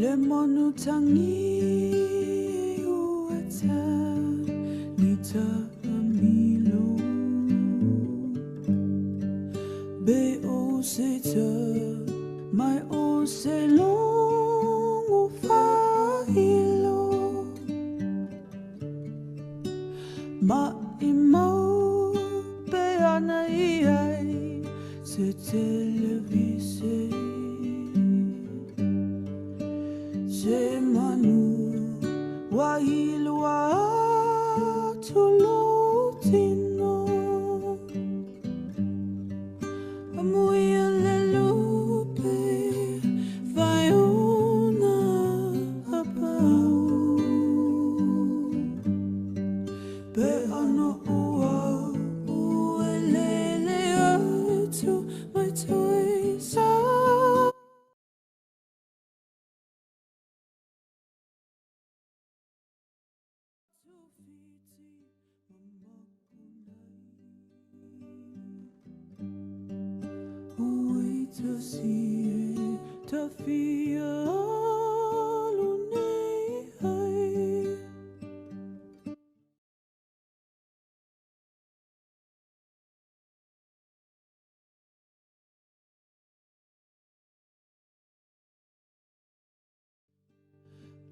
Le manu tangi uata nita amilo be o se te mai o se longo whailo ma i mau pe ana i ai se televise se manu wailua tulutino amuia le lupe vaiona apau pe ana ua uelele atu mai toi sa.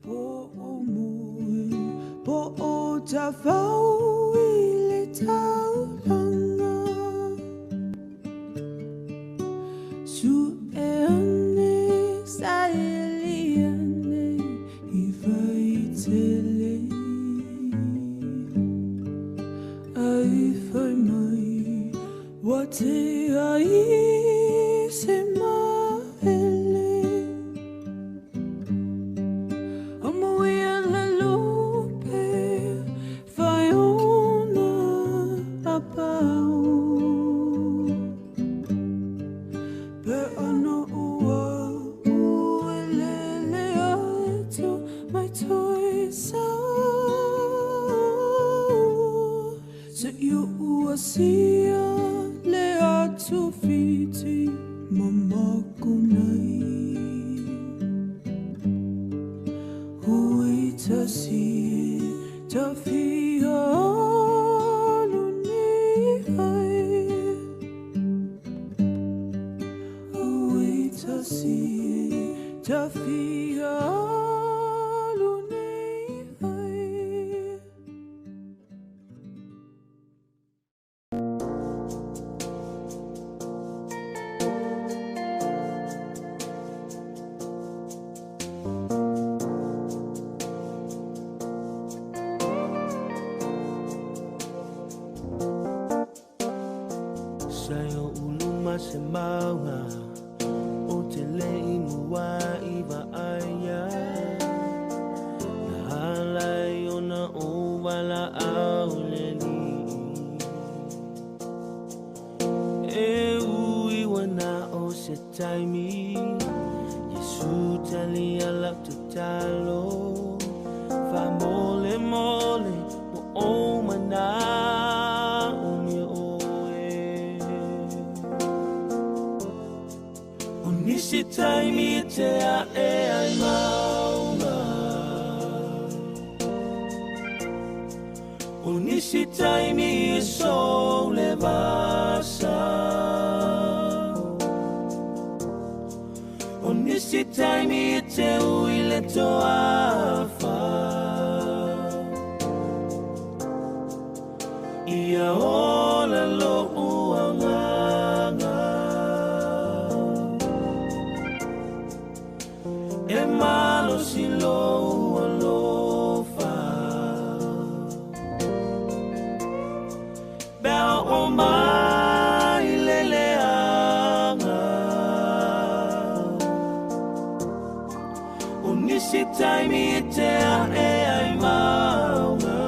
Po o mui, po o tawhau i le taulanga. Su e ane, sa e li ane, i vai tele. Ai whai mai, wa te ai se maele. Amuia le lupe, whaiona apau. Pe ana ua, uelele atu mai toi sa. Se i ua sia le atu whiti mamako nei. Hui tasi tawhia alu nei ai. Hui tasi tawhia alu nei ai. Sa yo uluma se maunga o te lei mua i vaaya. Na halai o na o wala au le li. E ui wana o se taimi, Yesu tali ala te talo. Fa mole mole mo o mana umi oe. O nisi taimi te a e ai maunga. O nisi taimi e so le vasa. O nisi taimi e te ui le toafa. Ia ola lo uanganga. E malo si lo alofa. Bea o mai le leanga. O nisi taimi e te a e ai maunga.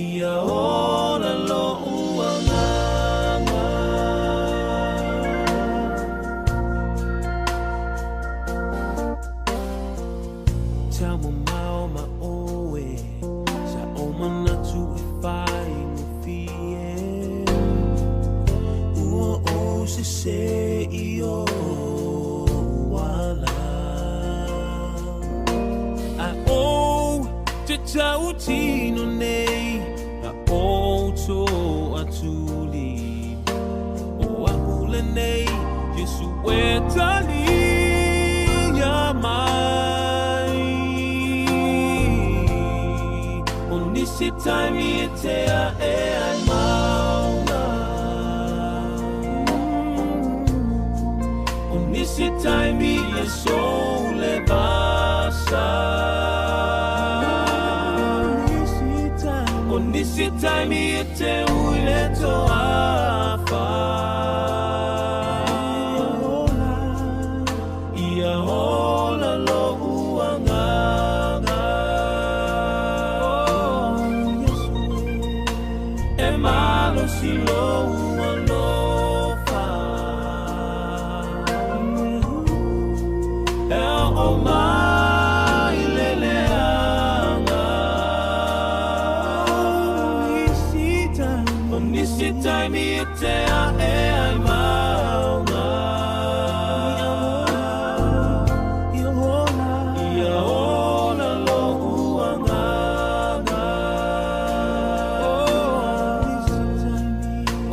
Ia ola lo uanganga. Tau mau ma oe, sa o manatu e whai mo fie. Ua o se se i o. Tautino nei a o atuli o a nei Yesu e tali ia mai o nisi taimi e te a e ai maunga o nisi taimi e sole vasa o nisi taimi e te uile toafa ia ola lo uanganga e malo si lo ualofa e o mai leleanga o nisi taimi e te a e ai maunga ia ola lo uanganga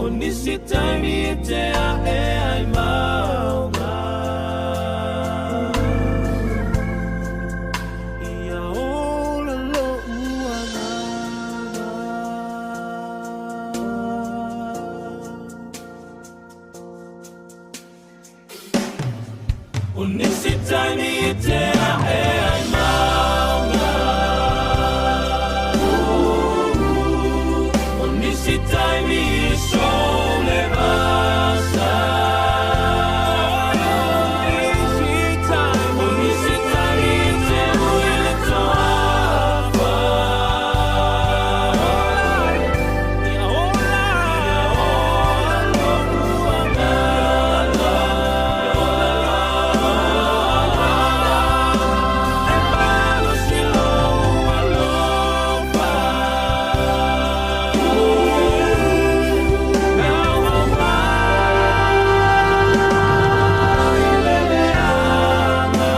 o nisi taimi e te a e ai maunga ia ola lo uanganga. O nisi taimi e te a e ai maunga o nisi taimi e sole vasa o nisi taimi e te uile toafa ia ola lo uanganga e malo si lo alofa e o mai leleanga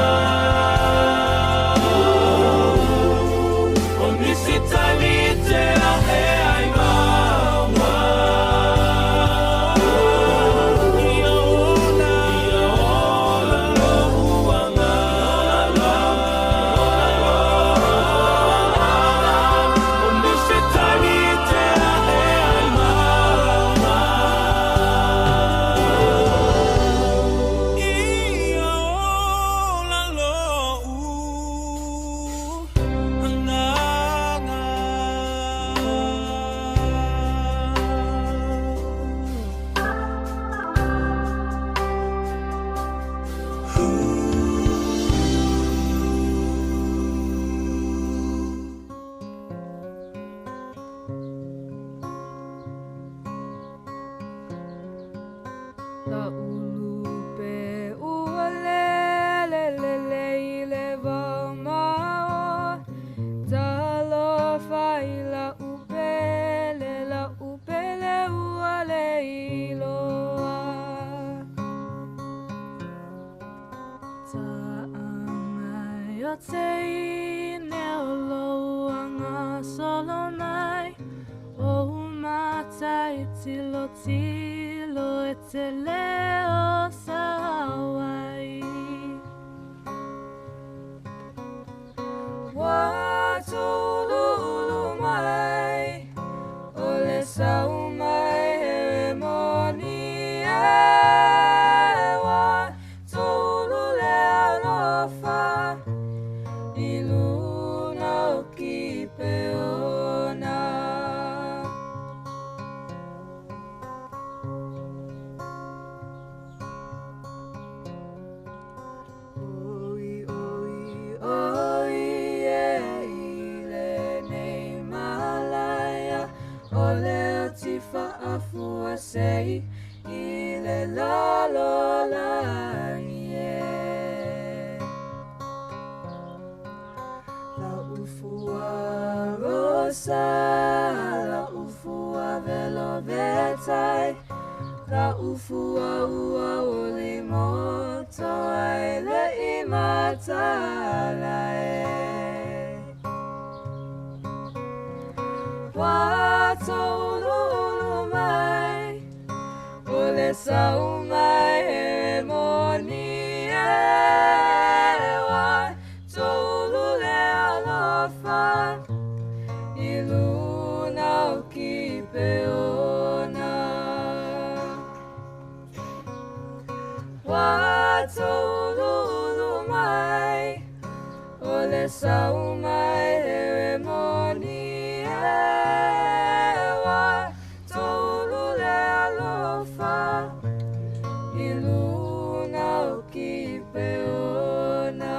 o nisi taimi e te a e ai maunga ia ola lo uanganga o nisi taimi e te a e ai maunga ia ola lo uanganga. La ulupe ua lele lele i le vamao Talofa i la upele la upele ua le iloa Ta'anga o te ine o loanga solo mai O matai tilo tilo e te leo sawai Watululu mai o le sau mai here moni e Watulu le alofa i luna o Kipeona. Oi, oi, oi, e i le nei malaya o le o tifa'afua sei i le lalolagi e. La ufua rosa, la ufua velo vetai, la ufua ua uli moto ai le imatala e. Ua touluulu mai o le sau mai e moni e. Ua toulu le alofa i luna o Kipeona. Ua touluulu mai o le sau mai e moni e. Ua toulu le alofa i luna o Kipeona.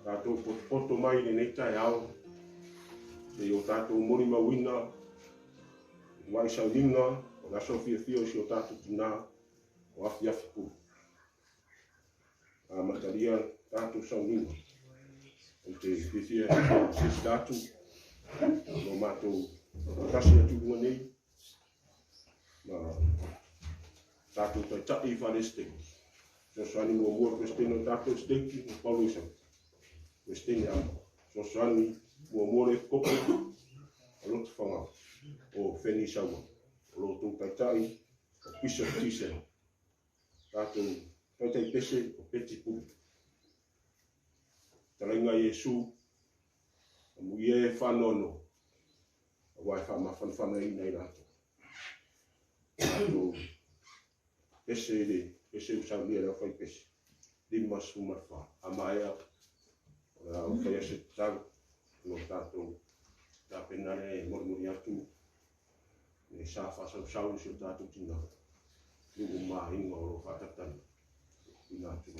Tātou potopoto mai lenei taeao, se i o tātou molimauina, wai sauniga, o le aso fiafia o si o tātou tinā, o afiafi pulu. Amatalia tātou sauniga. O te fiafia se si tātou, o mātou tasi atu lunga nei, ma tātou taitai whalesteki. Fesoasoani muamua le Peresetene o tātou steki, o Paulo Isau. Peresetene ama. Fesoasoani muamua le Epikopo, o Lotofaga, o Feni Saua. O lo tou taitai, o Bishop Tisela. Tātou taitai pese, o Peti Pulu. Talainga Iesu, a muia e whanono, a wai whaamafanafana ina i rātou. Tātou pese le, pese u saunia le whai pese. 54. A maea, o le au whai ase tau, no tātou, tā penare e morimori atu, e E sa faasausau si o tatou tina nuu ma aiga o lo o faatatali ina atu.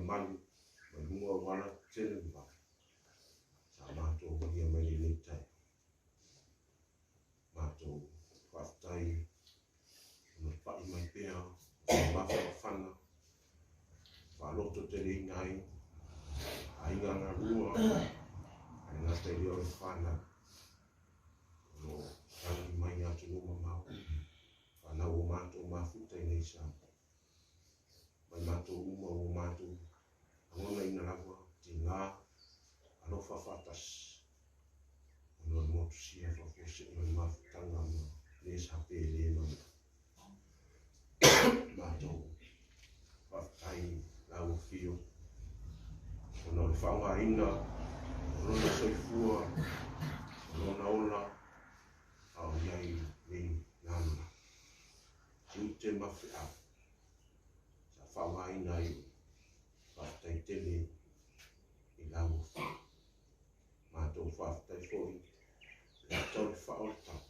malu mai luga o auala tetele ma vave sa matou valia mai lenei taeao. Matou faafetai ona pai mai pea o mafanafana faalototeleina ai aiga galua ae gata i lea o le fanau o lo o tagi mai atunuu mamao, fanau o matou mafuta i nei Samoa. Mai matou uma ua matou lagonaina lava tiga alofa faatasi ona o le motusia faafuasei o le mafutaga ma le sa pele ma matou faafetai lau afio ona o le faaaogaina o lona soifua o lona ola a o i ai nei lalolagi tiute ma feau sa faaaogaina ai. Faafetai tele i lau afio. Matou faafetai foi le ata o le faa o le tau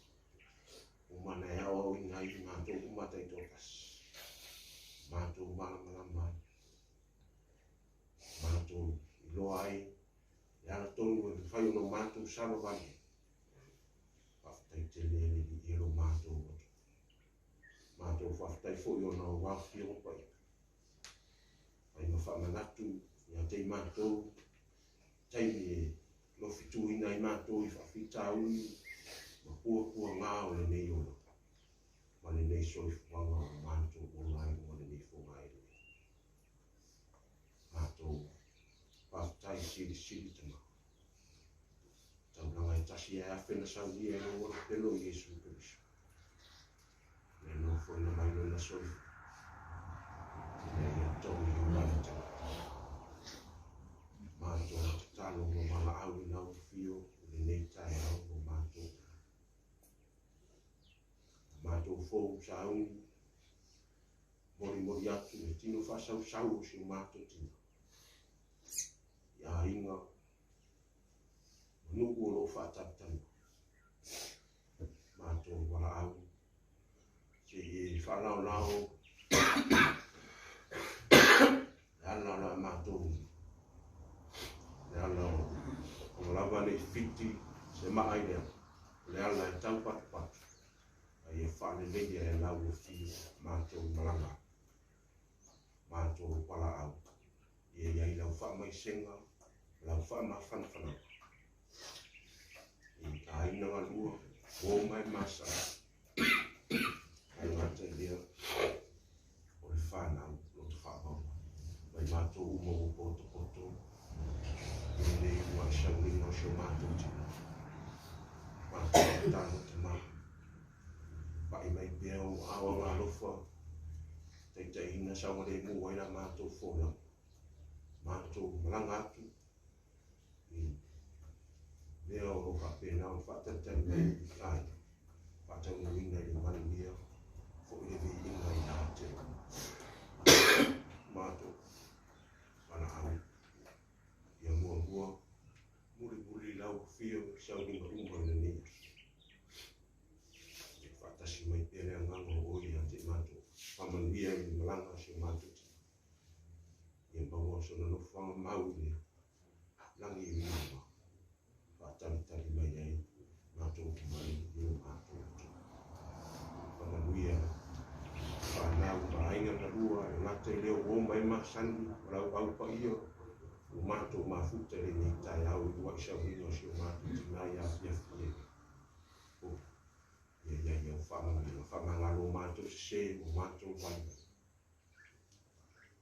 uma na e aoaoina ai matou uma taitoatasi, matou malamalama ai, matou iloa ai le ala tonu e mafai ona matou savavali ai. Faafetai tele e le viia lo matou Atua. Matou faafetai foi ona o afioga paia fai ma faamanatu ia te i matou taimi e lofituina ai matou i faafitauli ma puapuaga o lenei ola ma lenei soifuaga o matou ola ai luga o lenei fogaele. Matou faafetai silisili tama. Taulaga e tasi e afe na saunia e lou pelo i Iesu Keriso. Le nofoina mai lona soifua ina ia togi ola le tagata. Matou tatalo ma valaau i lau afio i lenei taeao o matou. Matou fou sauni molimoli atu le tino faasausau o si o matou tina i aiga ma nuu o loo faatalitali mai. Matou valaau se i e faalaolao le ala o la matou, le ala o lava nei fiti se maa i lea, o le ala e tau patupatu, a ia faaleleia e lau afio matou malaga, matou valaau, ia i ai lau faamaisega, lau faamafanafanaga i aiga galua, o mai masa, ae gata i lea o le fanau loto faavau mai matou uma ua potopoto i lenei uluai sauniga o si o matou tina. Matou tatalo tama, pai mai pea o aao agalofa, taitaiina saogalemu ai la matou folauga, matou malaga atu i mea o lo o faapena ona faatalitali mai i aiga, faataunuuina i le manuia foi le viiga ia te oe. Matou valaau ia muamua mulimuli lau afio i sauniga uma i lenei aso. Ia faatasi mai pea le agaga o oe ia te matou, faamanuia i le malaga a si o matou tina. Ia maua sona nofoaga mau i le lagi i mama, faatalitali mai ai matou mai i o matou Atua. Faamanuia fanau ma aiga galua e gata i lea ua mai masani o lau au paia ua matou mafuta i lenei taeao i uluai sauniga o si o matou tina ia afiafi e o ia ia ia faamanuiaga faamagalo o matou sese o matou vaivai.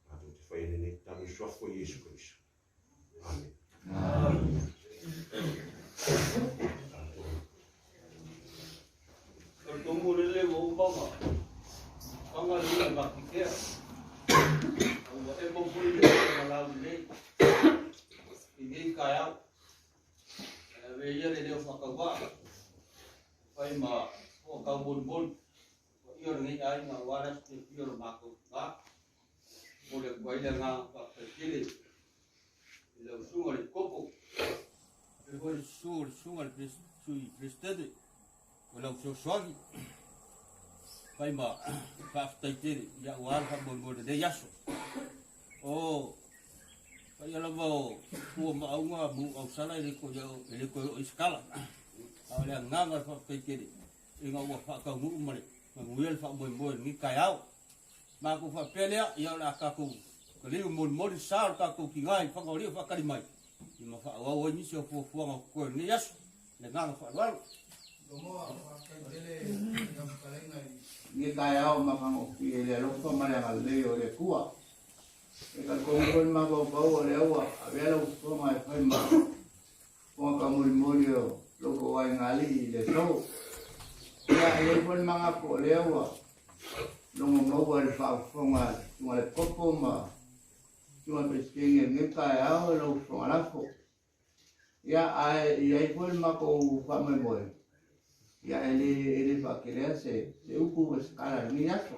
Matou te faia lenei tatalo i suafa o Iesu Keriso. Amen. Tatou O le tumu lele ua uma ma faga le ula matikea. Ua e mau foi le malau lelei i nei taeao. E ave ia le leo faatauvaa fai ma ho'otaumolimoli paia o lenei aiga aua le aso fiafia o le matou tina. Momoli atu ai le agaga faafetai tele i lau susuga i le Koko, faapea foi le susu o le susuga i le Sui Peresetene o lau fesoasoani fai ma faafetai tele ia aua le faamoemoe o lenei aso. O Paia lava o pua ma auga ma ausala e le toe oo i se tala. A o le agaga o le faafetai tele ina ua faataunuu ma le manuia le faamoemoe i lenei taeao. Matou faapea lea, ia o le a tatou taliu molimoli sa o le tatou tina i Fagalii o faatali mai, ia ma faaauau ai nisi o fuafuaga o totoe o lenei aso. Le agaga faaaloalo. Lenei taeao matagofie i le alofa ma le agalelei o le Atua. E talitonu foi le mafaufau o lea ua avea lau fofoga e fai ma fofoga taumolimoli o lo outou aiga alii i le aso. Ia, e i ai foi le manatu o lea ua logo maua i le faafofoga a le Susuga i le Kopo ma le Susuga i le Peresetene i lenei taeao i lau fofoga lafo. Ia, ae i ai foi le matou faamoemoe, ia e le faatelea se upu ma se tala i lenei aso.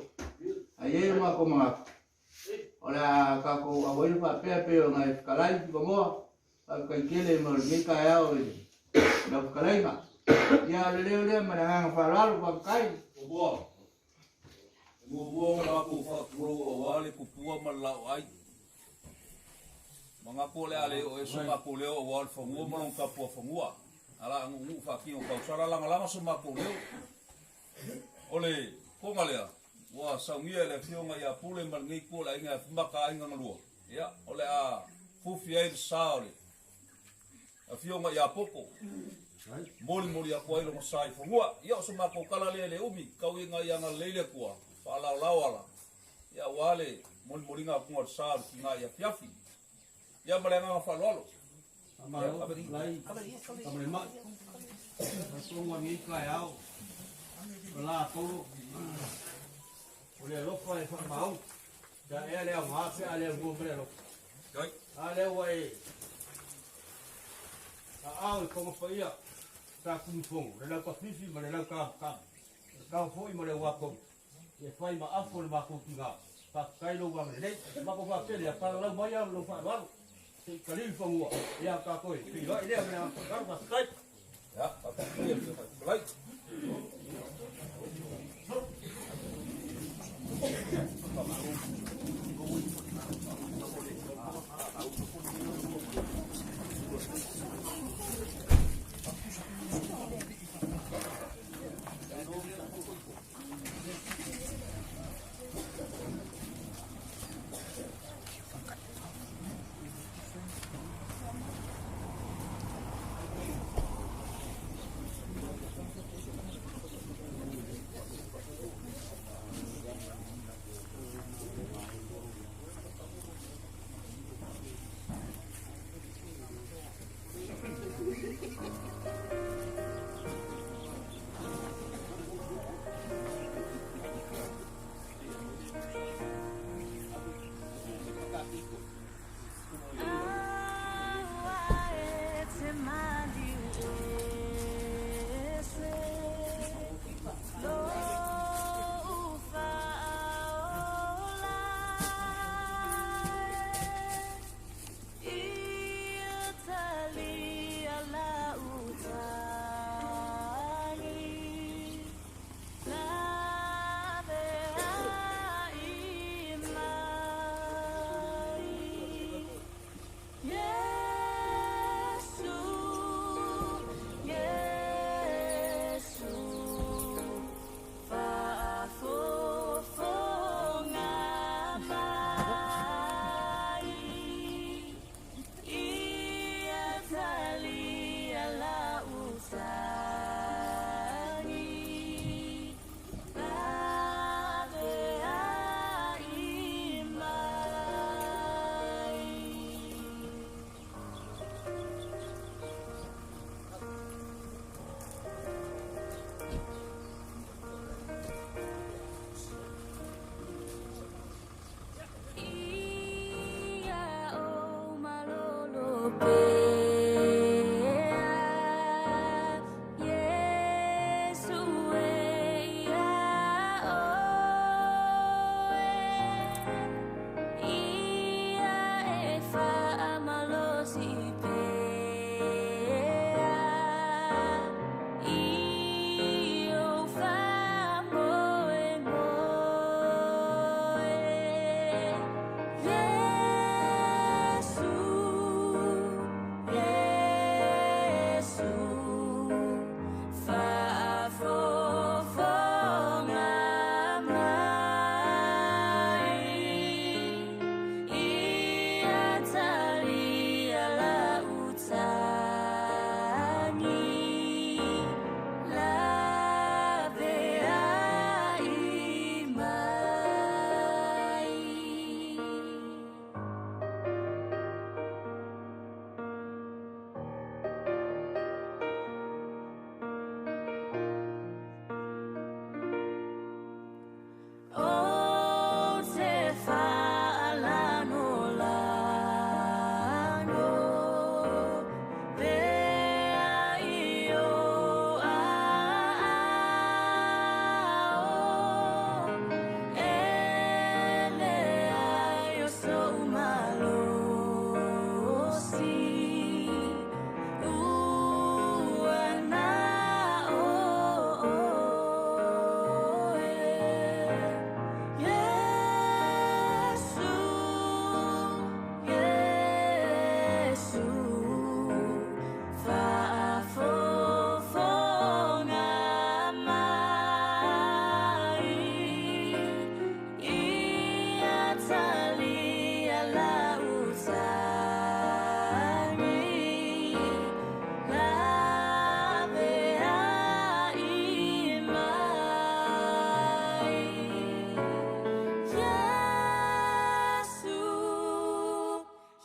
Ae i ai le matou manatu, o le a tatou auai faapea pei ona e fetalai Fugamoa, faafetai tele mo lenei taeao i lau fetalaiga. Ia, o le leo lea ma le agaga faaaloalo, faafetai. Muamua, muamua ona matou faatulou aua le tupua ma le laoai. Manatu o le a le oo ea so matou leo aua o le fanua ma lona tapuafanua. Ala aguuguu faatino tausala lagalaga so matou leo. O le koga lea, ua saunia e le afioga ia Pule ma lenei itu o le aiga ia Afimaka aiga na lua. Ia, o le a fufi ai le sa o le afioga ia Popo. Molimoli atu ai lona sa i fanua. Ia, o so matou tala lea e le umi, tau ina ia agalelei le Atua, faalaolao ala, ia aua le molimoliga atuga o le sa o le tina i afiafi. Ia ma le agaga faaaloalo. Faamalo fetalai Tamalema'i, talitonu o lenei taeao o latou o le alofa e faamaoni. Pe a ea le aoga pe a le aunua ma le alofa. A lea ua e aao i fofoga paia sa Tunufono, le lautafifi ma le lautakamakama, le tao foi ma le uatonu, e fai ma afo le matou tina. Faafetai lou agalelei. Matou faapea lea, falalau mai lou faaaloalo se i taliu i fanua, ia tatou e feiloai lea ma le agaga faaaloalo. Faafetai. Ia, faafetai le Afioga i le Fetalai.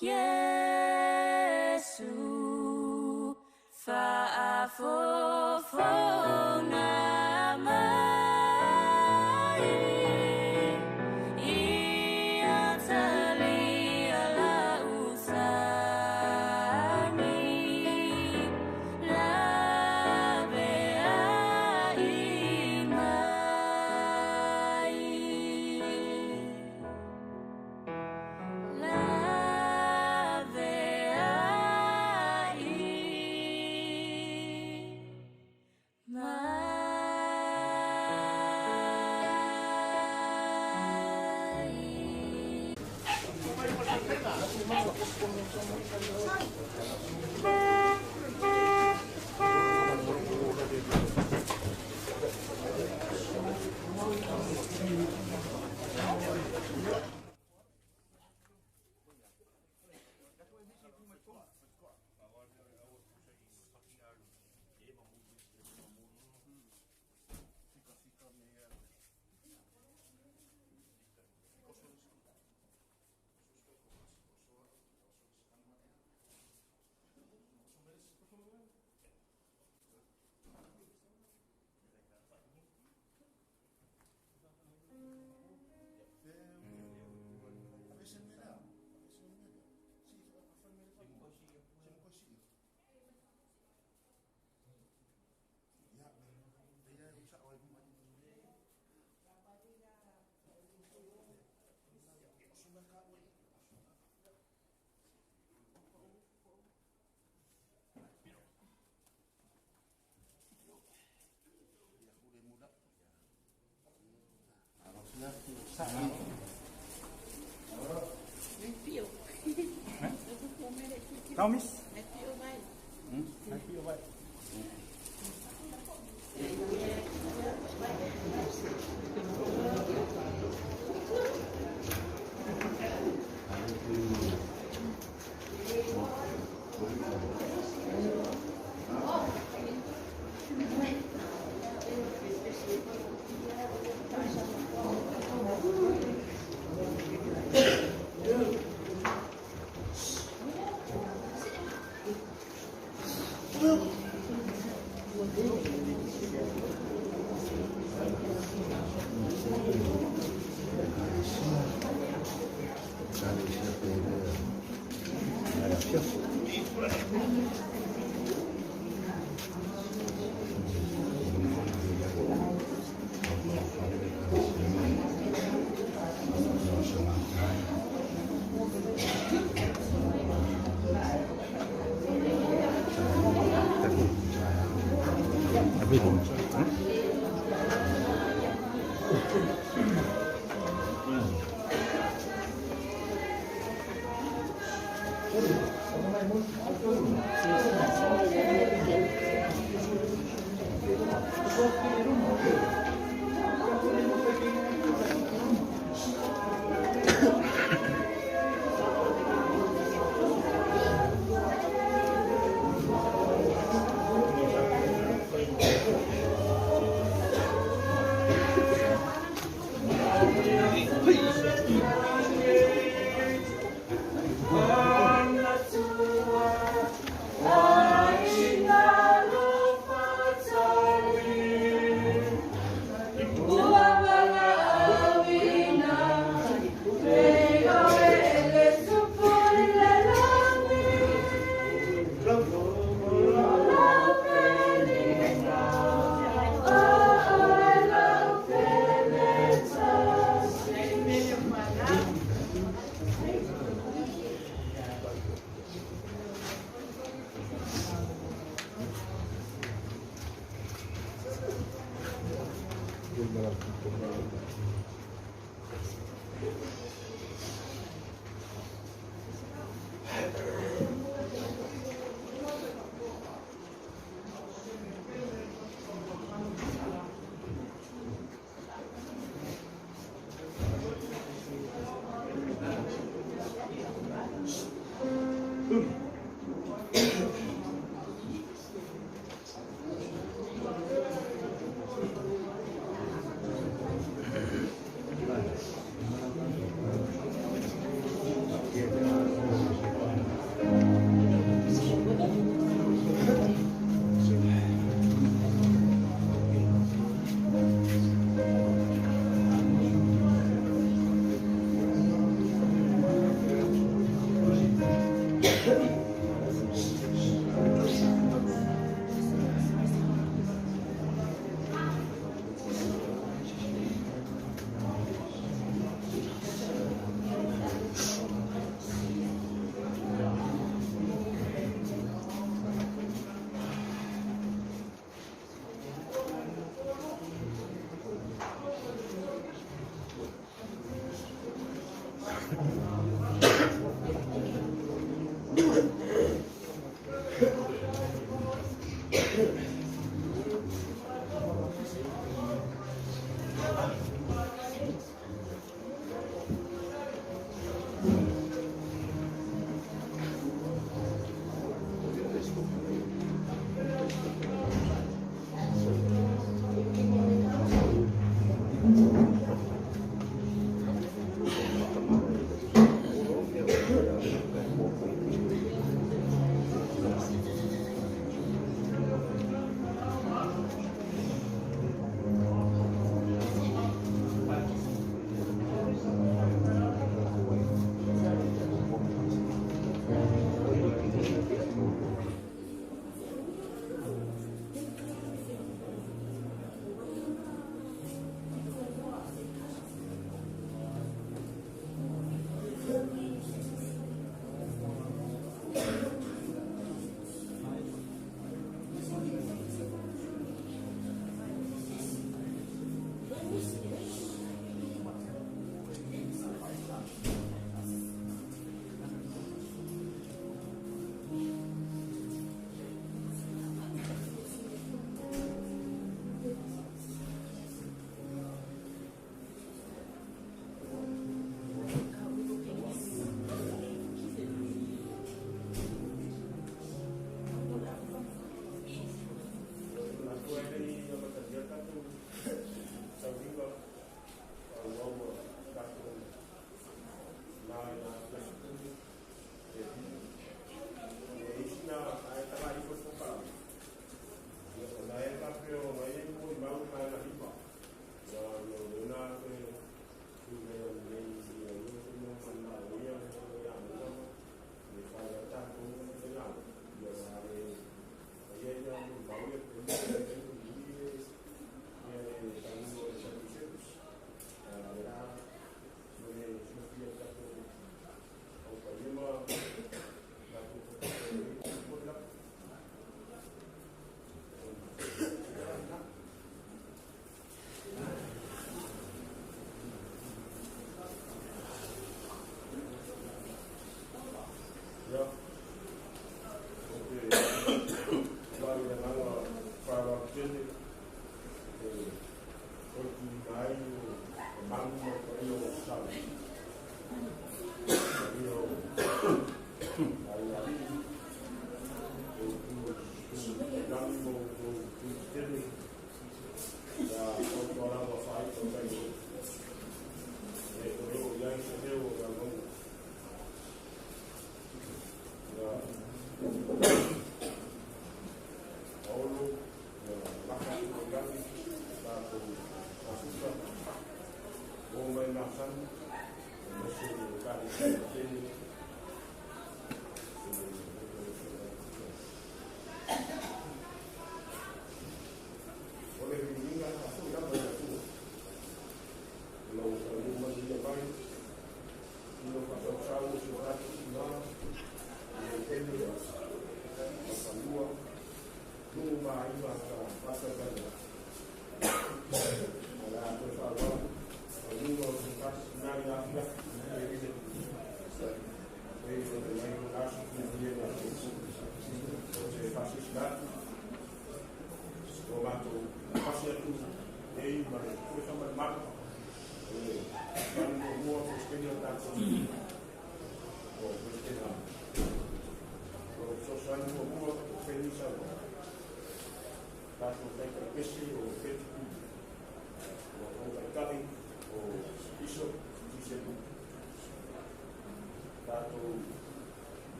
Iesu faafofoga mai ia talia lau sagi laveai mai. Tao miss. Laveai.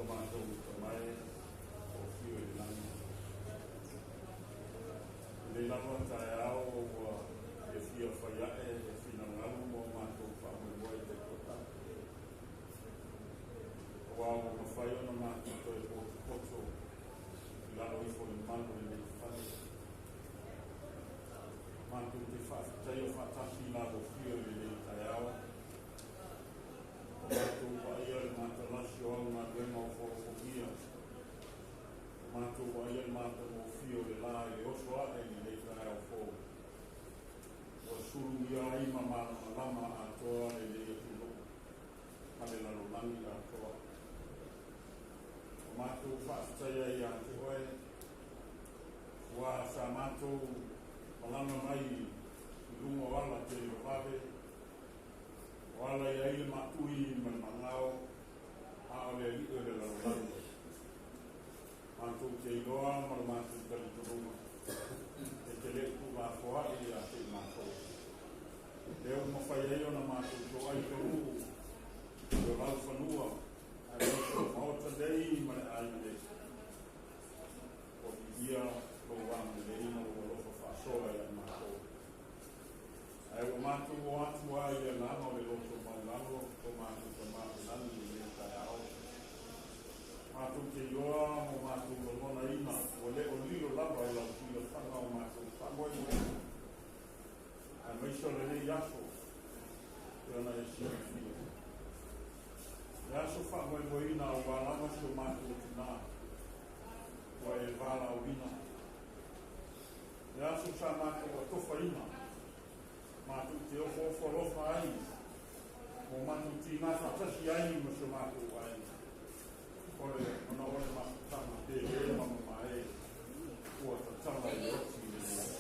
O matou tamae o fio i le lagi. Lenei lava taeao ua fiafia fai ae e finagalo ma o matou faamoemoe taitoatasi. Aua ua mafai ona matou toe potopoto i lalo ifo o le malu o lenei fale. Matou te faafetaia faatasi i la fio i lenei taeao. O matou vaaia le matalasi o au galuega o folofogia. O matou vaaia le matagofie o le la i le oso ae i lenei taeao fou. Ua sulugia ai ma malamalama atoa lenei atunuu ma le lalolagi atoa. O matou faafetaia ia te oe, ua sa matou malaga mai i luga o ala televavave, o ala i ai le maui ma le magao, a o le alii o le lalolagi. Matou te iloa ma le matou talitonuga, e te le tuulafoai ia te i matou. Lea ua mafai ai ona matou toai taunuu i o lau fanua, aemaise o maota nei ma le aiga nei. Ua viia lou agalelei ma lou alofa faasoa ia i matou. Ae ua matou o atu ai i le agaga o le loto maualalo o matou Tama i le lagi i lenei taeao. Matou te iloa ma matou lagonaina ua le o lilo lava i lau silafaga o matou faamoemoega. Aemaise o lenei aso e ona e silafia. Le aso faamoemoeina aua lava si o matou atinā ua e valaauina. Le aso sa matou atofaina, matou te ofoofo alofa ai, mo matou tigā faatasi ai ma si o matou aiga. O le ona o le mafutaga pele ma mamae ua tatala i le oti i lenei aso.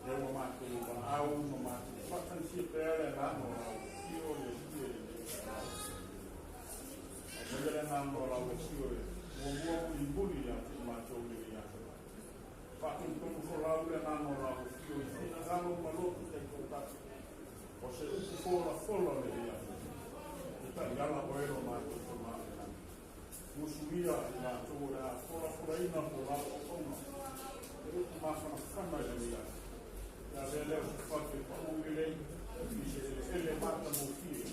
Lea ua matou valaau ma matou faatagisia pea le agaga o lau afio le Alii i lenei taeao. Aumaia le agaga o lau afio e muamua mulimuli ia te i matou i lenei aso. Faatonutonu folau le agaga o lau afio i finagalo ma loto taitoatasi. O se upu folafola o lenei aso. E taiala oe lo matou Tama i le lagi. Musuia i latou o le a folafolaina mo lau auauna. E upu mafanafana i lenei aso. Ia avea lea o se fatu e pau lelei i se eleele matagofie.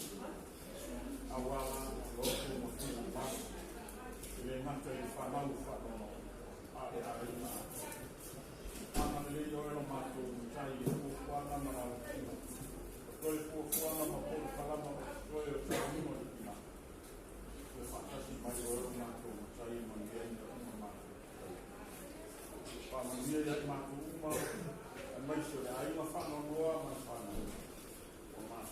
Aua loto ma finagalo. E le gata i le fanau faanono a le aiga atoa. Agalelei oe lo matou Matai i fuafuaga ma lau afio. O toe fuafuaga ma polokalama o toe o taunino i tina. Toe faatasi mai oe lo matou Matai e manuia ai mea uma matou te faia. Faamanuia ia i matou uma, aemaise o le aiga faanoanoa ma le fanau. Ua matou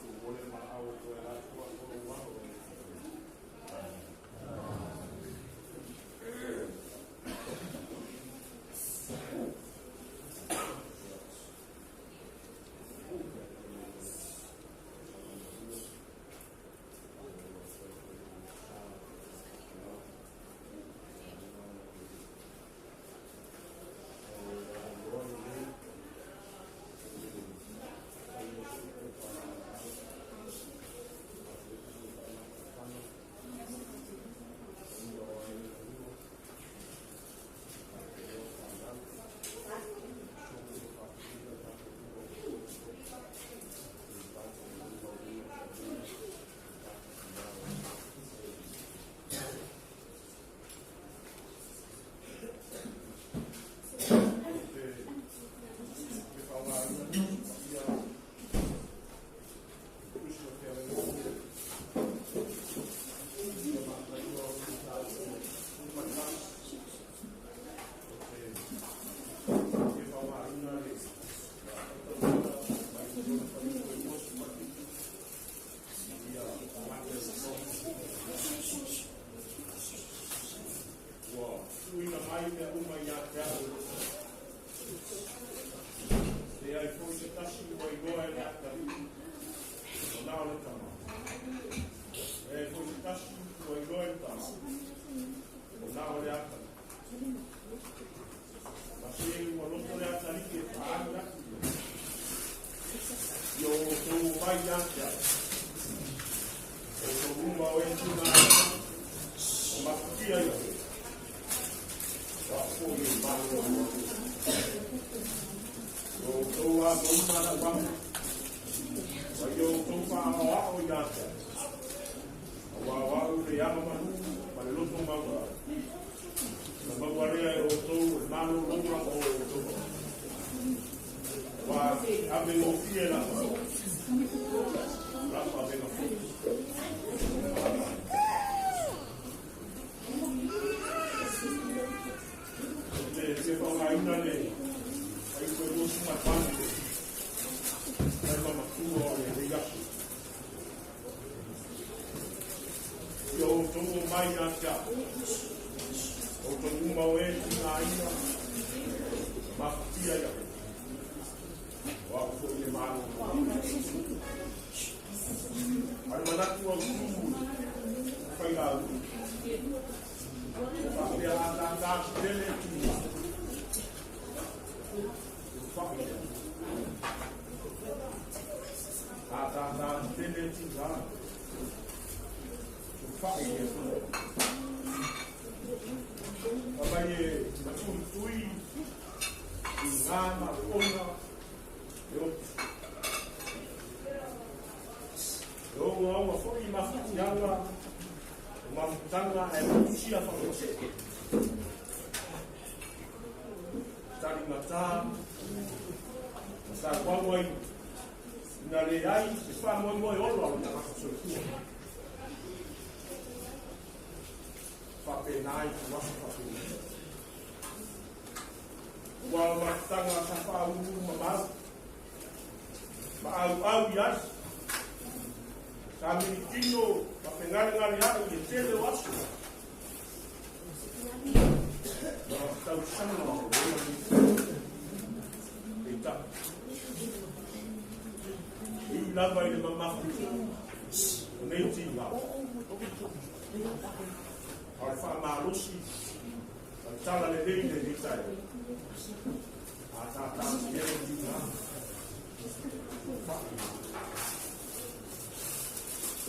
na o le tama. E foi se tasi ua iloa i le tama, o na o le atalii. Ma se ua loto le atalii e faaali atu ia. I o outou omai ia te au. O outou uma o e tigaina, o mafatia ia oe. O au foi e malolo ai. O outou amoina lau amu. Ma i o outou faaoao ia te au. Auā o au le amamalu ma le loto maualalo. Na maua lea e outou o le malologa mo outou mamalu. Auā ave gofie lau aso, o lau avega foi e malama. Ou te fia faaaogaina le fuaiupu e 28 i le taima matua o lenei aso. I o outou omai ia te au, outou uma o e tigaina, mafatia ia oe. O au foi e malolo ai. A o le manatu autu failauga, e faapea ataata tetele tiga, fai lea. Ataata tetele tiga, fai lea. Fai mai e matuitui i ngā ma ona e oti. E ogaoga foi mafatiaga o mafutaga ae matusia faafuasee. Taligata ma sauau ai ina leai se faamoemoe ola o le tagata soifua. Faapena i tuaso faapenei. Ua o mafutaga sa faauluulu mamau ma auau i ai. Sa militino ma fegalegaleaʻi i le tele o aso. Ma tausaga o le ola nei. Peitai, e ui lava i le mamafa o nei tiga, a o le faamalosi ma le talalelei i lenei taeao. Ataata tetele tiga, fai.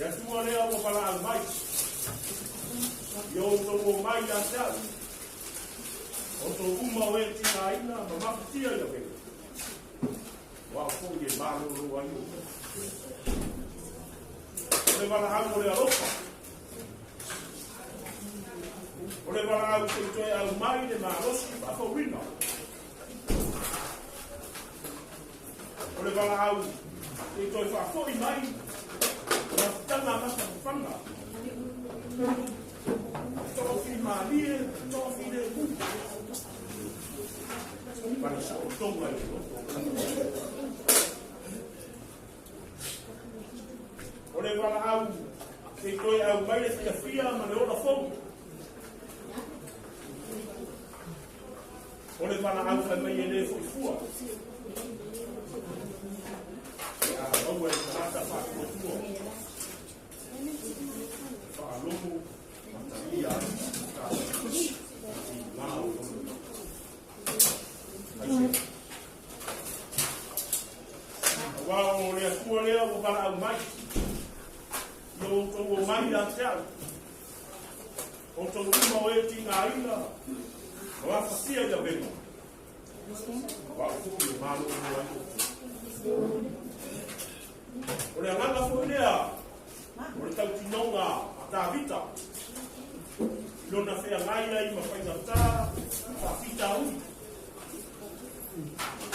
Le Atua lea ua valaau mai, i o outou omai ia te au, outou uma o e tigaina ma mafatia i avega. O au foi e malolo ai outou. O le valaau o le alofa. O le valaau se i toe aumai le malosi faafouina. O le valaau se i toe faafoi mai mafutaga mafafaga. Toafimalie, toafilemu. Ma le saotoga i le loto. O le valaau se i toe aumai le fiafia ma le ola fou. O le valaau fai mai e le foi fua. E a maua e le tagata faatuatua. E faalogo ma talia ai i tiga o lona loto. Aisea? Auā o le Atua lea ua valaau mai, i o outou omai ia te au, outou uma o e tigaina ma afatia i avega, o au foi e malolo ai outou. O le agaga foi lea o le tautinoga a Tavita i lona feagai ai ma faigata ma faafitauli.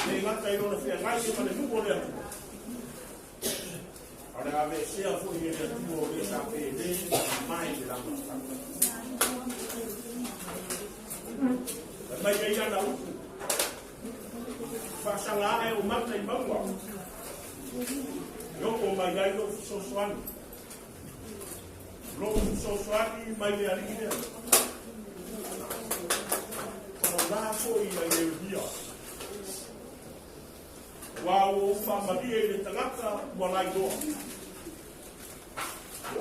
E le gata i lona feagai ai ma le nuu o le Atua, a o le aveesea foi e le Atua o le sa pele ma mamae i le lamafanafana. Fai mai ai ana upu, Faasaga ae ou mata i mauga, e oo mai ai lou fesoasoani. Lou fesoasoani mai le Alii lea. O la foi ia Ieremia. Aua ua ou faamalie i le tagata ua lailoa.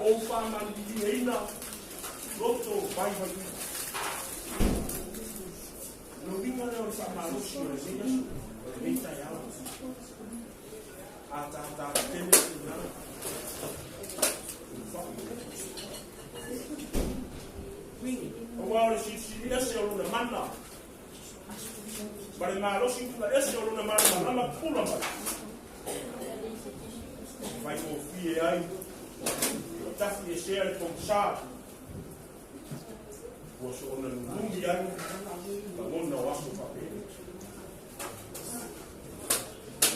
ou faamalilieina loto vaivaiina. O le uiga lea o le faamalosi o lenei aso, o lenei taeao. A tātātetele tulaga. Auā o le silisili ese o lona mana ma le malosi pula ese o lona malamalama pula mai. Faigofie ai ua tafi esea le pogasā ua soona lulumi ai lagona o aso faapea.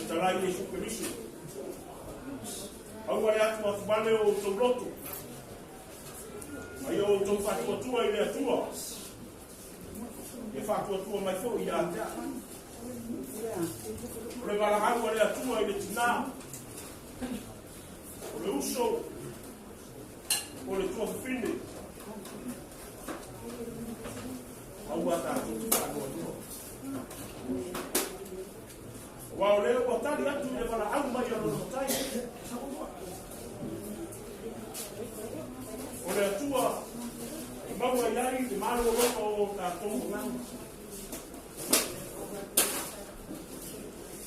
Talai Iesu Keriso. Aua le atu atuvale o outou loto. Ai o outou faatuatua i le Atua. Ia faatuatua mai foi ia te au. O le valaau a le Atua i le tinā. O le uso. O le tuafafine. Aua tatou te faanoanoa. Aua o lea ua tali atu i le valaau mai a lona matai. O le Atua e maua i ai le malologa o tatou agaga.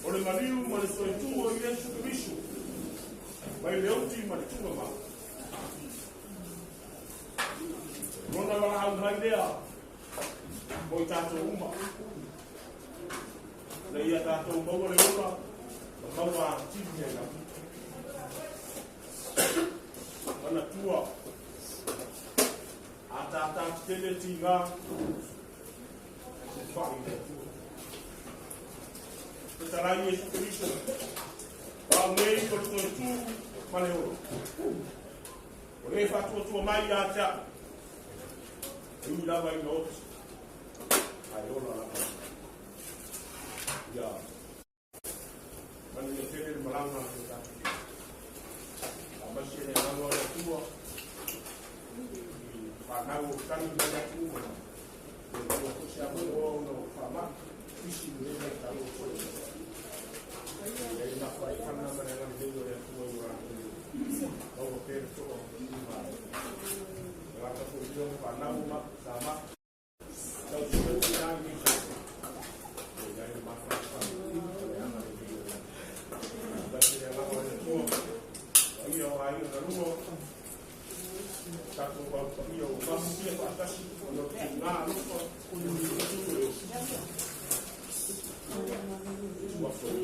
O le maliu ma le soitu o Iesu Keriso mai le oti ma le tuga mau. Lona valaau mai lea mo i tatou uma. Na ia tatou maua le ola ma maua atili ai lava. Manatua a tātātetele tigā tufa'i i le Atua. Fetalai Iesu Keriso, o au nei o le toe tū ma le ola. O le faatuatua mai ia te au. E ui lava ina oti, ae ola lava. Ia manuia tele le malaga a le tatou. Faamaise le agaga o le Atua i fanau o tagi mai atu ma le maua foi se avanoa ona o faamai isi lenei vaitau o toe. Ia i nafa i fana ma le agalelei o le Atua i o latou maua pea le toa o le lata foi i o fanau ma sa ma tau sui i nā i nei ia i le mafaufau o le agalelei o le Atua. Faamaise le agaga o le Atua paia o aiga na lua tatou au paia o mafutia faatasi ona o le tugā alofa o le tu e osi. Tua foi.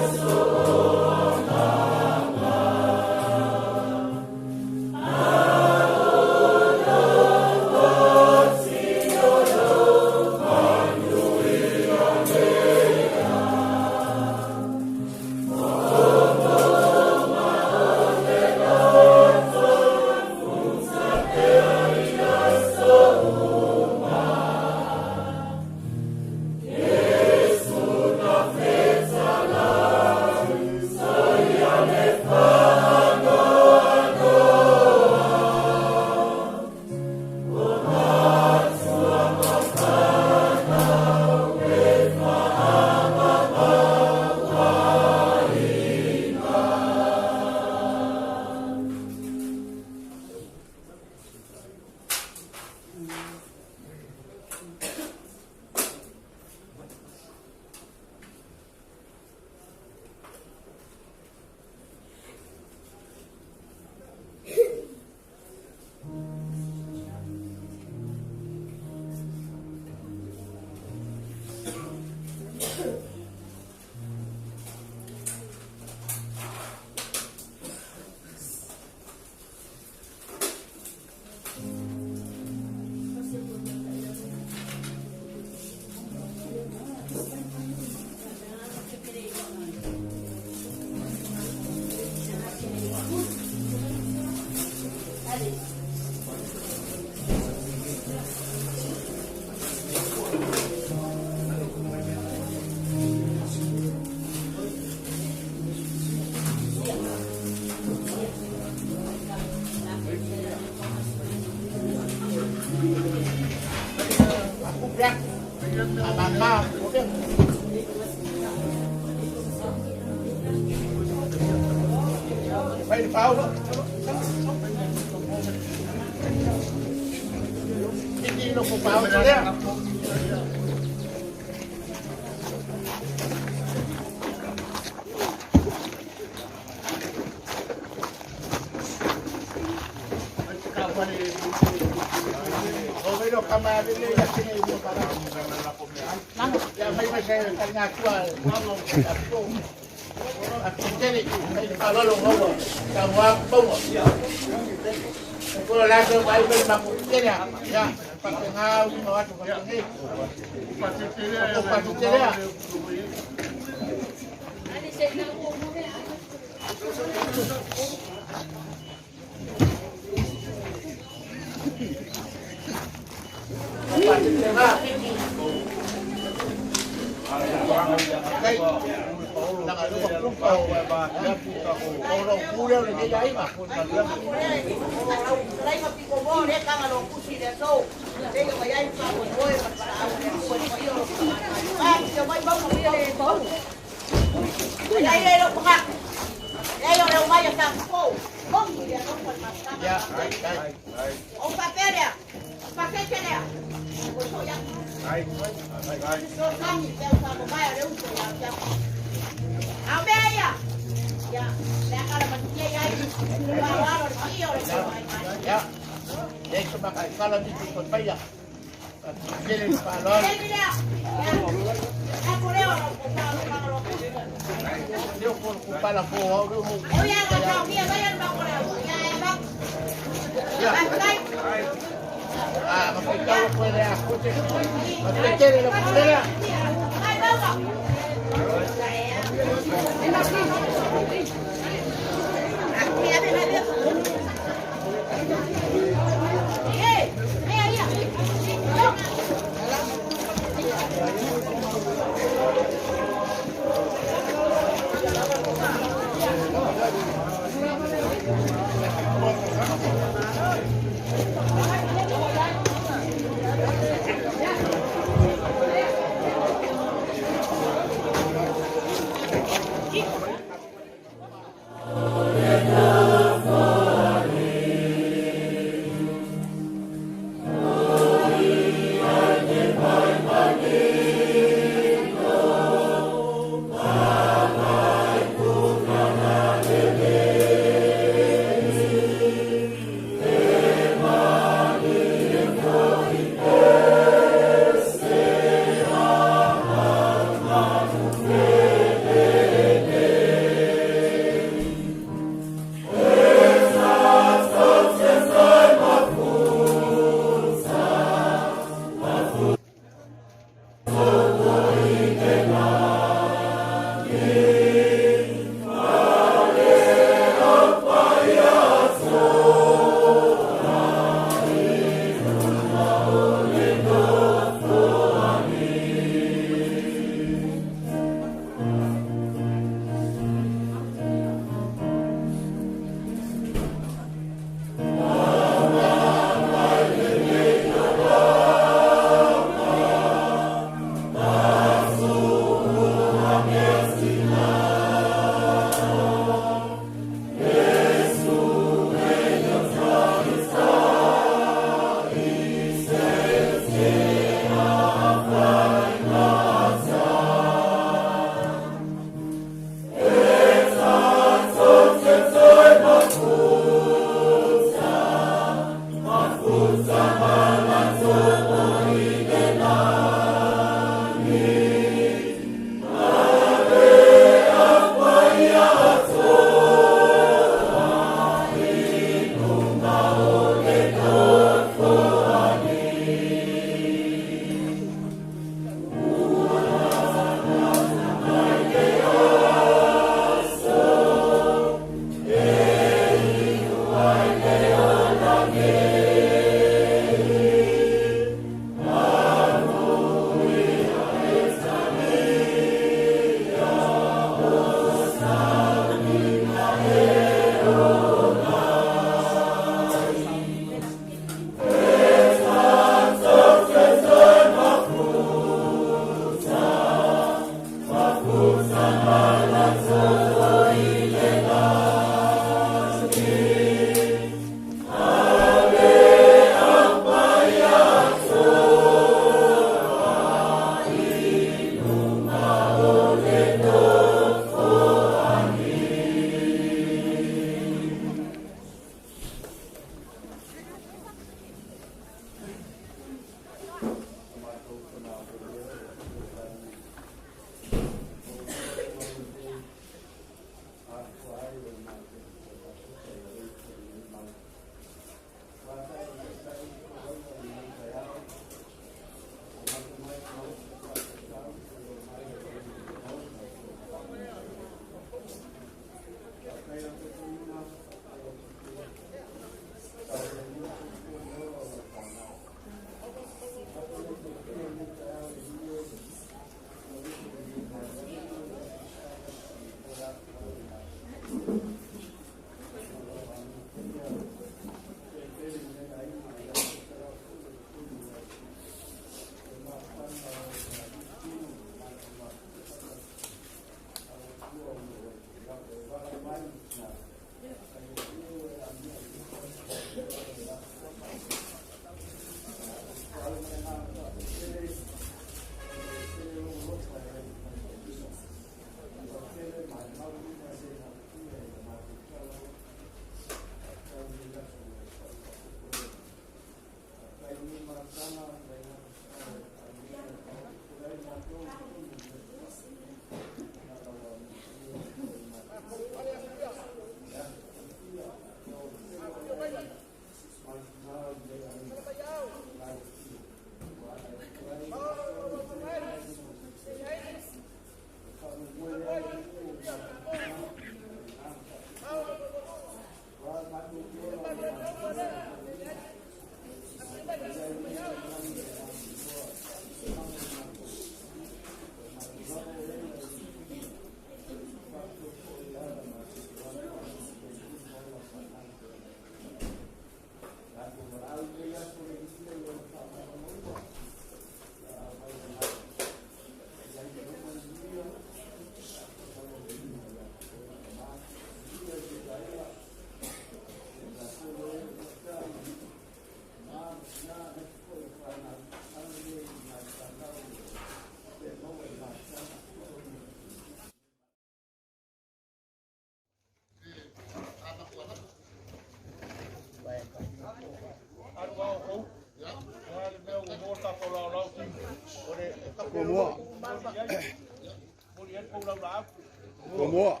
Moa,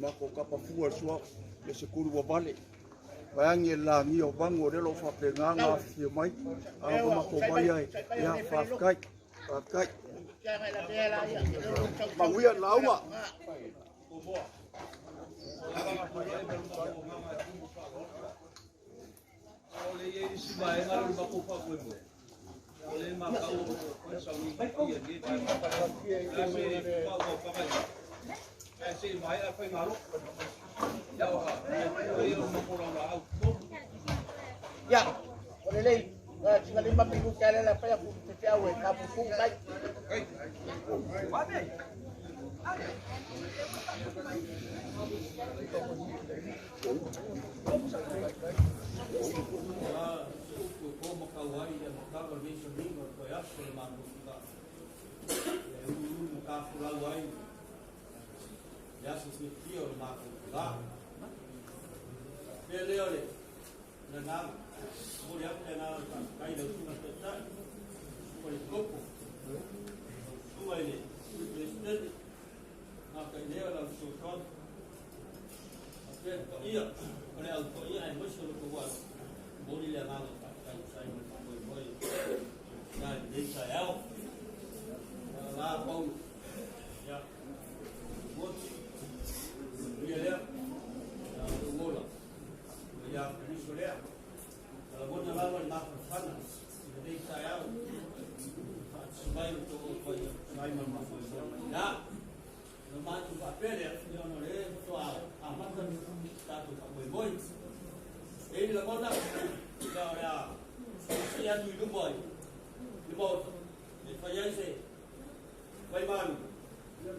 mako kapa fua sua le sekuru wa vale. Vaeangi e lagia o vagu o lea o lo o faapegā ona afifio mai a ua matou mai ai ia faafetai faafetai. Manuia le lauga. Ia, o lelei, sina lima minuti a le fai aku te feau e tapupu mai.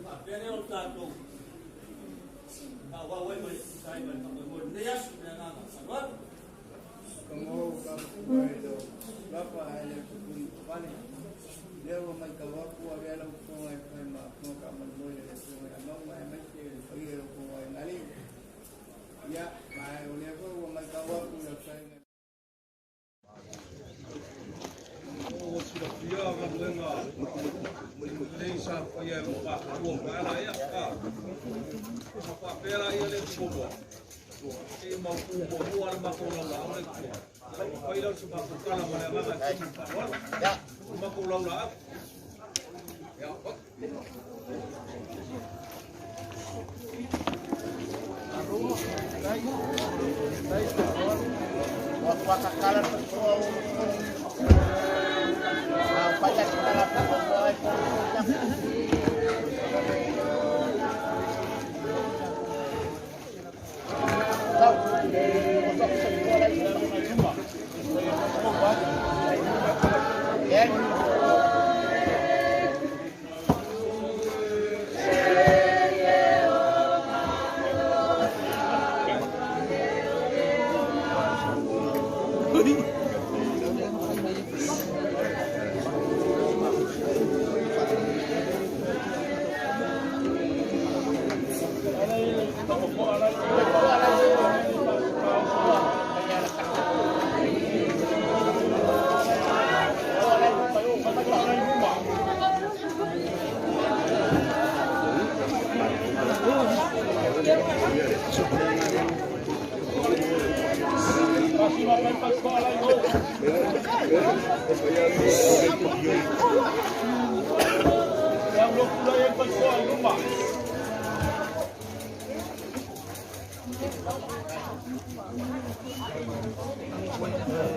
faapea lea o le tatou faaauau ai ma le tusa ai ma le faamoemoe i lenei aso ma le agaga faaaloalo. Kamau ka ai lo lapa ai le puni pale lea ua matau atu avea lau fofoga e fai ma fofoga faamolemole le afioga ia Mauga aemaise le paia o lou aiga ia ma o lea foi ua matau atu le faiga. Ua silafia galuega lelei sa faia e lou matutua ma ala ia. Ma faapea laia le muamua. E mautu muamua le matou laulaau le tua. Ia ua fai lea o se matou tala ma le agaga e tumu faaaloalo. O matou laulaau. Ia,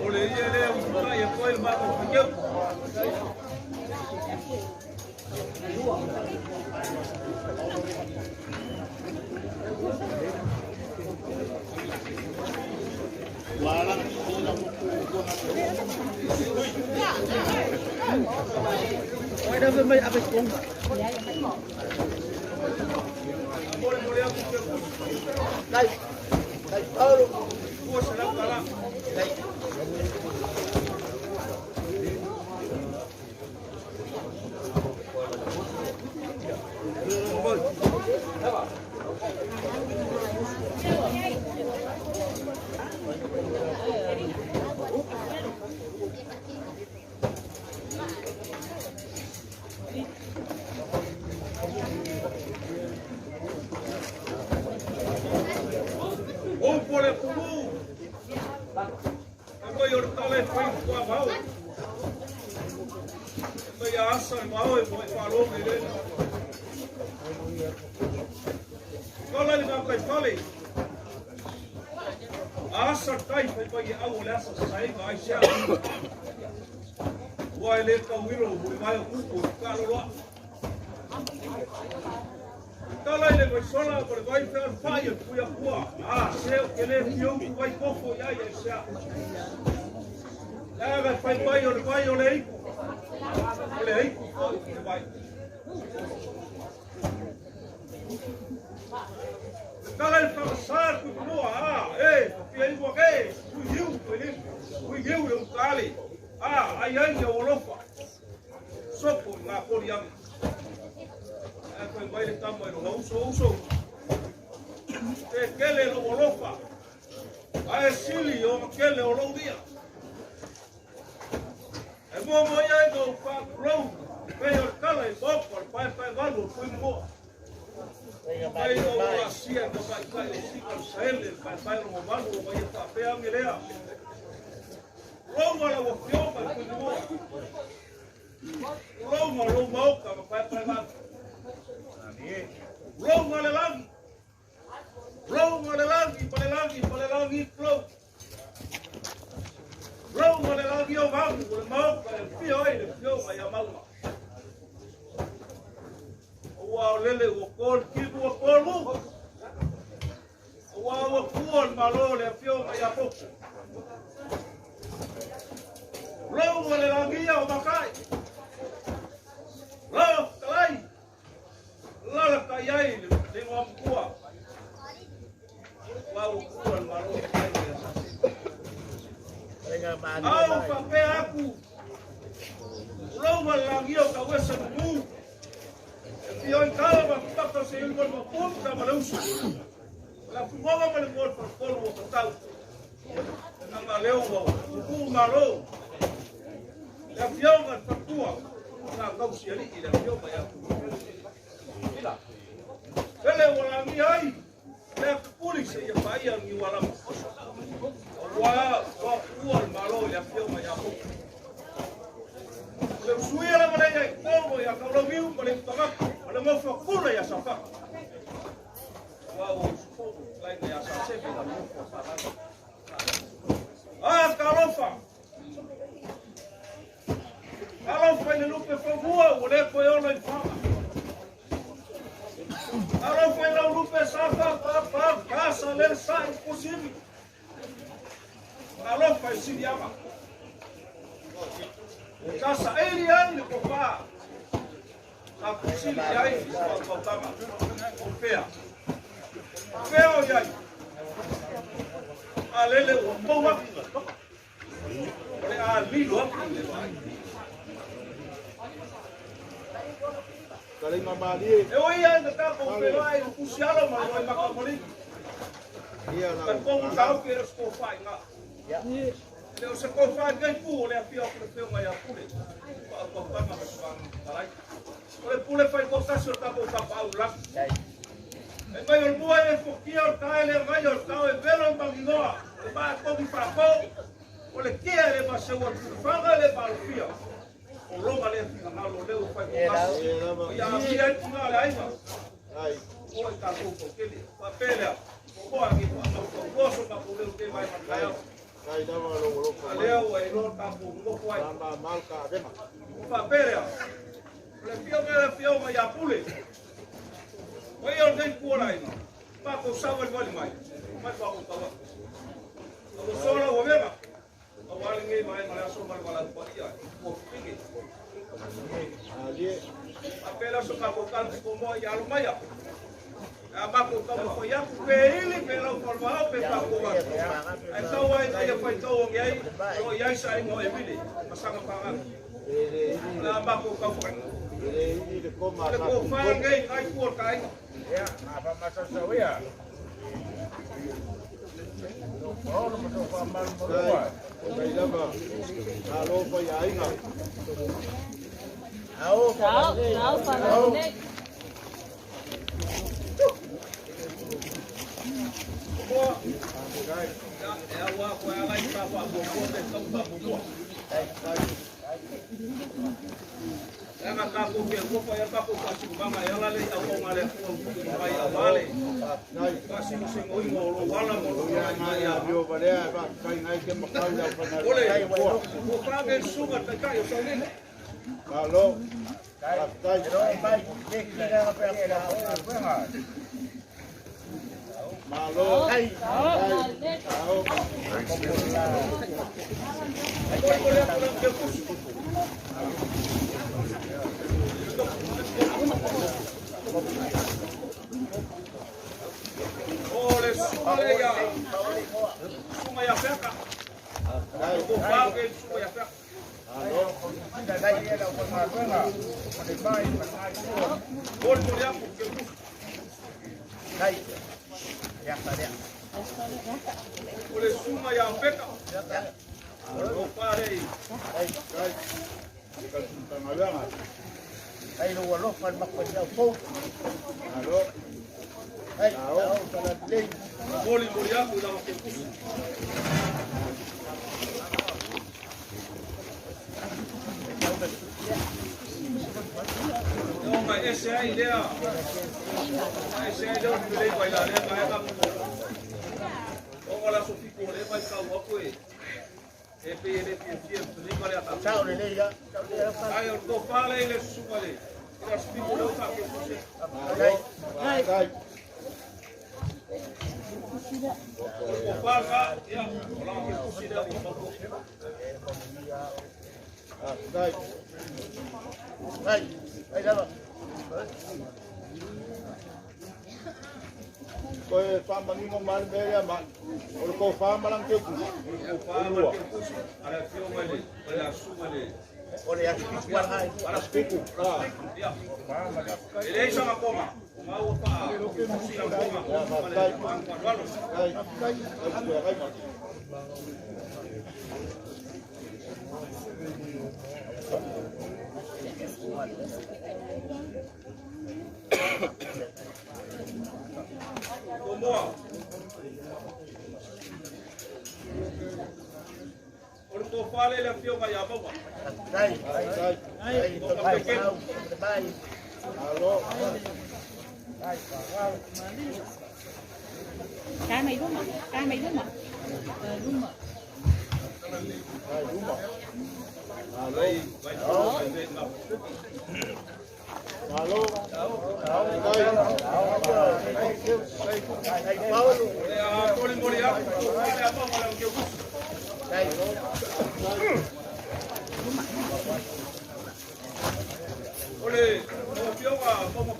O le ia lea ututai e koe le matou faitau. Mole atu te 200 tala. O po le pulu. E mai o le tala e fai kua mau. E mai a asa e mau e mo e whalonga i lena. Kala le ngā kai fale. A asa tai fai mai e au o le asa saenga ai sea. Ua e le tauilo mo le mai o kuku e ka loloa. Tala i le vaisola mo le vai whea whai e puia pua. A se o ke le whiu ku vai kofo i ai e sea. Lea ga fai mai o le vai o le eiku. O le eiku foi le vai. Tala i le whakasā kui mua. A, e, pia iwa ke, kui iu, kui lim, kui iu le utali. A, ai ai ia olofa. Sopo i ngā pori ame. Ae koe mai le tama i lo uso uso. Te kele lo olofa. Ae sili o kele o lou ia. E mua mo ia i ngau whaakulou. Pei o le tala i moko le pae pae valu o pui mua. Mai o asia ka mai kai o sika o saele le pae pae o malu o mai e whaapea ange lea. Ronga la wafioga i pui mua. Ronga lo maoka ma pae pae valu. Ronga le lagi. Ronga le lagi, pale lagi, pale lagi, flow. Ronga le lagi o vagu, o le maoka e fia ai le fioga ia maua. Ua o lele ua kol kibu ua kolu. Ua ua kua le malo le fioga ia poko. Ronga le lagi o makai. Lau talai. Afio i tala ma papa se ilu ma punta ma le usu. La fugoga ma le ngol fa kolu o tau. Nanga leo wa ku malo. Le afioga fatua. Na kausi ali i le afioga ya ku. Ila. Ele wala mi ai. Le puli se ia paia ni wala. Wa wa ua malo le afioga ya ku. Le suia la mala ia komo ia kaulaviu ma le pangaka. Ma le ngofa kula ia safa. Wa o sufo lai ia sa sebe la ngofa sa la. Ah kalofa. Alofa i le lupe fagua ua lē toe ola i faga. Alofa i lau lupe sa fapapa kasa le sa'i pusivi. Alofa i siliaga. Sa saʻili ai le kofā. Sa pusili i ai i fautautaga. O pea. O pea o iai. A lele ua pou atu. O le a lilo atu i le vaai. E oi ai na tākou whenua i kusi alo ma le maka moli. Ka kongu tau ke ro sko whai ngā. Le o se ko whai ngai pū o le awhia o le whionga ia pule. Pa au paupanga ma suanga talai. O le pule whai ko tasi o tākou tapa au laki. E mai o le mua e fokia o tae le ngai o tau e velo i manginoa. E maa kongi whakau. O le kia e le maseua tuwhanga le maalofia. O longa le whina ngalo leo whai ko tasi. O ia awhia i tunga le aiga. O i tātou paukele. Whapelea. O hoa ki wha mau ma ko leo te mai matai. A leo e loa tātou ngoko ai. Whapelea. O le whio me le whio mai a pule. O ia o nei kuola ina. Pākou sawali wali mai. Mai pākou kawa. O sola ua vega. O wale ngai mai ma le aso ma le wala pa ia. O pinge. A pela so ka ko kan ko mo ia lo mai. A ma ko ka mo ia ku pe ili pe lau ko ma pe pa ko wa. Ai tau ai ai fa tau ngai ai. O ia sa ai mo e vile. Masanga pa nga. La ma ko ka fa. Le ko fa ngai ai ku ka ai. Ya, apa masa sawia? O le aso wala ai. Ala spiku. Ia. E leai saga koga, o ga ua faa sila koga ma le faaaloalo. Tomoa. O le tofale le afioga ia Mauga. Dai. Dai. Dai. Kai mai luma, kai mai luma. Luma. Malo. Ole, o fioga, mo mo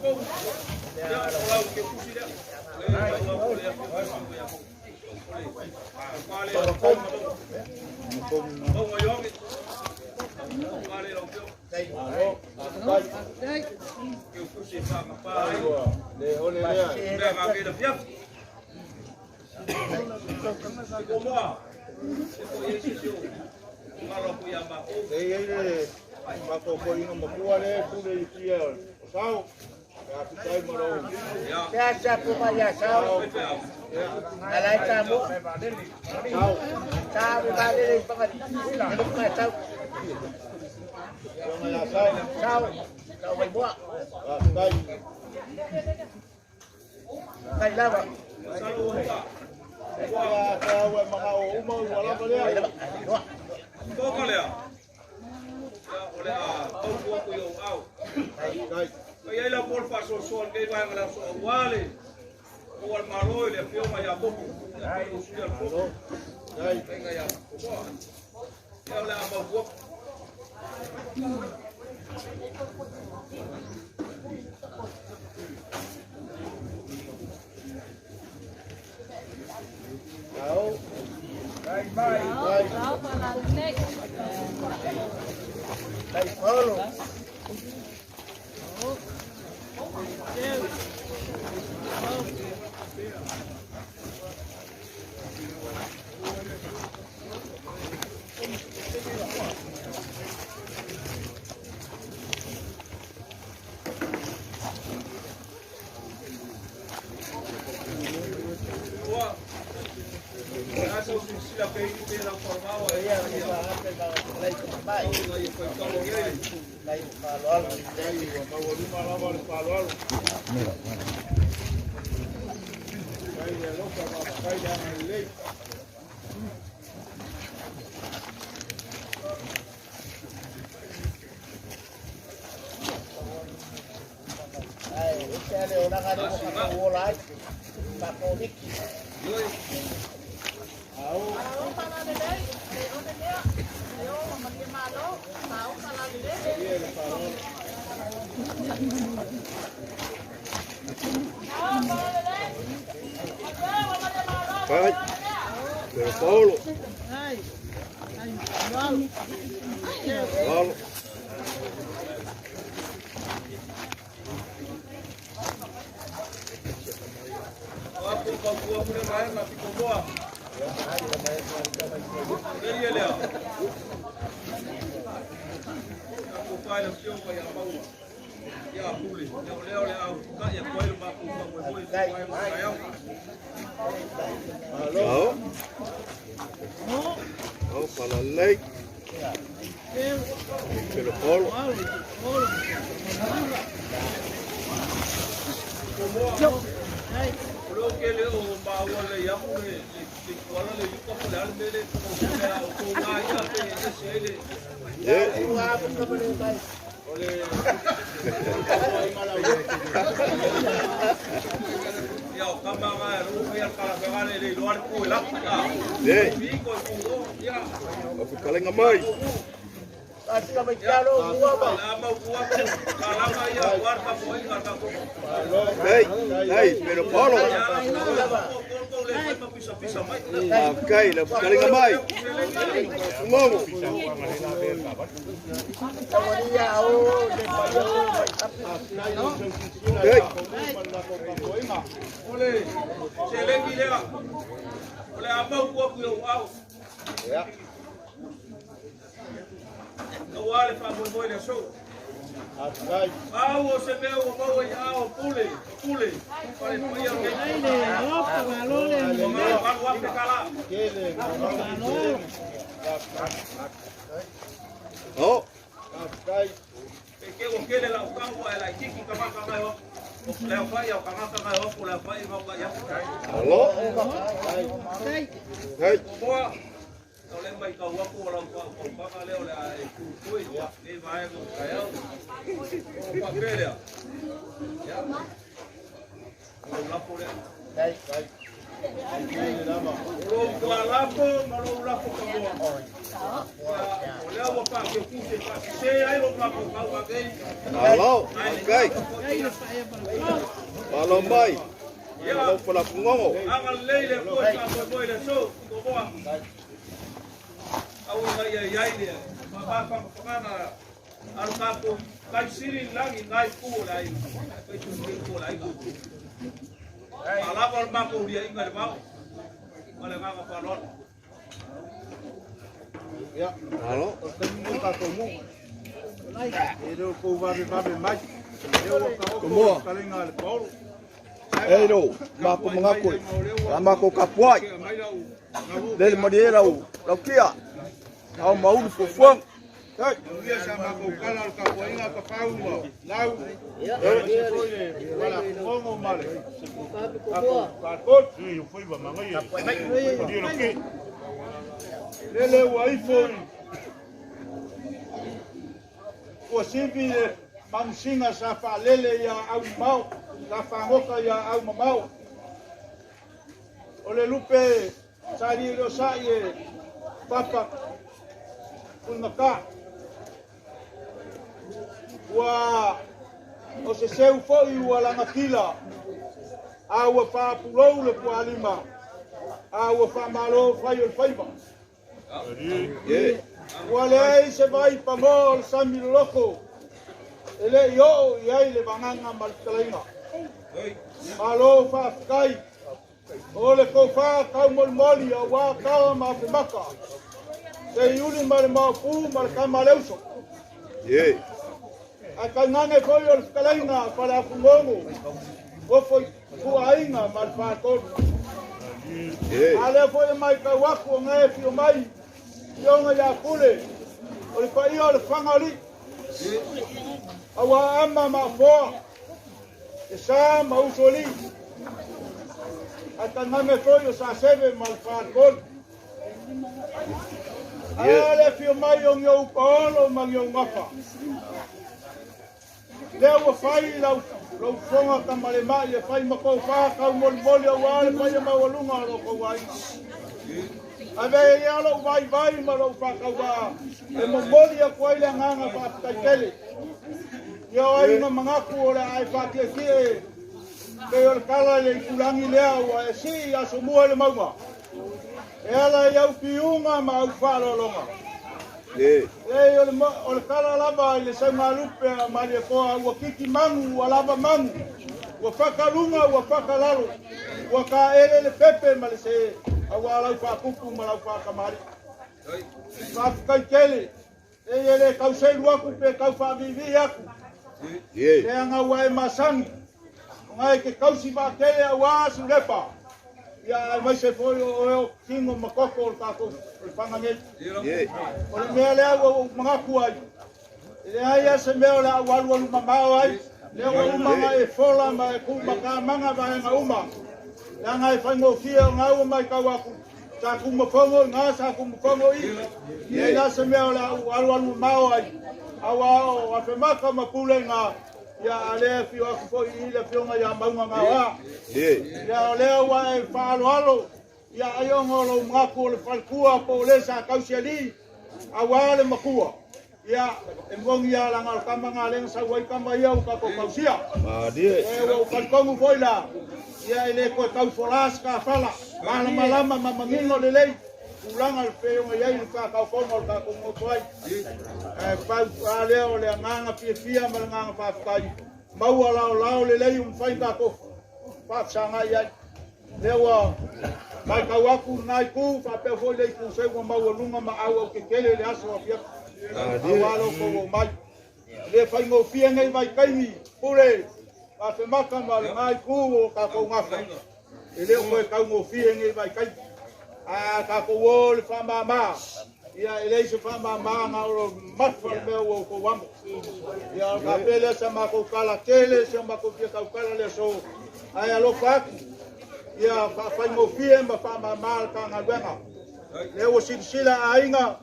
ia o lau ke kusi lea. Le lau le afioga ia mo. Ole, pale mo mo yo. Pale lau fioga. Ke kusi fa ma pa. Le ole lea. Le ga ke la fiaf. Ko moa. Se ko ye se se. Ngalo ku ia ma ko. Le ye le ma ko ko ino mo kua le pule i tia o sao. Ya fitai mo lo. Ya sa pu ma ya sao. Alai ta mo. Sao. Sa ba le le pa ni. Lu ka sao. Sao. Sao. Sao mai mo. Kai. Kai lava. Ua ka ua maka o uma ua lava lea. Toka lea. Ia o le a tau ku i o au. Kai. Kai ai la pol fa so so ngai vai ngala so wale. O al malo le fio ma ia boku. Ia ko su ia ko. Kai. Kai ngai ia ko. Ia o le a mau ku. Ao. Kai mai. Kai. Kai Paulo. Ua. Asa o sila pe i te la formao e ia. Ai ko ka lo ia. Kai ua maualuma lava le faaaloalo. Kai le alofa ma kai le agalelei. Oi. Ao. Ia le faaaloalo. Kai. Pero Paulo. Paulo. Aku kau kuah pun mai na piko moa. Ia lea. Aku pai le fioga ia maua. Ia pule. Ia o lea o le au ka ia koe le maku fa mo mo i mai mo kai au. Ao. Ao palalei. Pero Paulo. Ko moa. O leo ke le o maua le ia ku le le kuala le yuka po le ale mele o le o ko ngā ia pe e se ele. Ye. O le ia o kama ngā e ru ia kala whenga le le iloa le ku e lapa ia. Ye. Pi ko e ku o ia. O fukalenga mai. La mau kua ku ka lama ia war ka po i ka ka ko. Hey, hey, pero Paulo. Ia la ko ko ko le mai pa pisapisa mai. Faafetai lau fetalaiga mai. Fugogo. Hey. O le seleni lea, o le a mau atu i ou ao. Aua le faamoemoe le aso. Au o se mea ua maua i aao o Pule, o Pule, ma le paia o lenei. Ua $8,000. Oh. E ke ua kele lau kau e laititi kamaka mai o. O le au fai au kangaka mai o, le au fai mau ka ia. Alo. Hey. Moa, o le mai kau aku o lau kau kau panga leo le a e kukui, nei vaega o taeao. O pape lea. Ia. O lau lapo lea. O lou tualapo ma lou lapo kamoa. O lea ua faakeukusi e faasese ai lou mafaufau agei. Alo. Faafetai. Malo mai. Ia. Lau falafugogo. Agalelei le Atua i faamoemoe i le aso, Tomoa. Au ina ia i ai le faamafangafangana a lo tatou taisili i le lagi i na itu o le aiga, aemaise o lenei itu o le aiga. Faalava o le matou liaiga i le vao ma le agaga faaaloalo. Alo. O le taimi nei o tatou nuu. E le o kou vavevave mai. E ua taoto Tomoa. le fetalaiga a le Paolo. Ei lo, mako mangako, la mako kapuai. Lele malie lau lau kia. Au maulu fufuang. Hey. Ia sa matou kala o le tapuaiga tafau ma lau. Aemaise foi le falafofogo ma le tatou faatolu. Lele ua ifo i ua sivi le manusiga sa faalele ia aumamao sa fagoka ia aumamao o le lupe sa liiliosai e papa puligata ua o se seu fo'i ua lagatila a ua faapulou le pualima a ua faamālō fai o le faiva. Yeah. Ua leai se vai pagoa o le sami loloko e le'i oo i ai le vagaga ma le fetalaiga. Malo faafetai o le tofā taumolimoli auā tala ma afemaka seiuli ma le maopū ma le kama a le uso. Yeah. Ae taugage foi o le fetalaiga faleafugogo ofo i puaiga ma le fatolu. Yeah. A lea foi e maitau aku o gae fio mai fioga iā Pule o le paia o le faga alii auā ama ma afoa e sa ma usoalii ae taugage foi o Saseve ma le faletolu. A le fio mai o giou paolo ma giou gafa lea ua fai lau lou foga tamalema'i e fai ma koufā kaumolimoli auā le paia maualuga o lo kou aiga. Ave ia lou vaivai ma lou faakauvaa e momoli aku ai le agaga faafetai tele. Ia o aiga magaku o le a e faatietie pei o le kala i le itulagi lea ua e sii asomua i le mauga. E ala i au piuga ma au faaaloaloga. Yeah. Ei, o le, o le kala lava i le saugalupe a Malietoa ua kiki magu, ua lava magu, ua fakaluga, ua fakalalo, ua kaele le pepe ma le se auā lau faapupu ma lau faakamali. Faafetai tele. Ei, e le tauselu aku pe tau faaviivii aku. Yeah. Leaga ua e masagi. O gae ke tausi vaatele auā sulepa. Ia aemaise foi o oe o tino ma koko o le tatou o le faga nei. Yeah. O le mea lea ua ou magaku ai. E leai a se mea o le a ualualu mamao ai. Lea ua uma ma e fola ma e kumakamaga vaega uma. Leaga e faigofie o gau ua maitau aku. Sa kumafogo i gā, sa kumafogo i. Ia la se mea o le a ualualu mamao ai. Auā o afemaka ma pulega. Ia a lea fio aku foi i le afioga iā Mauga Gaoā. Yeah. Ia o lea ua e faaaloalo ia aioga o lou magaku o le falekua po o le sa tausialii auā le makua. Ia e mogi ia laga o le tama galega sau ai kama ia ua tatou tausia. Malie. E ua ou talitonu foi la ia e lē toe taufolā se kafala. Malamalama ma manino lelei tulaga le feoga i ai le faakaokaoga o le tatou moto ai. Ae pau a lea o le agaga fiafia ma le agaga faafetai. Maua laolao lelei ua mafai ona tatou faafesagai ai. Lea ua matau atu lena itu faapea foi le itu seu ua maualuga ma auau tetele i le aso afiafi. Aua lo outou omai. E le faigofie nei vaitaimi pule Afemata ma lena itu o tatou gafa. E le o toe taugofie nei vaitaimi. Ae a tatou o le faamama, ia e leai se faamama na o le mafa le mea ua outou amo. Ia o le faapea lea sa matou tala tele, sa matou fia tautala le aso. Ae alofa atu, ia faafaigofie ma faamama le ta galuega. Lea ua silasila aiga,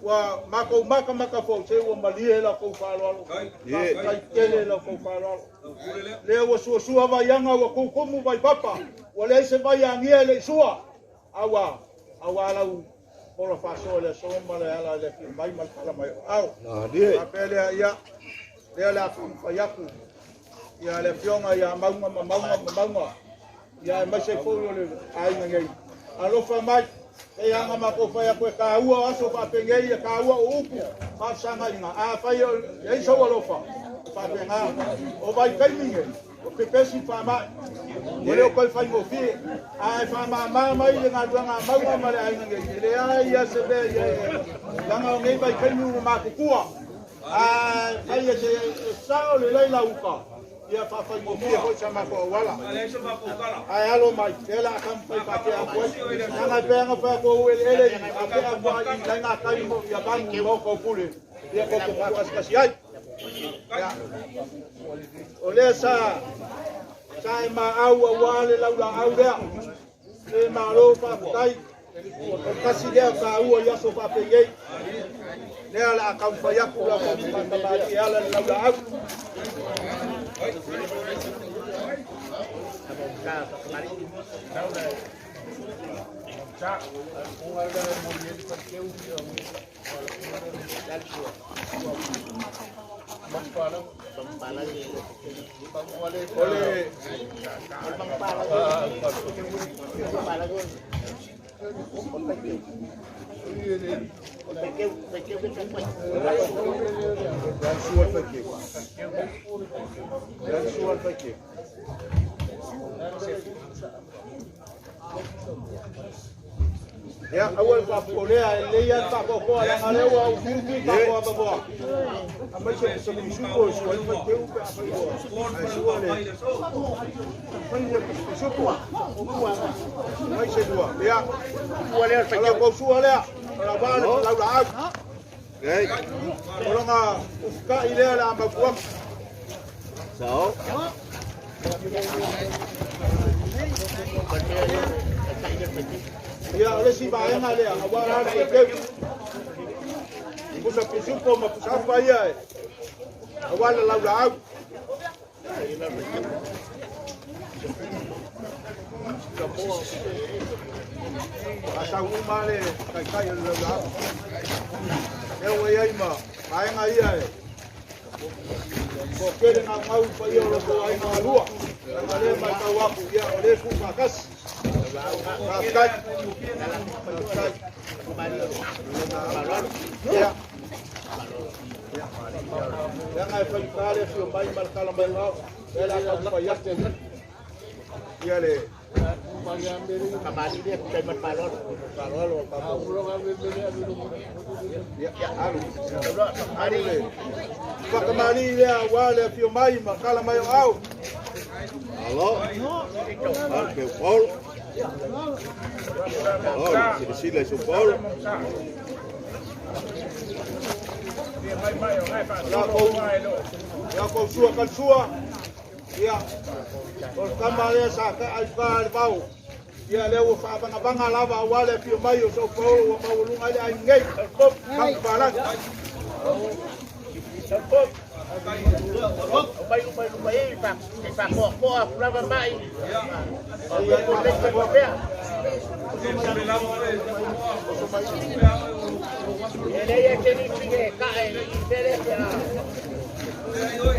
ua matou matamata foi, se ua malie la outou faaaloalo. Faafetai tele la outou faaaloalo. Lea ua suasua vaiaga, ua tutumu vaipapa, ua leai se vai agia e le i sua. Aua, aua lau pola faasoa i le aso ma le ala i le afio mai ma le tala mai o ao. Faapea lea, ia, lea le a taumafai atu ia le afioga ia Mauga ma Mauga ma Mauga, ia aemaise foi o le aiga nei. Alofa mai, e aga matou fai atu e taua o aso faapenei, e taua o upu faafesagaiga. Afai e i ai sou alofa, e faapena. O vaitaimi nei, o pepesi faamai, ua le o toe faigofie, ae faamama mai le galuega a Mauga ma le aiga nei. E leai lava se mea i ai, leaga o nei vaitaimi ua matutua. Ae fai e se sao lelei lau uta, ia faafaigofie foi sa matou auala. Ae alo mai, lea o le a taumafai faatea atu ai. Leaga e pei ona fai atu o eleele i atea atu ai i lai gatai ia vanu i maota o Pule, ia tou te faatasikasi ai. Ia, o lea sa e maau aua le laulaau lea. E malo faafetai. O le tasi lea taua i aso faapenei. Lea o le a taumafai atu la outou faatamalii e ala i le laulaau. O le Ia, aua le faapopole'a, e lelei lava le faapoapoa, leaga o lea ua ufiufi tatou avanoa. Aumai se pisupo e sua ai le faiteu pe afai ua ae sua le pisupo. Aumai se lua. Ia, o la outou sua lea, o la vaa le laulaau. O lona ufukai lea le a mautuaga. Ia, o le isi vaega lea, aua la le faiteu. Pusa pisupo ma pusa afa ia e aua le laulaau. Faasau uma le taitai o le laulaau. Lea ua i ai ma vaega ia e toatele gaugau i paia o lo outou aiga galua. Leaga lea e matau atu, ia o lea e tuufaatasi. Faafetai. Faafetai. Ia. Leaga e faigata le afio mai ma le tala mai o ao. Lea o le a taumafai atu. Ia le alu le whakamali lea aua le afio mai ma tala mai o ao. Alo, alo pe Paulo. Alo, silasila i São Paulo. Ia kou sua kalsua. Ia, o le tama lea sa ai fa le vao. Ia lea ua faavagavaga lava aua le afio mai o São Paulo ua maualuga ai le aiga nei. Mau palagi.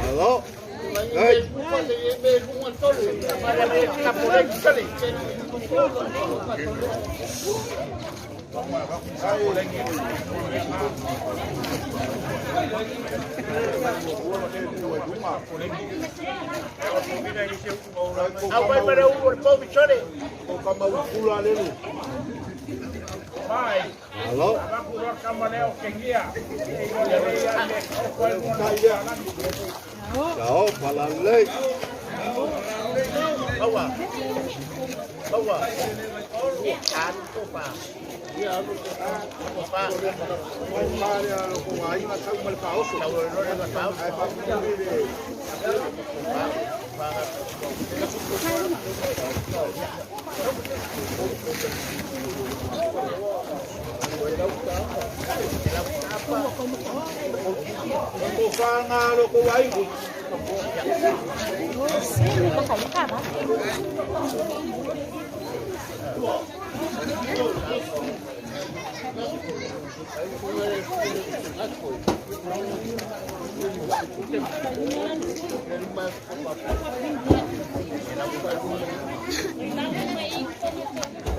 Alo.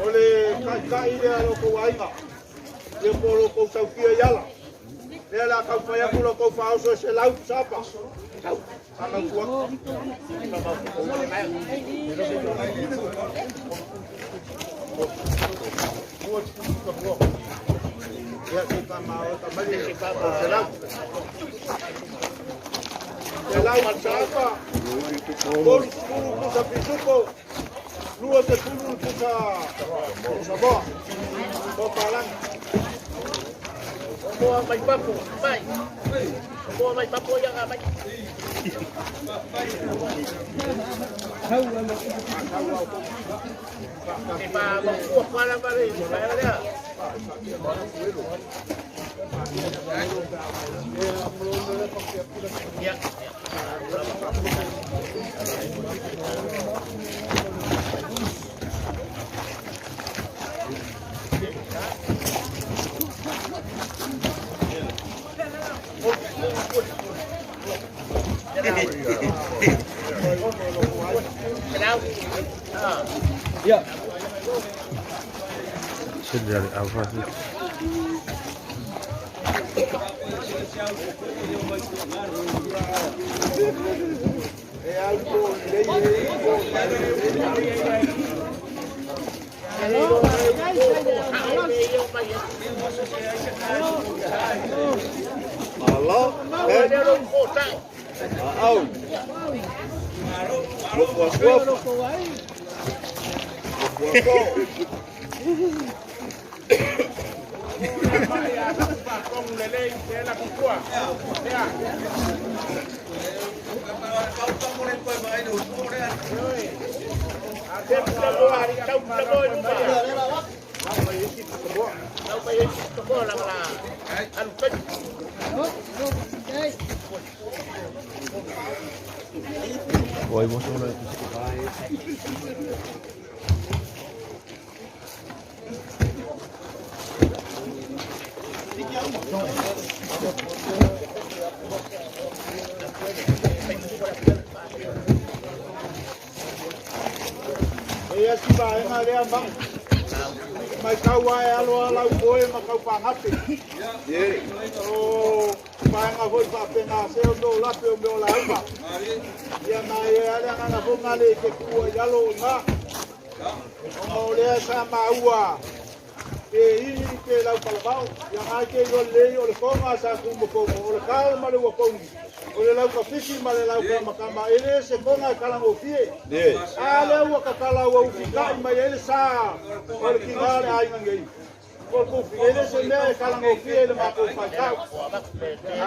Ole kai kai le lo ko aiga. Ia polo ko saufia iala. Lea la kau whai aku lo kau whaoso se lau sapa. Kau. Kau tua. Ia se tamao tamali se lau. Se lau sapa. Kolu kulu pusa pisuko. Lua te kulu pusa pusa boa. Boa palang. Boa mai papo, mai. Boa mai papo yang mai. Pa mo kuala mare, ya. Ya. Ya. Dari apa sih? Halo. Oi, bosolo. Ia si vaega lea mai tau ae alo ala upoe ma kau pagape. O vaega foi faapena se o mea o lape o mea o lauga. Ia mai e ale agaga foi gale i ke tuua i alo o iga. Ona o lea sa maua pe ili pe lau palavao. Ia ngai ke iloa lelei o le koga sa tumakogo o le kale ma le uakogi. O le lau kafisi ma le lau kamakama e le se koga e kalagofie. A lea ua kakala ua ufikai mai ai le sa o le kiga le aiga nei. O le kufi e le se mea e kalagofie i le matou faitau.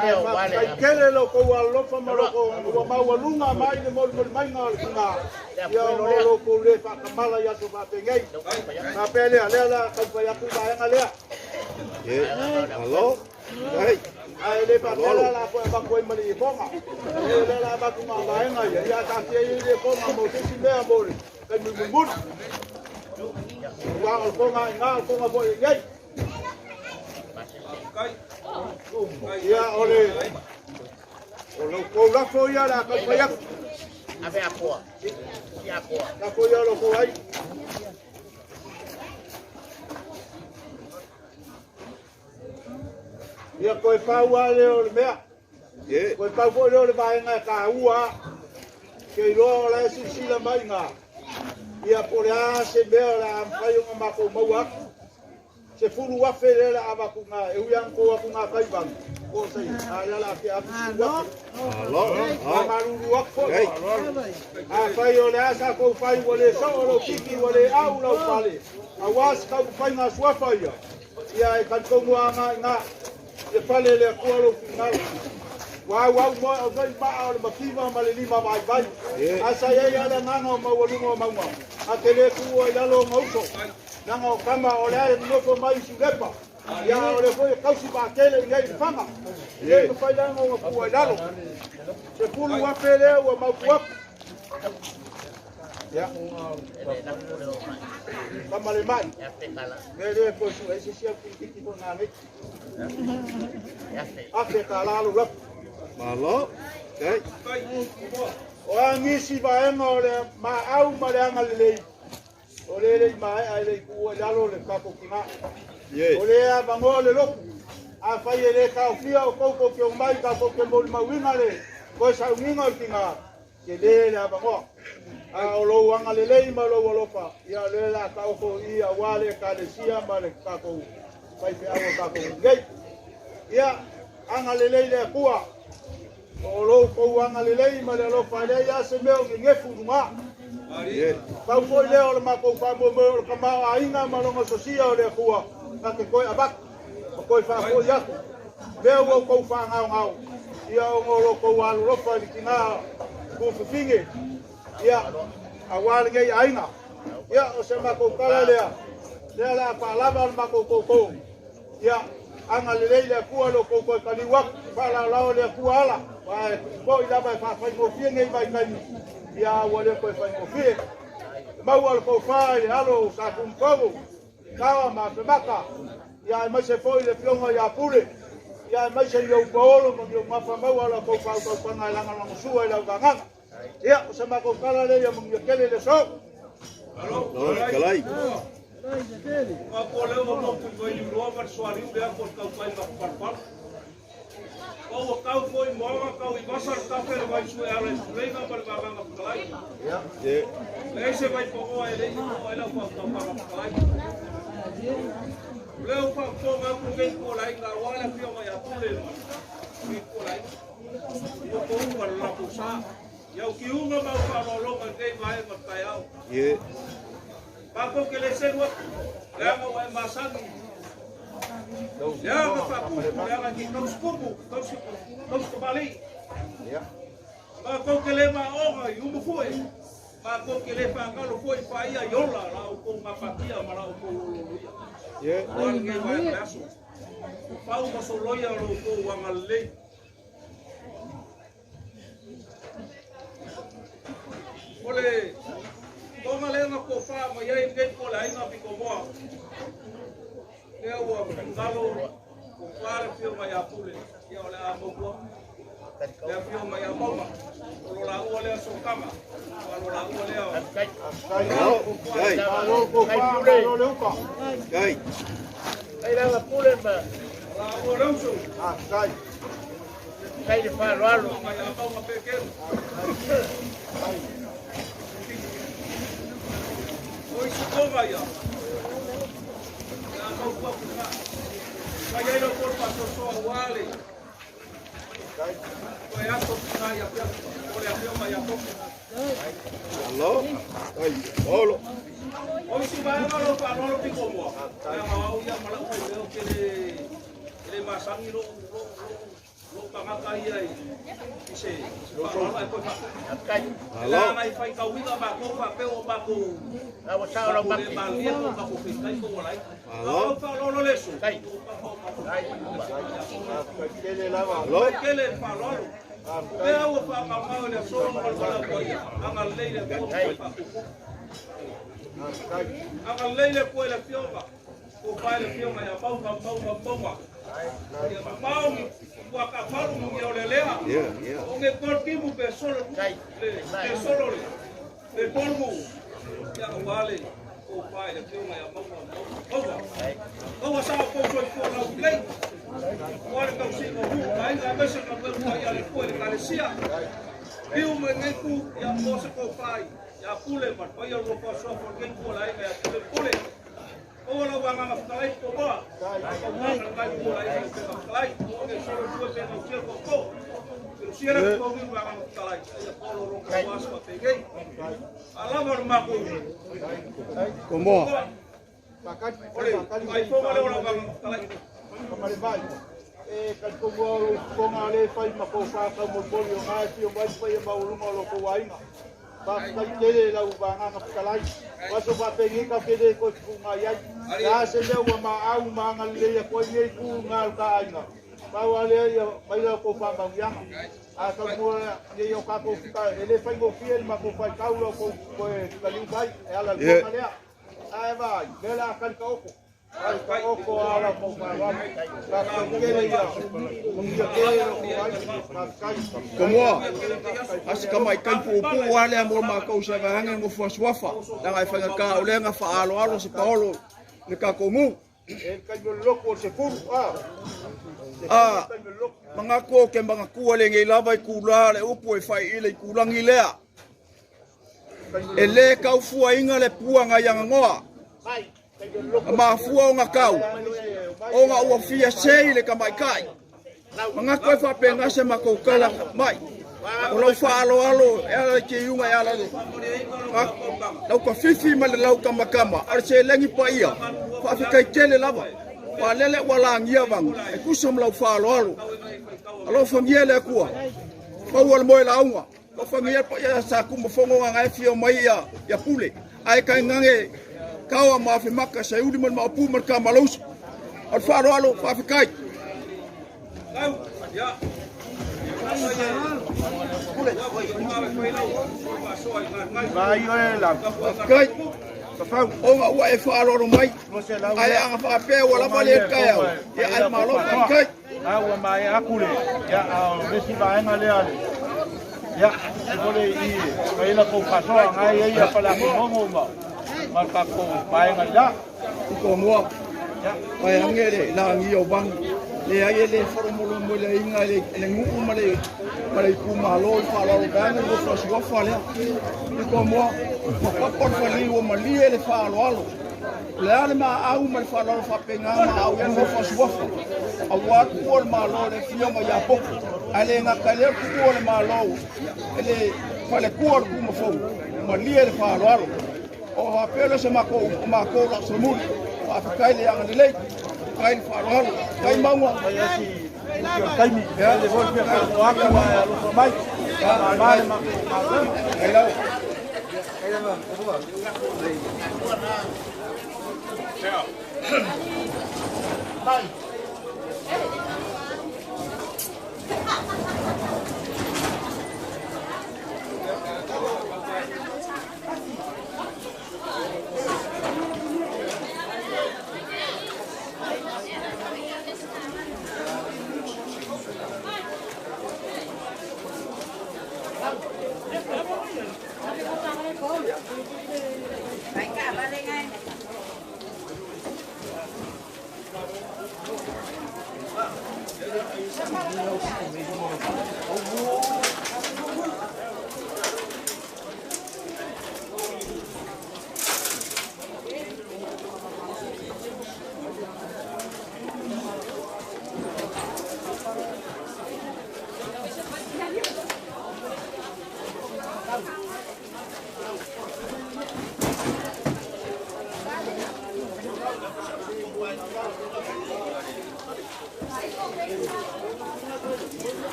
Ae faafetai lo kou alolofa ma lo kou ua maualuga mai le molimoli maiga o le kiga. Ia ona o lo kou lē faakamala i aso faapegei. Faapea lea lea la taufai atu vaega lea. Alo. Hei. Ae le faapea la foe avatu ai ma le iefoga. E lea la avatu ma vaega ia. Ia taatia ai le iefoga mo se isi mea mo le taimi mulimuli. Ua o le koga iga o le koga foi i ai. Ia o le o lau kou lafo ia le a taufai atu. Ave akoa. Si akoa. Na ko ia lo ko ai. Ia koe pau a leo o le mea. Koe pau foi leo o le vaenga e ka ua. Ke iloa o la e silasila mai ngā. Ia po le a se mea o le a mawhai o ngā mākou mau aku. Se fulu wafe le la avaku ngā. E ui ang ko aku ngā kaivangi. Ko sei, a lea la ake aku si wafe. A maruru aku foi. A whai o le asa kou whai wa le sao o lau kiki wa le au lau pale. A wasi kau whai ngā suafa ia. Ia e kalitongu a ngā ngā. Le pale le akua lau fingalo. Wa au moe o vai maa o le makiva ma le lima vai vai. A sa iai ala nganga o maualuga o mauga. A te le tuua i lalo o gauso. Nanga o kama o le ae nofo mai i Siulepa. Ia o le foi e kausi vaatele i nei faga. E lē mafai laga oga tuua i lalo. 10,000 lea ua maupu aku. Ia. Kama le mai. Me le ko su e se sia ki ko ngā nei. Afe ka lalo lapu. Malo. Okay. O a ngisi vaenga o le maau ma le agalelei. O le lei mae'a e lei tuua i lalo le tatou tigā. O le avanoa le lotu. Afai e lē taofia o tou tou te omai tatou te molimauina le toe saugiga o le tigā. Ke lē le avanoa. A o lou agalelei ma lou alofa. Ia le la taofo i auā le ekalesia ma le tatou faifeau o tatou nei. Ia agalelei le Atua. O lou tou agalelei ma le alofa e leai a se mea o gegefu i lugā. Pau foi lea o le matou faamoemoe o le tamaoaiga ma lona sosia o le Atua na te toe avatu ma toe faafo'i atu. Mea ua outou faagaogao. Ia ona o lo tou alolofa i le tigā tufifine. Ia auā lenei aiga. Ia o se matou tala lea. Lea le a faalava le matou tōtō. Ia agalelei le Atua lo tou toe taliu atu. Faalaolao le Atua ala. Aua e mo'i lava e faafaigofie nei vaitaimi. Ia ua le toe faigofie. Maua le tofa i le alo o sa Tumutogo. Tawa ma Afemata. Ia aemaise foi le afioga ia Pule. Ia aemaise i ou paolo ma ni ou gafa maua la tou faautautaga e lagolagosua i lau vagaga. Ia o se matou tala lea ia manuia tele le aso. Malo fetalai. Ua po leo ua moku i Vailiuloa ma le sualiu lea po o le tautai ma palapala. O ua kau foi moaga kau i vasa le kafe le vai sue ala i Suleiga ma le vagaga fetalai. Leai se vai pogoa e le i oo ai lau faautautaga fetalai. O lea ua faafofoga atu lenei po o le aiga aua le afioga ia Pule ma lenei po o le aiga. Ua pouga le latou sa. Ia utiuga ma au faaaloaloga i lenei vaega o le taeao. Matou te le selu atu, leaga ua e masani. Leaga faapupu, leaga e te tausitupu, tausitamalii. Matou te le maoga i Umufue, matou te le faagalo foi i paia i ola la outou gapatia ma la outou loloia. Aua lenei vaega o le aso. O pau ma soloia o lo outou agalelei. O le toga lea na tofa mai ai lenei po o le aiga Pitomoa. Lea ua finagalo tofa le afioga ia Pule, ia o le a maua le afioga ia Mauga. O lo laua lea sootaga, ma lo laua lea. Malo tofa, malo le uta. Kai lava Pule ma Laua le uso. Faafetai. Kai le faaaloalo. Afioga ia Mauga Pekeu. O isi toga ia. Ia maua atu na. Mai ai lau tolu faasoasoa aua le. Toe aso tina ia pia o le afioga ia Tofi. Malo. Ai, olo. O isi vaega o lau faaaloalo pito moa. Leaga o au ia ma lau faileo ke le e le masani lou lou lou lou tagata ia i i se se faaaloalo ae toe faapupu. E leaga i faitauina matou faapea ua matou Ua sao lau matou le maki. malie po o matou feitai po ua laina. A Malo. o lau faaaloalo le aso, Kai. ua papa o matou le afioga ia Tofi. Faafetai tele lava. Malo. Tele le faaaloalo. O mea ua faagaogao i le aso ma le valaau paia, agalelei le Atua ma toe faapupupu. Faafetai. Agalelei le Atua i le afioga, tofa i le afioga ia Mauga, Mauga, Mauga. Ia mamao ni wakafalu mo ia ole lea. O nge kolkimu pe solo le pe solo le le polmu. Ia wale o pai le kionga ia maua maua. Maua sa ko so ko na ulei. Wale kau si o hu mai la mesa ka pe ia le ko le kalesia. Piu me ngai ku ia mo se ko pai. Ia pule ma pai o ko so ko ngai ku la ia pule pule. O la wa nga ftalai ko ba. Ngai ku la ia pe ftalai. O ngai solo tu pe no sia ko ko. Pero si era ko ngai wa nga ftalai. Ia polo ro ko aso pe ngai. Ala ma ma ko. Komo. Ole, ai fo ma le ola wa nga ftalai. Kamale mai. E ka ko ko nga le fai ma ko fa ka mo poli o ngai fi o mai fai ma ulunga lo ko wainga. Pa ka tele la u banga nga ftalai. Waso pa pengi ka pele ko ku ngai ai. La se le wa ma au ma nga le ya ko nei ku nga ka ainga. Pa wa le ya mai la ko fa ma ya. A ka mo ye yo ka ko ka ele fai go fiel ma ko fai ka lo ko ko ka li bai e ala ko le. Ai vai, le la ka ka oko. Komoa, asa ka mai kai pupu ale a mo makou sa vahanga ngo fuasuafa. Langa e whainga ka o lenga wha alo alo se paolo le ka kongu. A mga ko ke mga kua le ngei lava i kula le upu e whai ile i kulangi lea. E le kaufua inga le pua ngai angangoa. Ma fua o ngā kau, o ngā ua fia sei le ka mai kai. Mga koe whape ngā se makou kala mai. O lau wha alo alo, e ala ke iunga e ala le. Lau ka fifi ma le lau kamakama, ara se lengi pa ia. Whaafekai tele lava. Wa lele ua langia vangu, e kusa ma lau wha alo alo. Alo whangia le akua. Maua le moe launga. Lau whangia pa ia sa kumafongo ngā ngai fio mai ia, ia pule. Ae kai ngange kawa ma awhemaka se uli man maupu man ka malausa. O le whaaloalo, whaafekai. Whaafekai. O ngā ua e whaaloalo mai. Ai anga whaapea ua lava le kai au. Ia ai malo whaafekai. A ua mai aku le. Ia a lesi vaenga le ale. Ia, e kore i kaila ko pasoa ngai ia pala ko ma. Marka ko paenga ila. Ko moa. Pai ange le la ngi o bang. Le ai le foromolo mo le inga le le ngu ma le ma le ku malo fa la bang le fa suwa fa le. Ko moa. Ma pa por fa li o ma li le fa alo alo. Le ale ma au ma fa la fa penga ma au ia fa suwa fa. A wa ku o malo le fio ma ya poko. Ale nga ka le ku o le malo. Le fa le ku o ku ma fo. Ma li le fa alo alo. O ha pele se mako mako la semuli fa kai le anga le kai fa alo kai maunga kai mi le vol pe ka o aka ma lo mai ma ma kai lau kai lau mai.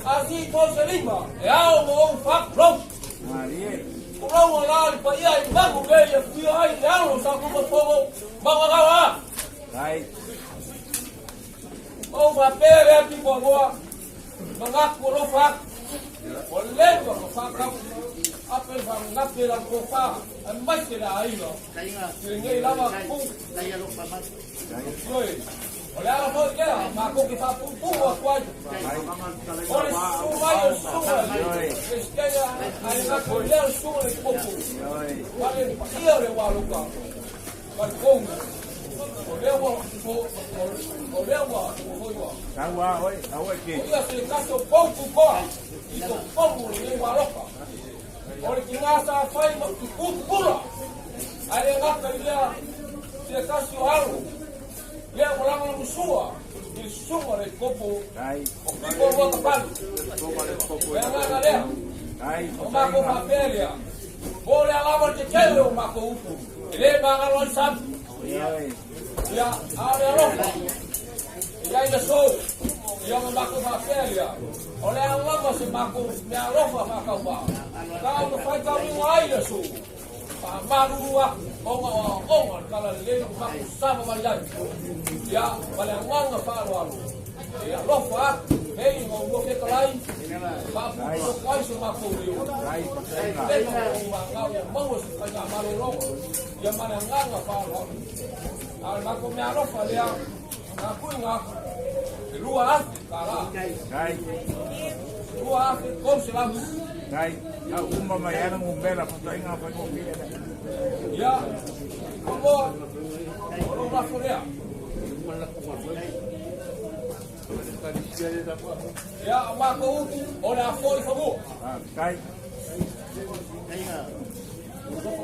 A si to se lima, e ao mo ou whakulou. Kulou o la le paia i magu le ia fia ai le alo sa kuma fogo, mawagawa. O whapea lea piko moa, mangaku o lo whaku. O lewa ka whakau, ape whangape la kofa, a mai te la aina. I ngei lava ku. Oi. O le ala foi lea, ma ko ke whapupu a kuai. O le sumai o suma, le skeia, a le ngako lea o suma le popo. Wale paia le waluka, wale konga. O lea ua, o lea ua, o hoi ua. Taua oi, taua ke. O ia se kasi o pouku koa, i to pouku le waloka. O le ki ngā sa whai ma ki pupula. Ai le ngaka i lea, se kasi o alo. Lea o langa na musua, i sunga le kopo, o piko rua kapali. Lea ngaka lea, o mako whapea O le alawa te tele o mako upu, e le mangalo ai sami. Ia, a le alofa. Ia ina sou. Ia ma mako whapea ia. O le alawa se mako me alofa whakau Ka o whai kau ni ai le sou. Pa maruru aku, onga o onga, kala le o mako sama mai ai. Ia, ma le anganga whaalo alo. Ia alofa aku, hei ngau ua whekalai, pa pupu kwai se mako rio. Le ma o ngau ia maua se whainga maroro. Ia ma le anganga whaalo alo. A le mako me alofa lea, ngā kui ngā e lua afi, ka la. Lua afi, kou se lamu. Au uma mai ana ngumela patainga whai mo pile. Ia, komoa, o lo lafo lea. Ia, o mako upu, o le afo i whamua.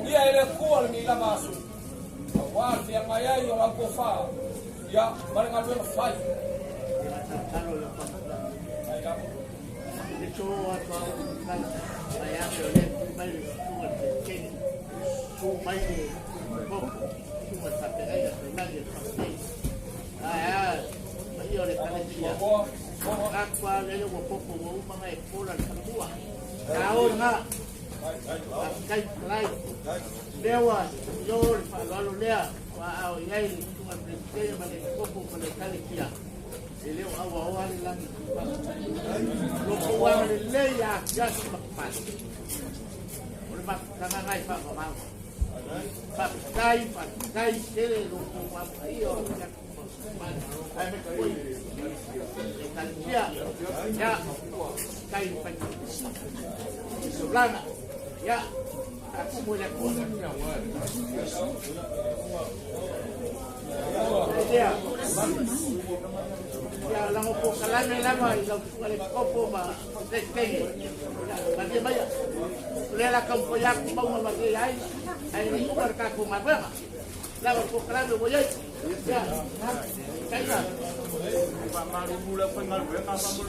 Ia ele kua le ni lama asu. Wā te ngai ai o lau kōwhā. Ia, mare ngā luenga whai. Ai lama. Lewa, yo le whaaloalo lea, wa ao iai le tunga presidente ma le kopo ma le kalekia. E leo aua oa le langi. Loko ua le lei a kiasi makapali. O le makutanga ngai whakamau. Whapitai, whapitai, tele loko ua mai o le ai me koi. Le kalekia, ya, kai whai. Solana, ya. Aku boleh aku. Ya. Ya lango po kalame lama ila le kopo ma tenge. Ma dia maya. Le la kampo ya ku mau ma dia ai. Ai ni ku ka ku ma ba. La po kalame bo ye. Ya. Kaila. Ma maru la pa ngalu ka ma mo.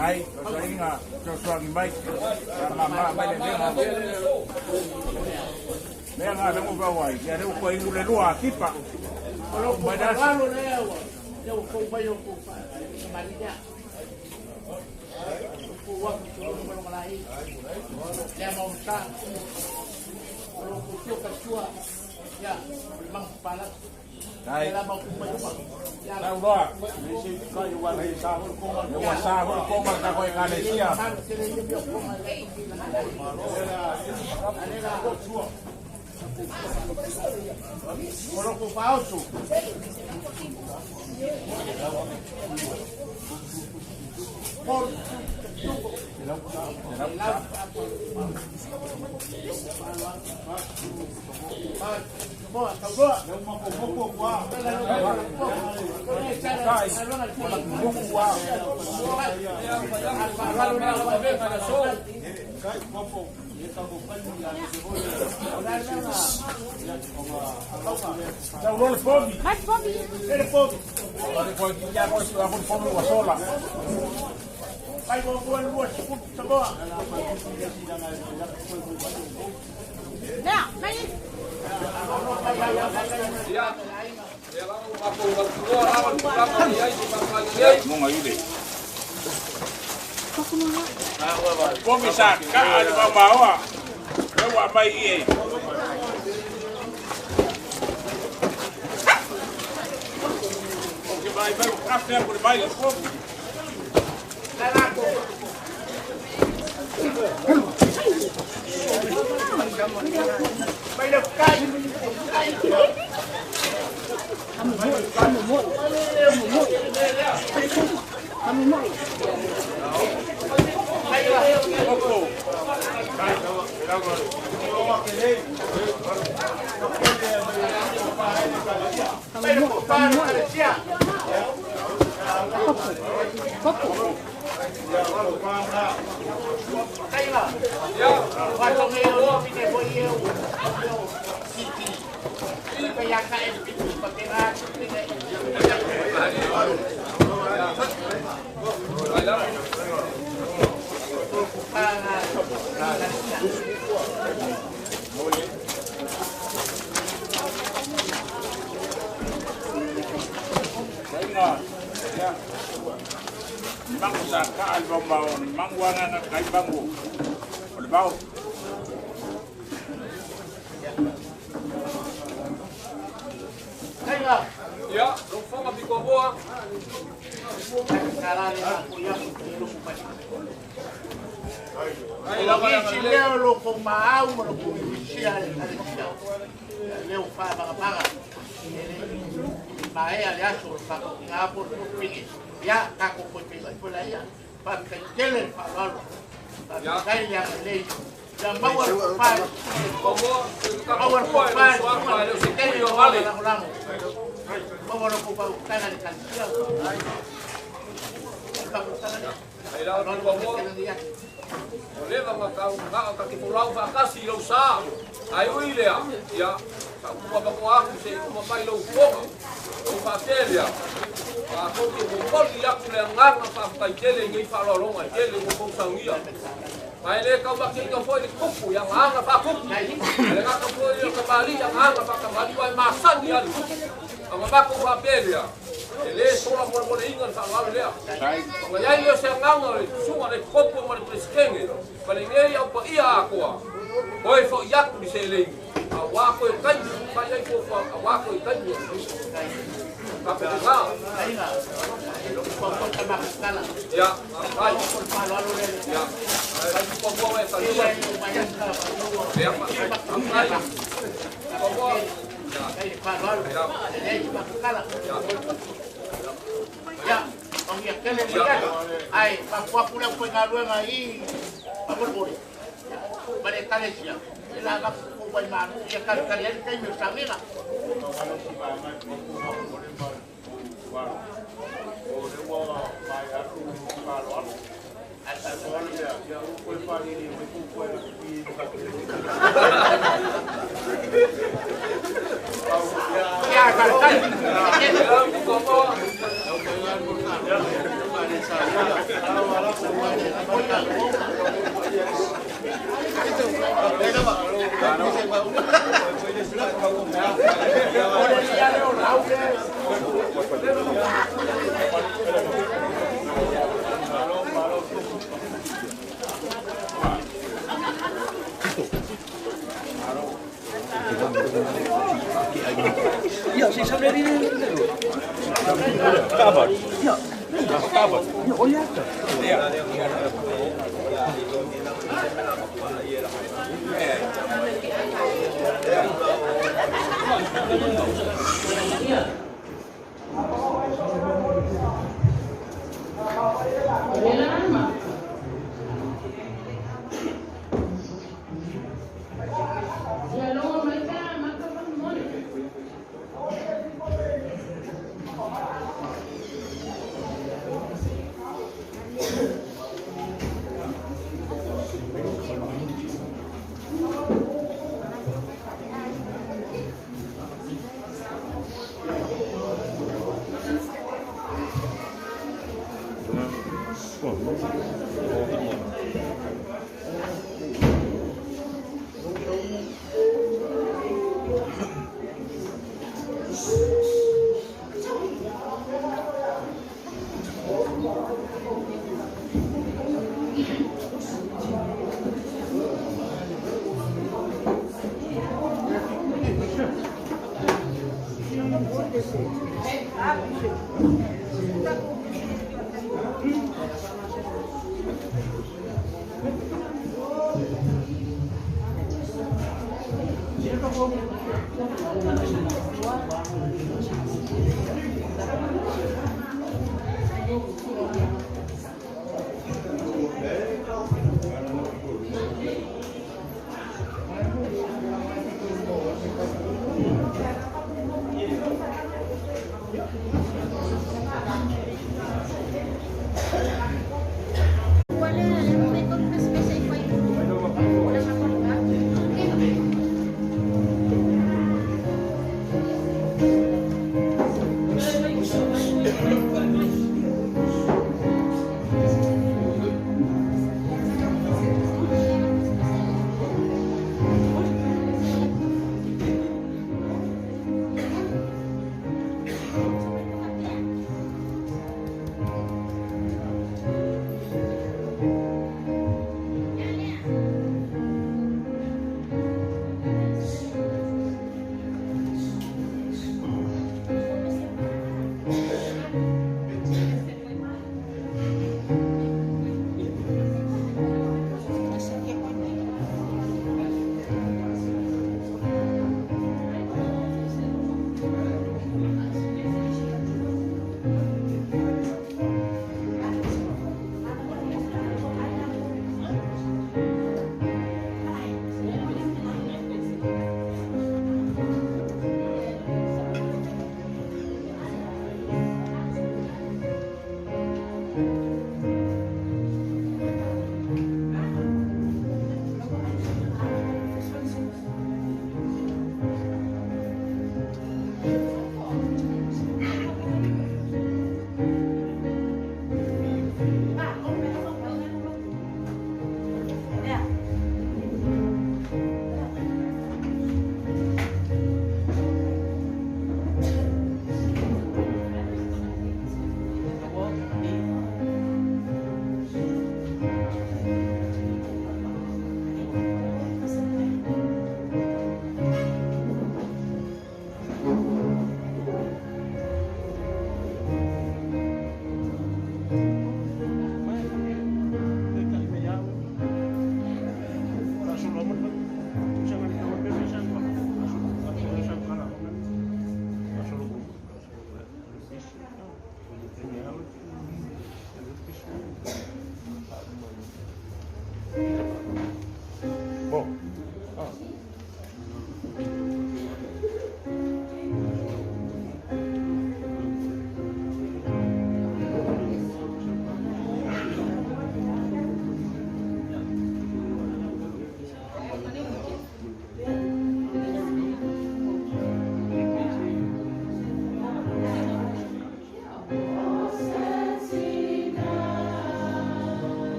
Ai, tainga, sosoangi mai, ma mai le lenga. Mea ngā lengo vawai, ia leo kua ingu le lua akipa. O Mai dasi. lalo lea ua, lea ua kou mai o kou wha, kamari lea. O kou waku tulu ma longa lai. Lea maunta. O lo kou tio katua, ia, o le mangu pala. Ai. Lea mau kumai uma. Ia, Tau loa. Le ua sa holo konga ka koe kalesia. Oloko fausu. Por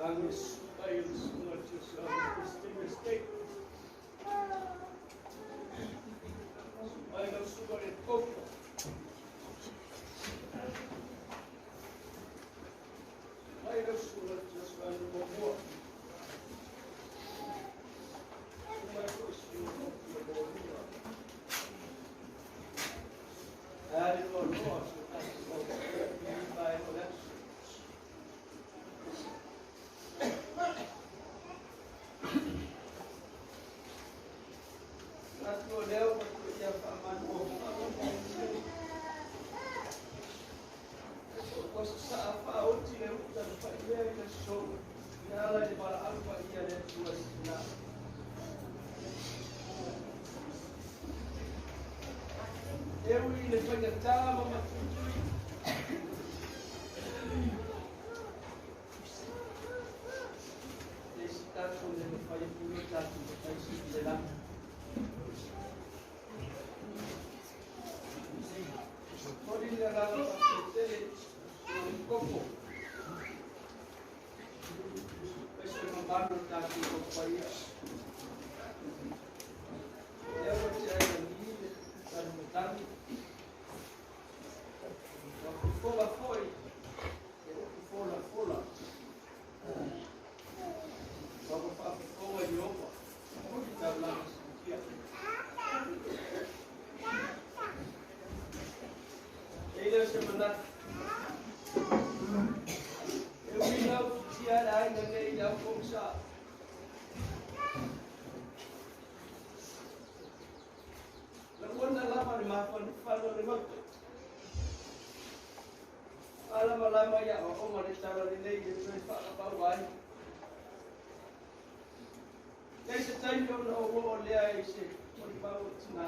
Agaga e susu ai o le susuga i le tioseoga o le Peresetene o le State. Susu mai lau susuga i le Epikopo. Susu mai lau susuga i le tioseoga muamua. Susu mai foi susuga matua. Ae a le loaloa o si o tatou Maota i lenei vaega o le aso. Manatu o lea ua tuuaia faamanu ua sasaa faaoti le uta na faimea i le aso e ala i le valaau paia a le Atua i tina. E ui i le faigata ma matuitui, e leai se tatou le mafai e pule o tatou matai sili i le lagi. Momoli le agaga faafetai tele i le Kopo, aemaise le mamalu o le tatou Maota paia. Lea ua tea i lagi le talimatagi, ua fofoga foi e upu folafola, ma ua faafofoga Ieova i le taulaga siitia. E i lea o se manatu, e ui ina ufitia le aiga nei i le aupogisa, lagona lava le mafanafana o le loto. Malamalama i aoaoga le talalelei e toe faakapaua ai. Leai se taimi ona ou oo lea i se molimau o le tina.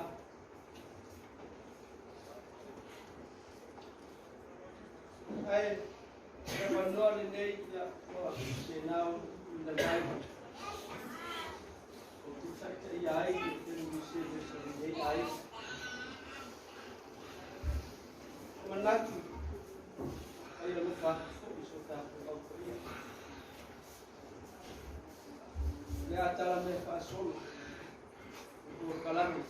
Ae le avanoa lenei ia ua faapena ona tuuina mai ou te taitaia ai le family service a lenei aiga. E manatu ai alofa atu foi i so tatou au paia. O le a tala mea faasolo o polokalame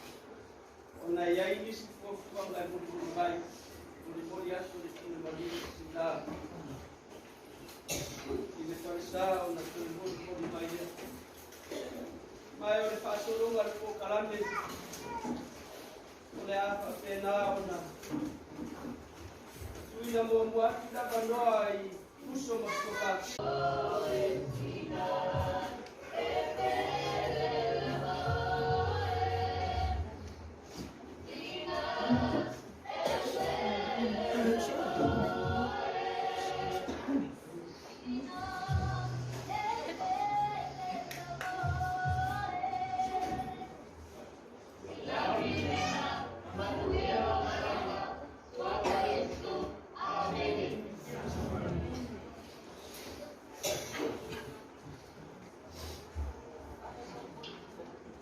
ona e i ai nisi fuafuaga e mulimuli mai, molimoli atu le tino malie i tina i le falesa ona toe molimoli mai lea. Ma o le faasologa o le polokalame o le a faapena ona tuuina muamua atu le avanoa i uso ma Slovakia.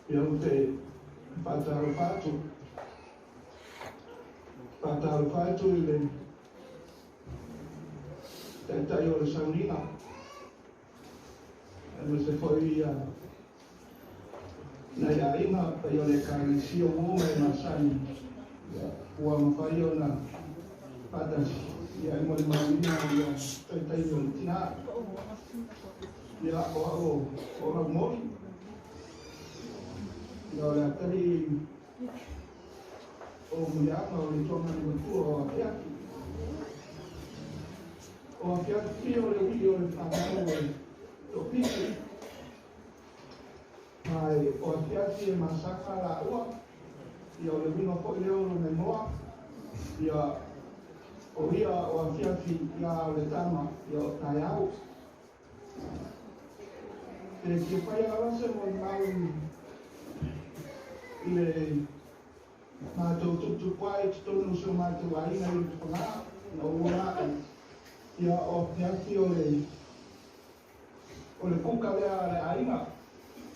Ia ou te faatalofa atu, faatalofa atu i le Taitai o le sauniga, aemaise foi ia nai aiga paia o le Ekalesia ua uma e masani ua mafai ona faatasi ia e molimauina ia taitaimi o le tina. Ia o au o Laumoli, ia o le atali o Muliaga o le tuaga matua o Afiafi. O Afiafi o le uli o le whanau e topiki. Mai o Afiafi e masaka la ua. Ia o le winga foi leo o le moa. Ia o ia o Afiafi ia o le tama ia o taiau. Te fia whai lava se molimau i le matou tuputupu ai i totonu o si o matou aiga i Lotofaga na ou ola aʻe. Ia o Afiafi o le o le kuka lea a le aiga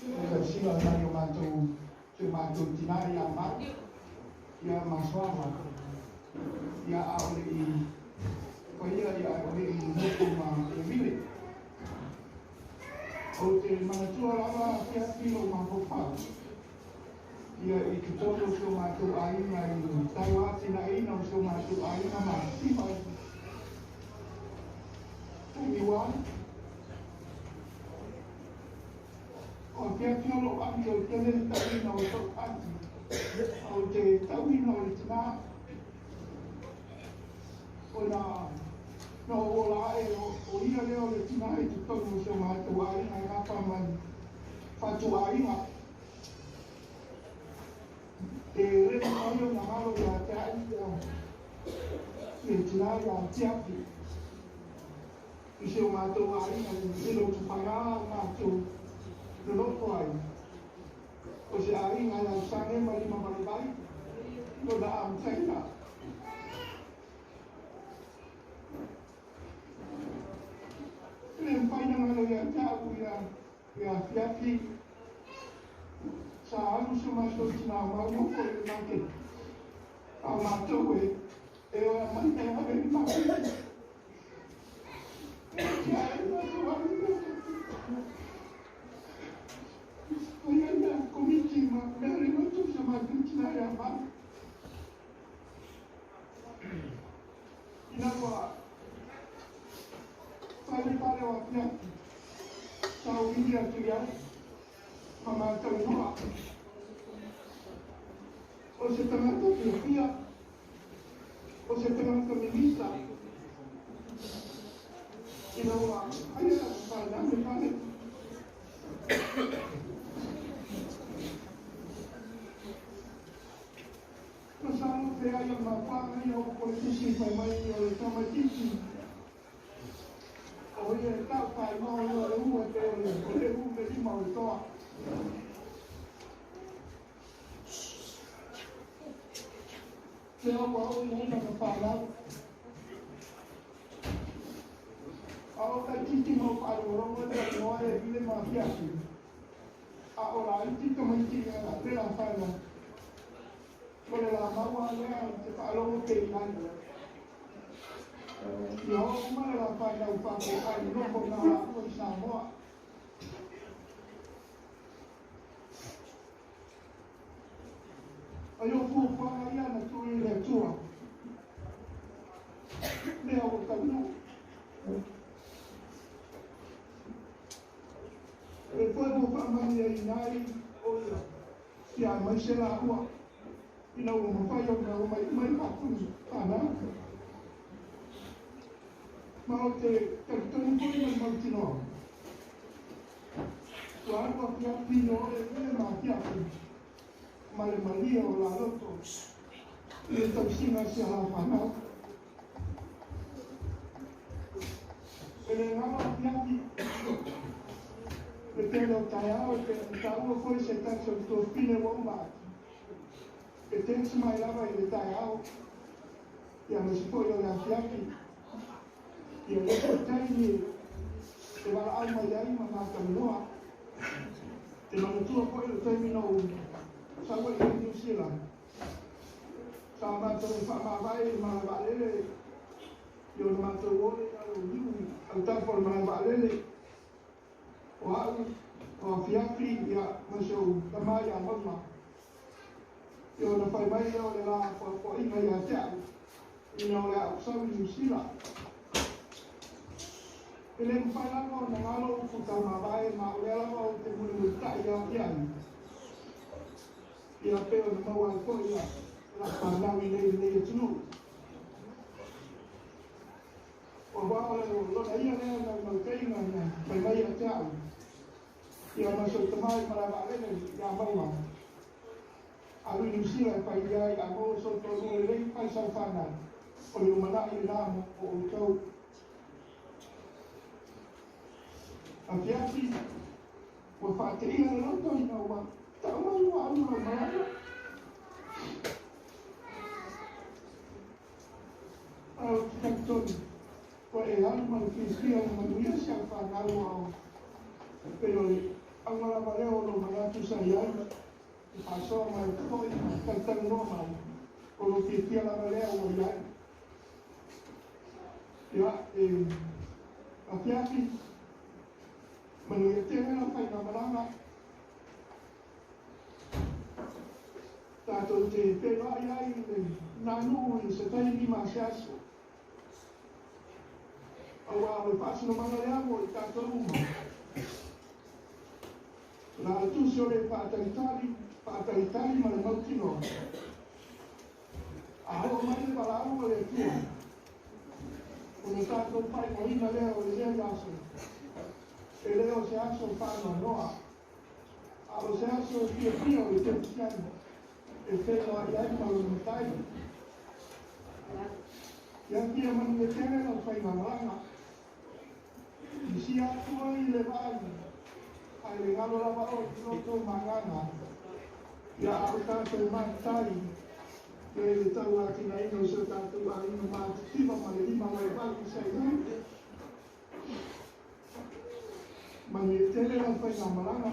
o le sila mai o matou si o matou tina ia Mau ia ma Suava ia a o le i paia ia o le i nofo ma le vile. O te manatua lava afiafi lou mafaufau ia i totonu o si o matou aiga i le tauatinaʻiina o si o matou aiga matitiva i taimi ua alu. O afiafi o lou agi o le tele le tauina o soʻu agi, a o te tauina o le tinā ona na ou ola aʻe o ia lea o le tinā i totonu o si o matou aiga e gafa ma le fatuaiga. E le mafai ona galo iā te a'u ia le tinā iā Tiafi i si o matou aiga i Lotupagā o matou loloto ai o se aiga e ausage ma limavaivai lona amataina. E le mafai ona galo ia te a'u ia le afiafi sa alu si o matou tinā maua foi i le maketi, a o matou e e o e aumai e ave i le maketi. E tia ai matou alu i le maketi. O i ai le komiti ma mea le loto si o matou tinā ia Mau. Ina ua fai le fale o afiafi, sa ou ili atu i ai ma matou noa. O se tagata fiafia, o se tagata mimita, ina ua aia faanau le fale. Masalo pe ai o mafuaga ia o politisi fai mai o le tamaitiiti o ia e tau faaigoa ia o le ua e pei o le u le lima o le toa. Lea ua oo i ai lana fanau. A o laitiiti ma ou faalogologo e talanoa e vile ma afiafi, a o laiti tamaiti ia le la fanau. O le la maua lea i te faalogo pe i ai. Ia oo uma le la fanau faapokai nofo na laua i Samoa. Ai o fuafuaga ia na tuu i le Atua. Lea ua taunuu. Le foi ua faamanuiaina ai o ia ia aemaise laua ina ua mafai ona omai uma i fafo fanau. Ma o te talitonu foi ma le mautinoa. Ua alu afiafi o e vile ma afiafi ma le malie o la loto i le tausiga o si a la fanau. E le galo afiafi le tele o taeao e pe ona taua foi se tasi o le tuafafine ua uma atu. E text mai lava i le taeao ia aemaise foi o le afiafi. Ia lea foi taimi e valaau mai ai ma matalanoa. Te manatua foi le taimi na ou sau ai i New Zealand. Sa matou faamavae i le malae vaalele i ona matou ole i lalo o niu i autafa o le malae vaalele. O a'u, o afiafi ia ma si ou tama ia Mauga. Ia ona fai mai lea o le la apoapoaiga ia te a'u ina o le a ou sau i Niu Sila. E le mafai lava ona galo upu taumavae ma o lea lava ou te mulimulitaʻi i ai. Ia pei ona maua ai foi ia la fanau i nei lenei atunuu. Aua o le lona ia lea naunautaiga na fai mai ia te a'u ia ma si ou tama i malae vaalele ia Mauga. Alu i Niu Sila e fai ai a maua sou toalua lelei fai sau fanau. O le umanaʻi lenā mo outou. Afiafi ua faateia le loto ina ua tau mai ua alu lau malaga. Ae ou te talitonu ua e alu ma le fiafia ma manuia si au fanau a o pei o le auga lava lea o lou manatu sa i ai e faasoa mai foi ma talatalanoa mai o lou fiafia lava lea ua i ai. Ia e afiafi Manuia tele lau faigamalaga. Tatou te feiloai ai i le nanuu i se taimi ma se aso. Auā o le faasinomaga lea mo i tatou uma. O la le tusi o le faatalitali, faatalitali ma le mautinoa. A oo mai le valaau a le Atua, ona tatou faaigoaina lea o lenei aso, e le o se aso faanoanoa, a o se aso fiafia o le kerisiano e feiloai ai ma lona Matai. Ia fia manuia tele lau faigamalaga. Misia atu oe i le vaai, ae le galo lava oe i lo outou magaga. Ia a o tatou matai, ia i le tauatinaina o si o tatou aiga matitiva ma le 588 sa i ai. Manuia tele lau faigamalaga.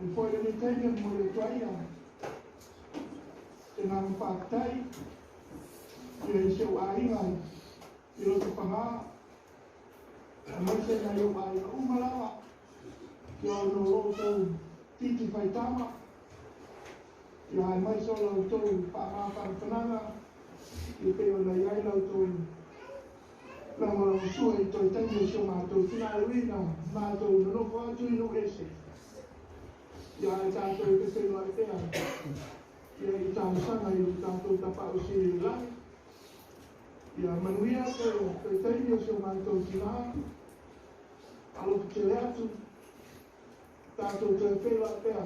E foi lenei taimi e momoli atu ai se agaga faafetai ia i si ou aiga i Lotofaga, aemaise nai ou aiga uma lava, ia ona o lo outou titi faitama, ia aemaise o la outou faamafanafanaga e pei ona i ai la outou lagolagosua i toe taimi o si o matou tina e ui na matou nonofo atu i nuu ese. Ia ae tatou te feiloai pea ia i talosaga i lo tatou Tapaau Sili i le lagi. Ia manuia te toe taimi o si o matou tina. Alofa tele atu. Tatou toe feiloai pea.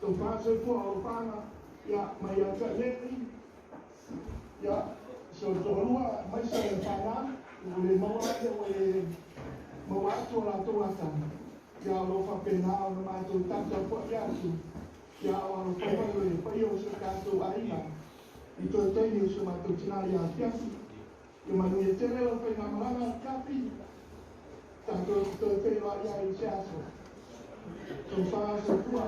Tofa soifua alofaga ia mai ia te au nei. Ia si ou toalua aemaise le fanau ua le maua ai ua le maua atu o latou ata. Ia o lo o faapena ona matou taputapuai atu ia o alofaiva le paia o si o tatou aiga i toe taimi o si o matou tina ia afiafi. Ia manuia tele lau faigamalaga Kapi. Tatou te toe feiloai ai i se aso. Tofa soifua.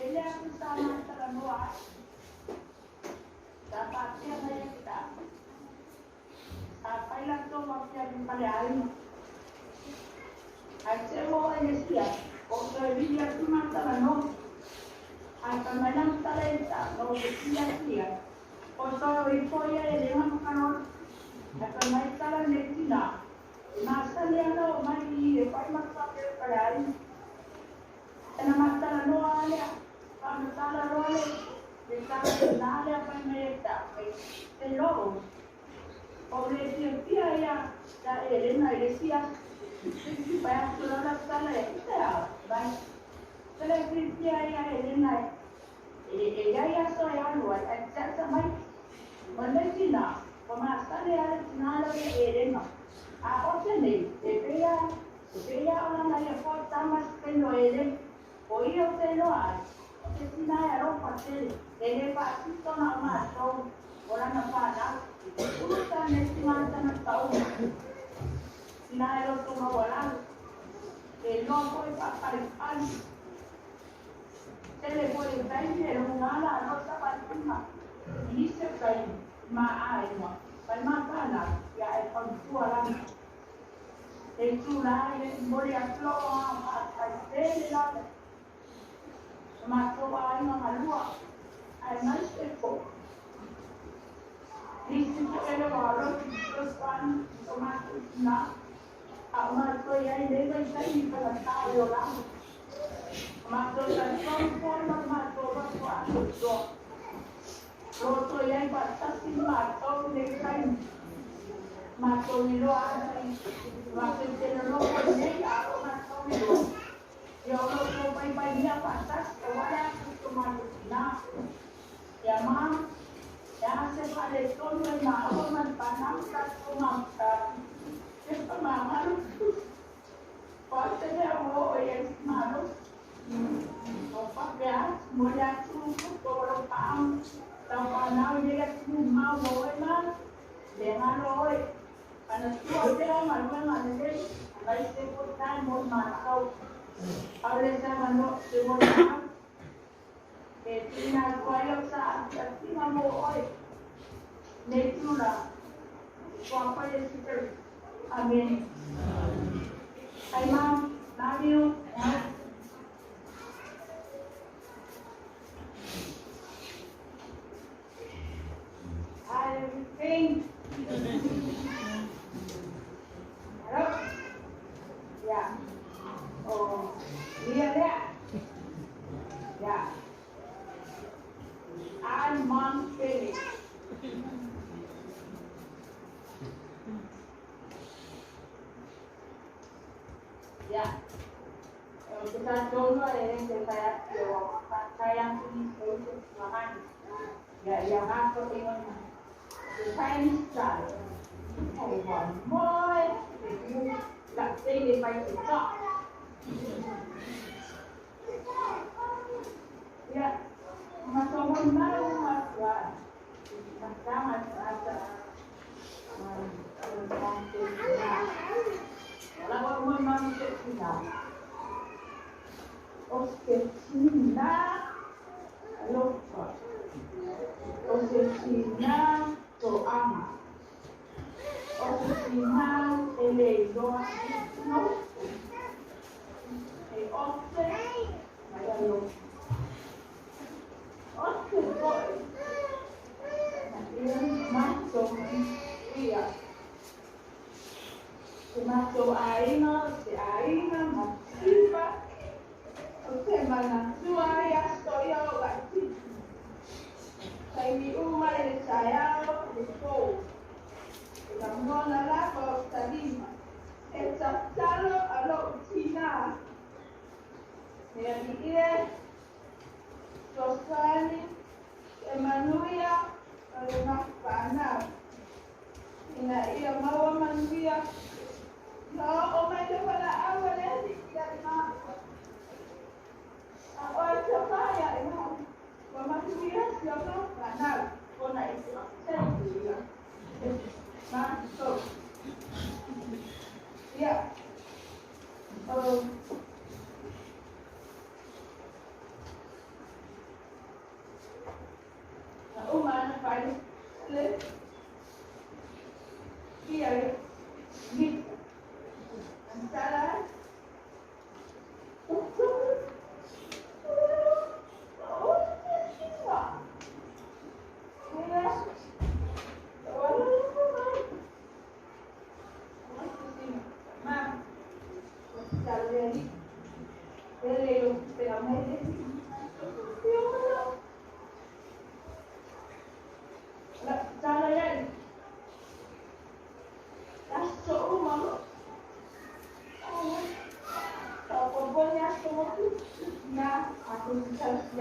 Ele é te tia tia. O so i po ia e le ngā makanora. A ka mai tala ne tina. Masale ana o mai i e whai mata ke parai. E na matala noa alea. Pa matala roa le. Le tala te nā lea pai mai e ta. E lo. O le tia tia ia. Ta e le na i le sia. Te pai atu la la tala e te ao. Vai. Te le tia tia ia e le na e. E ia ia so e alu ai. E tata mai. O le tina. O masale ale tina le e le na. A o te nei. E pea. E pea o lana ia fo tamas peno e le. O ia o te loa ai. O te tina e alofa tele. E le faasito na o matou. O lana whanau. Ulu ta ne tina tana tau. Tina e loto maualalo. E loa foi whakaparipari. Tele foi e taimi e lungala a losa patima. Nise taimi. Ma aima. Pai matana. Ia e pantua lana. E tū la e mori a tlo a whaatai tele lana. Matou aiga malua. Ai mai se po. Nisi po ele wa ro ki swan o matou na. A o matou ia i le vai tai i pala tai o la. Matou sa tong po ma matou wa ko a to to. Roto ia i patasi matou le kai. Matou i loa ai. Matou te lo ko nei a o matou i loa. Ia o lo pai pai nia patas o wala ku to matou na. Ia ma ia se pale tonu e ma o man panam ka to ma ka. E pa ma maru. Pa te le o o ia maru. O pa pea mo ia tu ku ko ro pam. Tau panau ia tu mau mo e ma. Le ngalo oi. Ana tua pea maluenga le. Vai se portar mo matau. Aure sa mano se mo na. E tina koe sa tina mo oi. Ne tula. Kwa pa ye super. Amen. Ai ma, love you. Hi everything. Hello. Yeah. Oh, yeah, yeah. Yeah. I'm Mom Philip. Yeah. Kita tolong eh saya saya makan. Ya, ya aku tengok. The Chinese style. Oh, one more. Tak say if I could talk. Ya, masa mana masa masa masa Wala mo mamu O se tina alofa. O se tina to ama. O se tina ele iloa no. E ofe mai alofa. Ofe foi. Ia mato ia. Se mato aiga, se aiga, masifa. O te mana tua ia so ia o vai. Taimi uma le taiao le fou. E ka mona lava o talima. E tatalo a lou tina. E ali e Sosani, e manuia o le mafana. Ina ia maua manuia. No, o mai te wala awa le ali ia ma. A oi te whaia e mau. Wa manuia si o mafana. Ona i te ia. Ma so. Ia. Uma na fai le. Ia ni. Antara.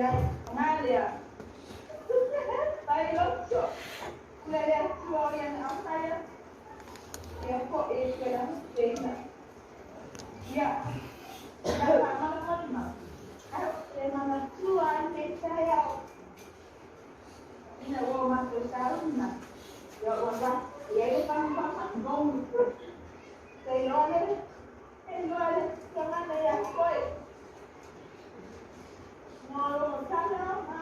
ai. Ngalia. Tai lotso. Le le atua o ia au ia po e te la tena. Ia. Na pa mana mana. Ai le mana tua ai te tai au. Ina o ma te sauna. Ia o wa ia e pa pa pa no. Te lole. Te lole te mana ia koe. No lo tala ma.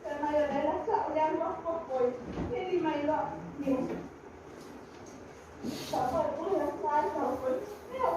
Te mai o le la sa o le alo po koe. Te li mai lo. Ni. Sa pa po ya sa sa ko. Ya.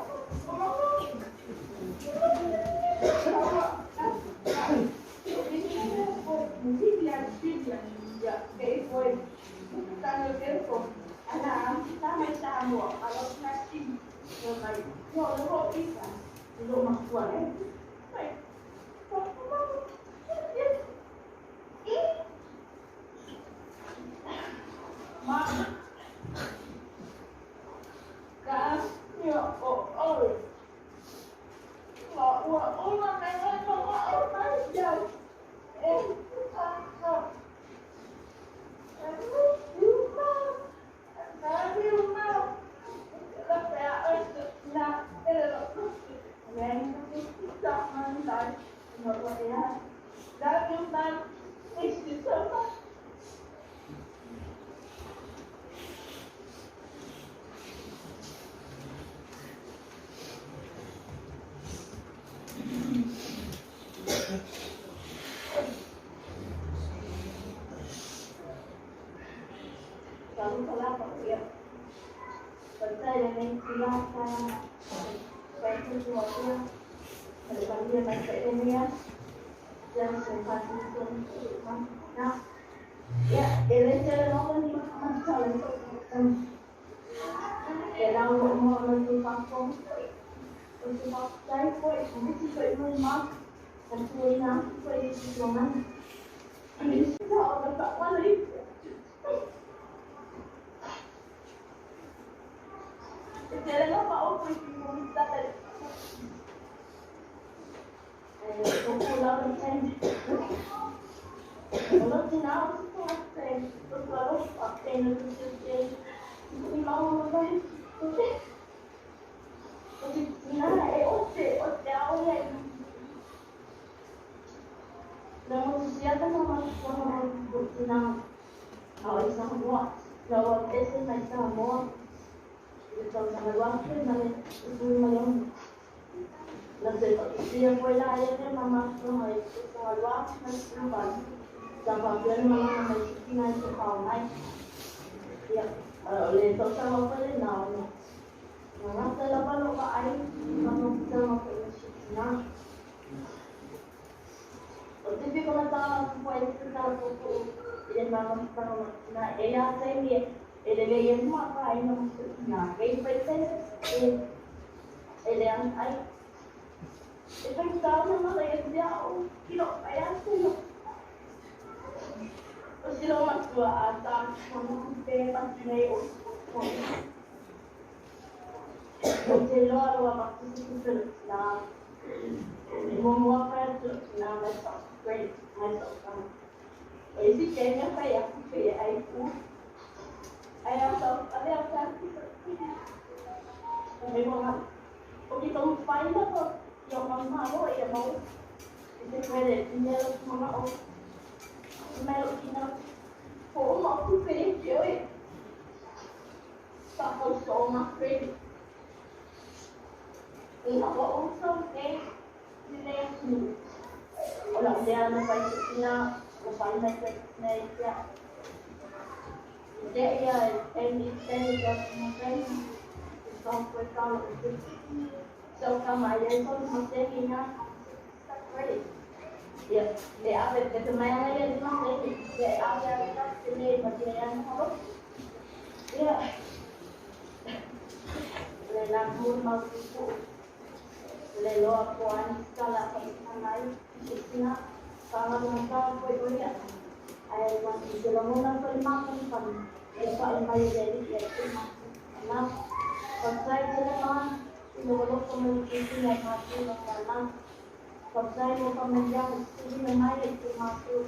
Como Faafetai mo faamanuiaga tuuina mai ai i matou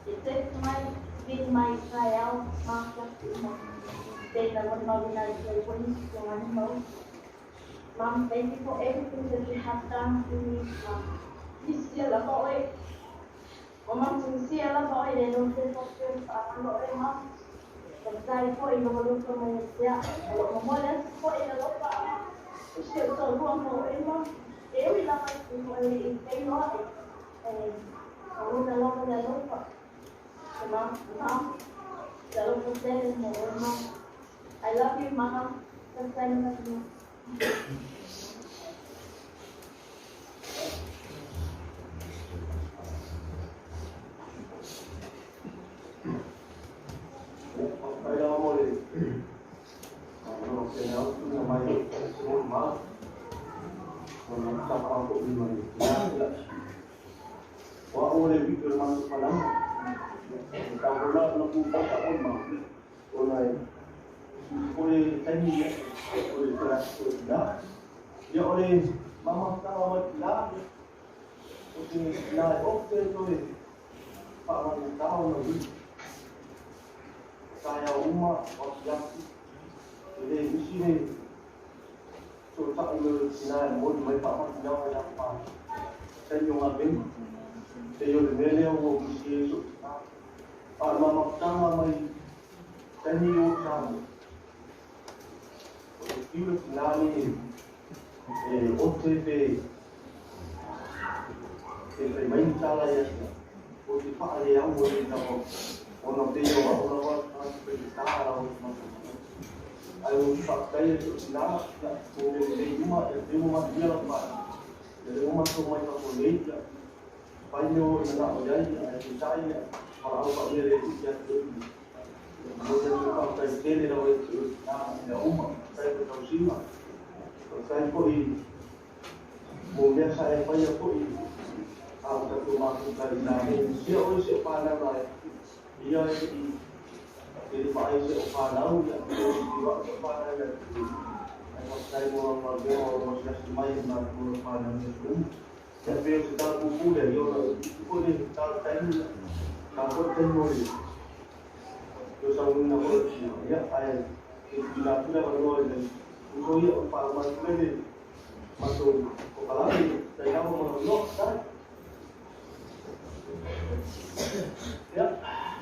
e tepu mai vili mai i taeao ma afiafi uma. Pei na molimauina ai foi nisi o ma uso. Mom, thank you for everything that you have done for me. Mom. Isia lava oe. O matou sia lava oe le no te fo te whaangalo oe, Mom. Faafetai foi i lou alofa mai ia te a'u. O lo'u momoli atu fo'i le alofa i si o'u toalua ma oe, Mom. E ui lava i te fo'i i feiloa'i e auna lava le alofa. Mom, Mom, le alofa tele mo oe, Mom. I love you, Mom. Faafetai le matua. Ai la mo le no ke na na mai mo ma o na ta pa ko ni mai ya wa o le vi ma pa la ta ko la na ku pa ta o ma o na o le tani ya o le tra o la ya o le mama ta wa la o te la o te to le pa wa ta o no vi taia uma o siaki e le isi le so ta'i le tina e moli mai faamatinao ai pa taimi o galuega pei o le mea lea ua misi ai so'u tina a o le mamafutaga mai taimi o sa o le fiu le tina le e ote pe e fai mai ni tala ia sia o te fa'aleau o le lava ona pei o a'u lava pe te tā la o te ai o faafetai e so'u tina ia o mea lelei uma ia le uma manuia lava ma ia le uma so mai fafo nei ia pai mea o i mana'o iai ae peisa'i ia mala'au fa'aia le tu'i atu ai mo le faafetai tele lava i so'u tina ma mea uma faafetai mo tausiga faafetai fo'i mo mea sa e faia fo'i a o tatou mafuta i sa sia oe se o fanau la ia e i e le fa'ai se o fanau ia o wa'u se fanau ia ai faafetai mo lau galuega o lou asiasi mai e matou lau fanau ia su ia pe o se tala pupu lea ia ona foi le tala taimi ia ta foi taimi o le o saunuina foi o tina ia ae e tuuina atu le avanoa i le uso ia o faauma atu le matou kokalame tainao ma lau tai ia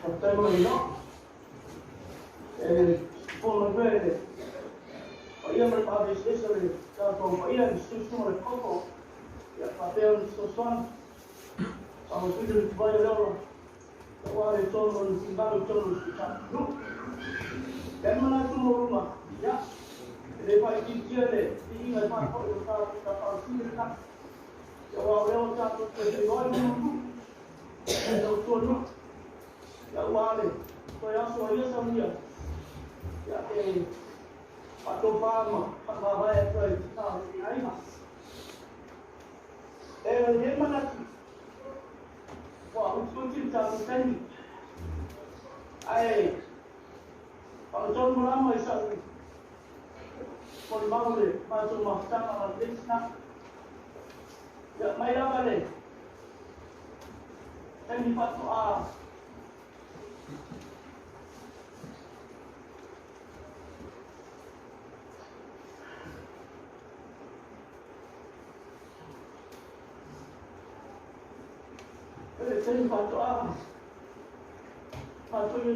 faafetai mo lau e fono mai le paia ma le faaveseese o le tatou paia i le susu ma le koko ia faapea o le fesoasoani faamasuli le tuvai o le ola ua le tonu o le finagalo i tonu o le tatou ia le manatu maualuga ia e le faaitiitia le viiga e faafo'i o tatou tapausili le tatou ia ua o lea o tatou toe feiloai ma matu e tautua nuu ia ua le toe aso ai ia saunia ia e faatofā ma faavavae atu ai i ta o aiga e le manatu ua utiuti le tatou taimi ae faatonu malama i sa'u molimau le matou mafutaga ma lenei tina ia mai lava le taimi faato'a le taimi faato'a matou e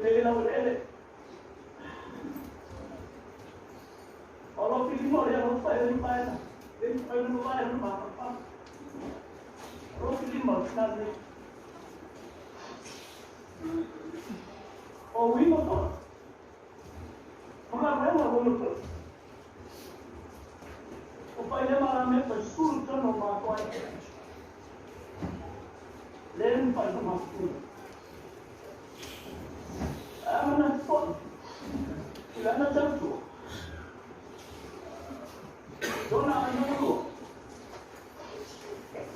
le laueleele o lo filima o le alofa e le paena le paena mo vae no ma o lo filima o tina le o wimo to o nga rewa o mo to o pai le mala me pa sulu tono ma ko ai le pai no ma sulu amana fo ila na tautua Dona ai no lo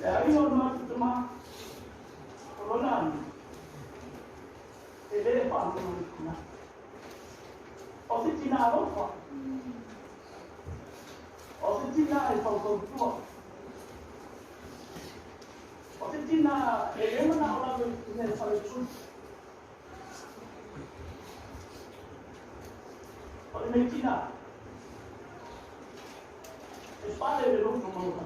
le ai o ma tu ma o lona e le pa no na o se tina alofa o se tina e faufautua tina e le mana o lava i le fale tui. O le tina e fale le loto maua.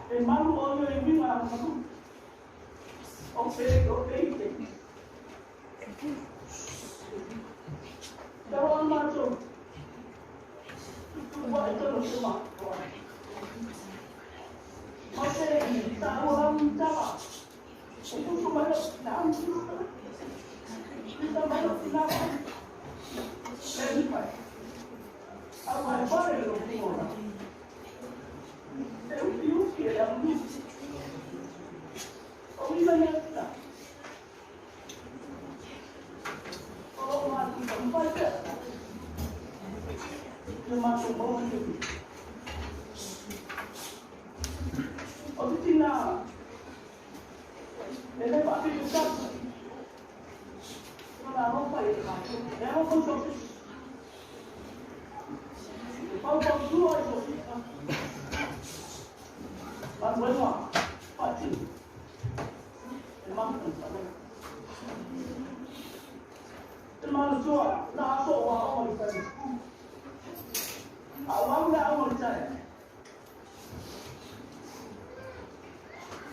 E malu o ia i winga a malu. O te o te i te. Te roa mātou. Tu wa e tonu te ma. Ma te ta o lau tala. O putu mai o na au tu. Pita mai o tina. Le ni pai. A mai pare lo ora. Te upi upi e au ni. O ina ia ta. O lo ma tu pa te. Le ma tu mo te. O te tina. Le le pa te tu ka. O la ropa e ma tu. Le o ko so. Pau pau tu ai so. Ma tu ma. Pa ti. E ma tu pa. Te mana tua, na aso o a o i tai. A wau le au i tai.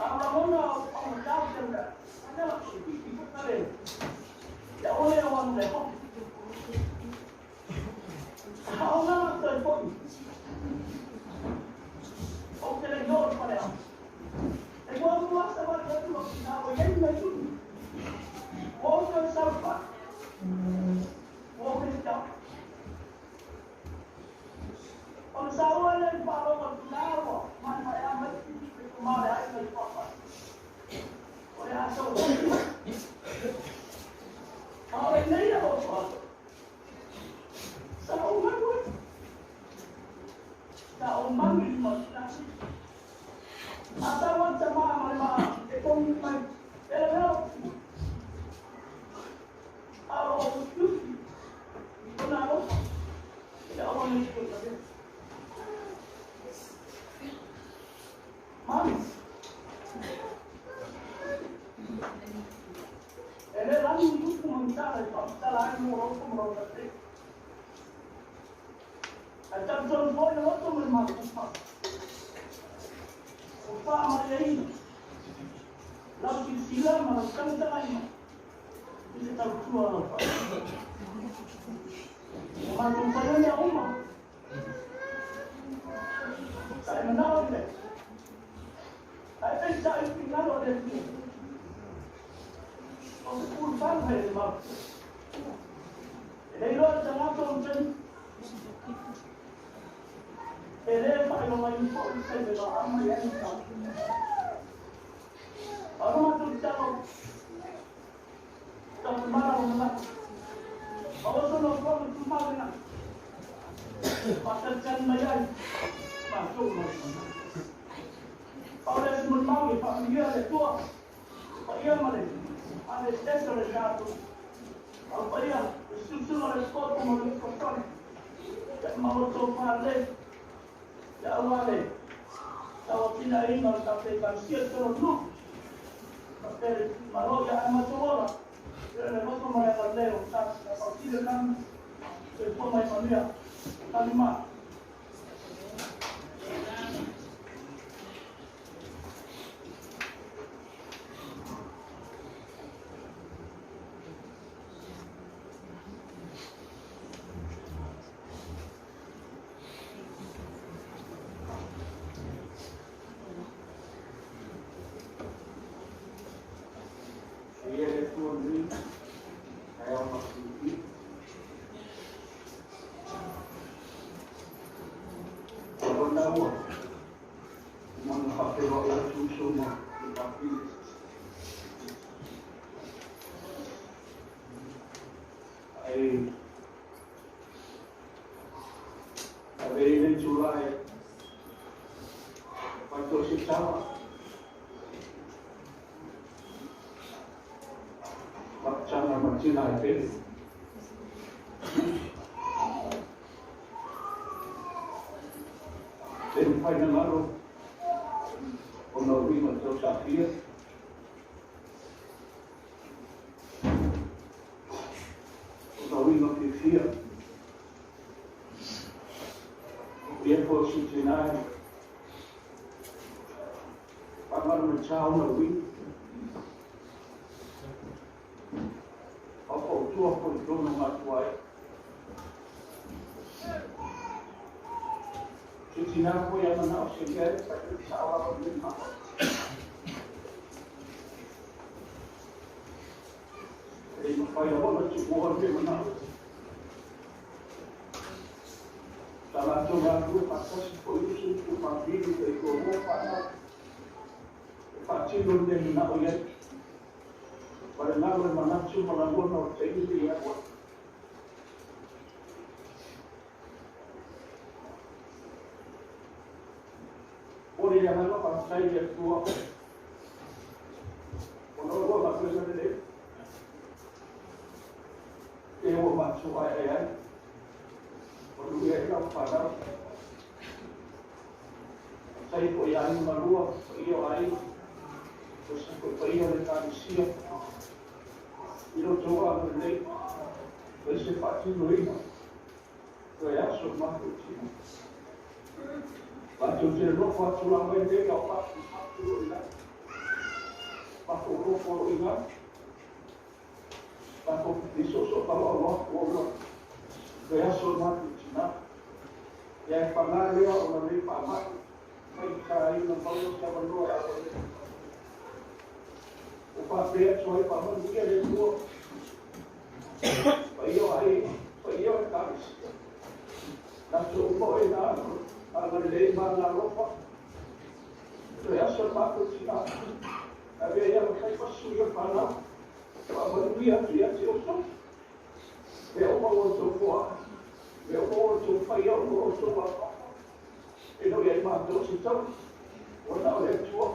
A ramona o o tau te ura. A nela i i whakare. Ia ole o anu le hoki. A o ngā toi poi. O te le yoro pare au. E kua mua sa wari atu o ki nā o iei mai tunu. O te saupa. O te tau. O le saua le wharonga tu nāua, mai mai a mai te kumare ai mai papa. O le aso o. A o le nei o toa. Sa o mangu. Sa o mangu i mau tasi. A sa wanta maa mai maa, e kongi mai, pera meo. A o o tuki, o nā ropa, e o nei ko ta. Mami. E le lani upu mangitala i whakatala ai mō roto mo rau te. Ai taku tonu foi na roto mo le mākupa. O wha mai e ina. Lau ki sila ma lau tangitanga ina. I te tau tua lau wha. O mātou whai mea uma. Sa e manao i le. Ai pei sa i pingalo le tua. O te puru whanau he le mau. E lei roa te ngato o tenu. E le whailo mai i po i te me la ama i anu tau. A roma tu talo. Tau te mara o mana. A oso no kono tu mawena. Pa te tani mai ai. Pa tō mai mana. Pa o le se mun maui, pa ia le tua. Pa ia male. A le steso le tātou. A pa ia, le susuna le skoto mo le kotone. Te maoto pa le. Te aua le. Tau tina ina o ta te kansia toro nu. Pa te maro ia ama tō ora. Te le roto mai a leo. Ta pa tira nani. Te po mai manuia. Tani ma. Finagalo ona o uiga tausaafia. Ona uiga fiafia. Ia po si tinai. Faamalo le tā ona uiga. Faufautua foi i tonu matua ai. Se tinā foi a manao se mea e pai sa o lava le mao. E mawhai a wana te moha me manao. Sa lātou ngā whātasi po i usu i whāpiri e kua mua whānau. E whātino le manao iai. Wale ngā le manatu ma la o te iwi i awa. Ore ia ngā whātai i atua. O no rua ngā pesa le. E o matu ai ai ai. O lu ia lau whanau. Tai ko ia ai malua, ko ia ai. Ko sa ko pa ia le kānisia. I roto a le nei. Ko se whātino ina. Ko e aso maku tina. Mātou te rofo atu la mai nei au patu patu o ina. Mātou rofo o ina. Mātou iso so palo aloa o aloa. Ko e aso maku tina. Ia e whangai lea o la nei whamai. Mai ka ina mau sa manoa e awa le. O whapea atu ai whamanu ia le tua. Pa ia ai, pa ia e kāmisia. Nā te umo e nā ana le ma ngā lofa. Toe aso mātou tina. A vea ia kai pasu ia whanau. Wha atu ia te oto. Mea o mau o tō foa. Mea o mau o tō whai o o tō wā. E no ia i mātou si tau. O nā o le tua.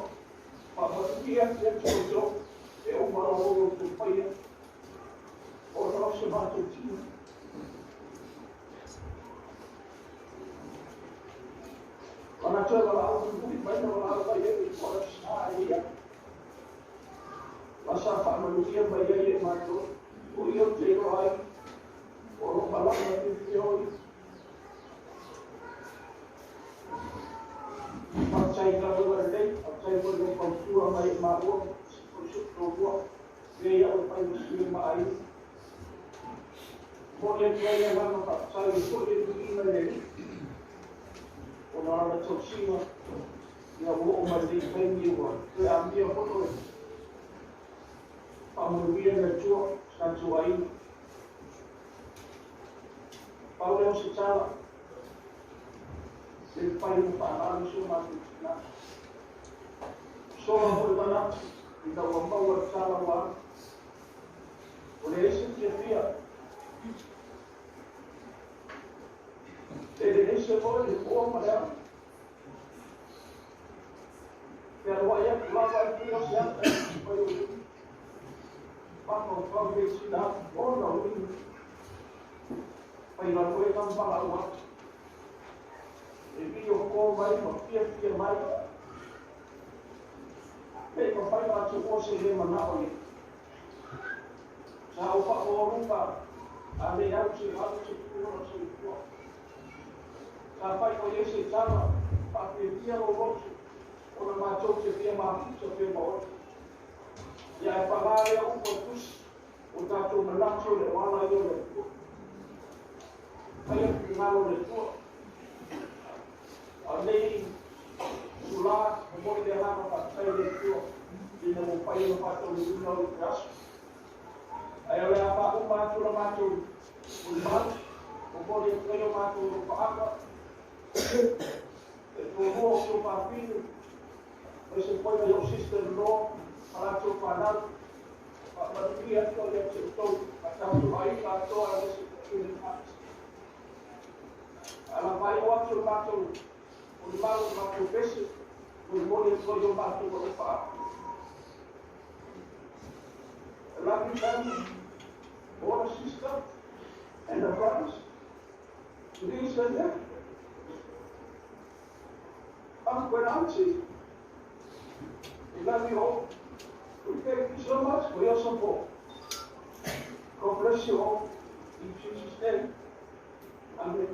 Wha ia te oto. E o mau o tō whai. O nā o se mātou tina. Ana toe wala au tū mai na wala au mai e i kora sa e ia. La sa whaamanuia mai ai e mātou. O ia te ro ai. O ro malanga te whioi. Patai ka rua lei, patai mo le pautua mai e māua. O sukro rua. Ia ia o pai musui ma ai. Mo le tua ia lama patai i po e ina le. O nā rana tausinga, ia o o mai lei taimi ua, toe a mia hono e. Whaamanuia le tua, sa tua ai. Pau leo se tala, se pai o whaanalo so mātou tina. Sola hoi manatu, i tau a maua tala wā. O le ese tia fia. E le ese moi le poa ma lea. Pe aloa ia lava e pui o se ata e pai o le. Papa o pau le sina, o na ui. Pai la koe tam pala ua. E vi o kō mai, ma fia fia mai. Pe ma whai atu o se le manao ia. Sa o wha o rupa, a le au te au te pūra se pua. Sa whai o ye se tala, pa te tia o rotu, o na mātou te fia mafuta fia maotu. Ia e whalare au upa tusi, o tātou manatu le wala i o le tua. Whai atu ngalo le tua. A nei, tūlā, o moi le hana whātai le tua, ina mo pai o whātou le una o te aso. Ai o le a wha uma atu la mātou o le mau, o mo le tua o mātou o whaaka, e tō roa o tō whāpinu, o se koe mai o sister-in-law, a rātou whānau, a manuia atu ia te tau, a tātou ai tātou a le se te whāti. A la vai o atu o mātou, o le mau o mātou pese, o le mole toi o mātou o le whaaka. A lovely family, all a sister and a brothers. Lisa there. Uncle and Auntie. We love you all. We thank you so much for your support. God bless you all. In Jesus' name. Amen.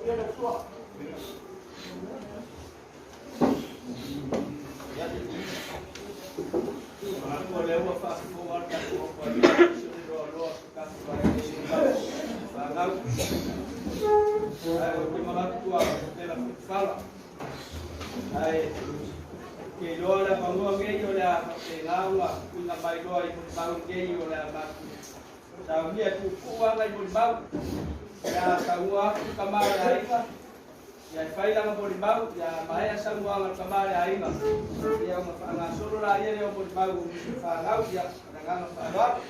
Soifia le Atua. Manatu o lea ua faafofoga le tatou Nofoaiga aemaise o le loaloa o se tatou vaega i se fanau. Ae ou te manatu ua tela foi fala. Ae ou te iloa le avanoa nei o le a faapena ona tuuina mai loa i molimau nei o le a matou saunia e puupuu lava nai molimau. O le a saunoa atu le tama o le aiga, ia e fai lana molimau, ia maea saunoaga a le tama o le aiga, ia ona faagasolo laia lea o molimau o nisi o fanau, ia ma le agaga faaaloalo.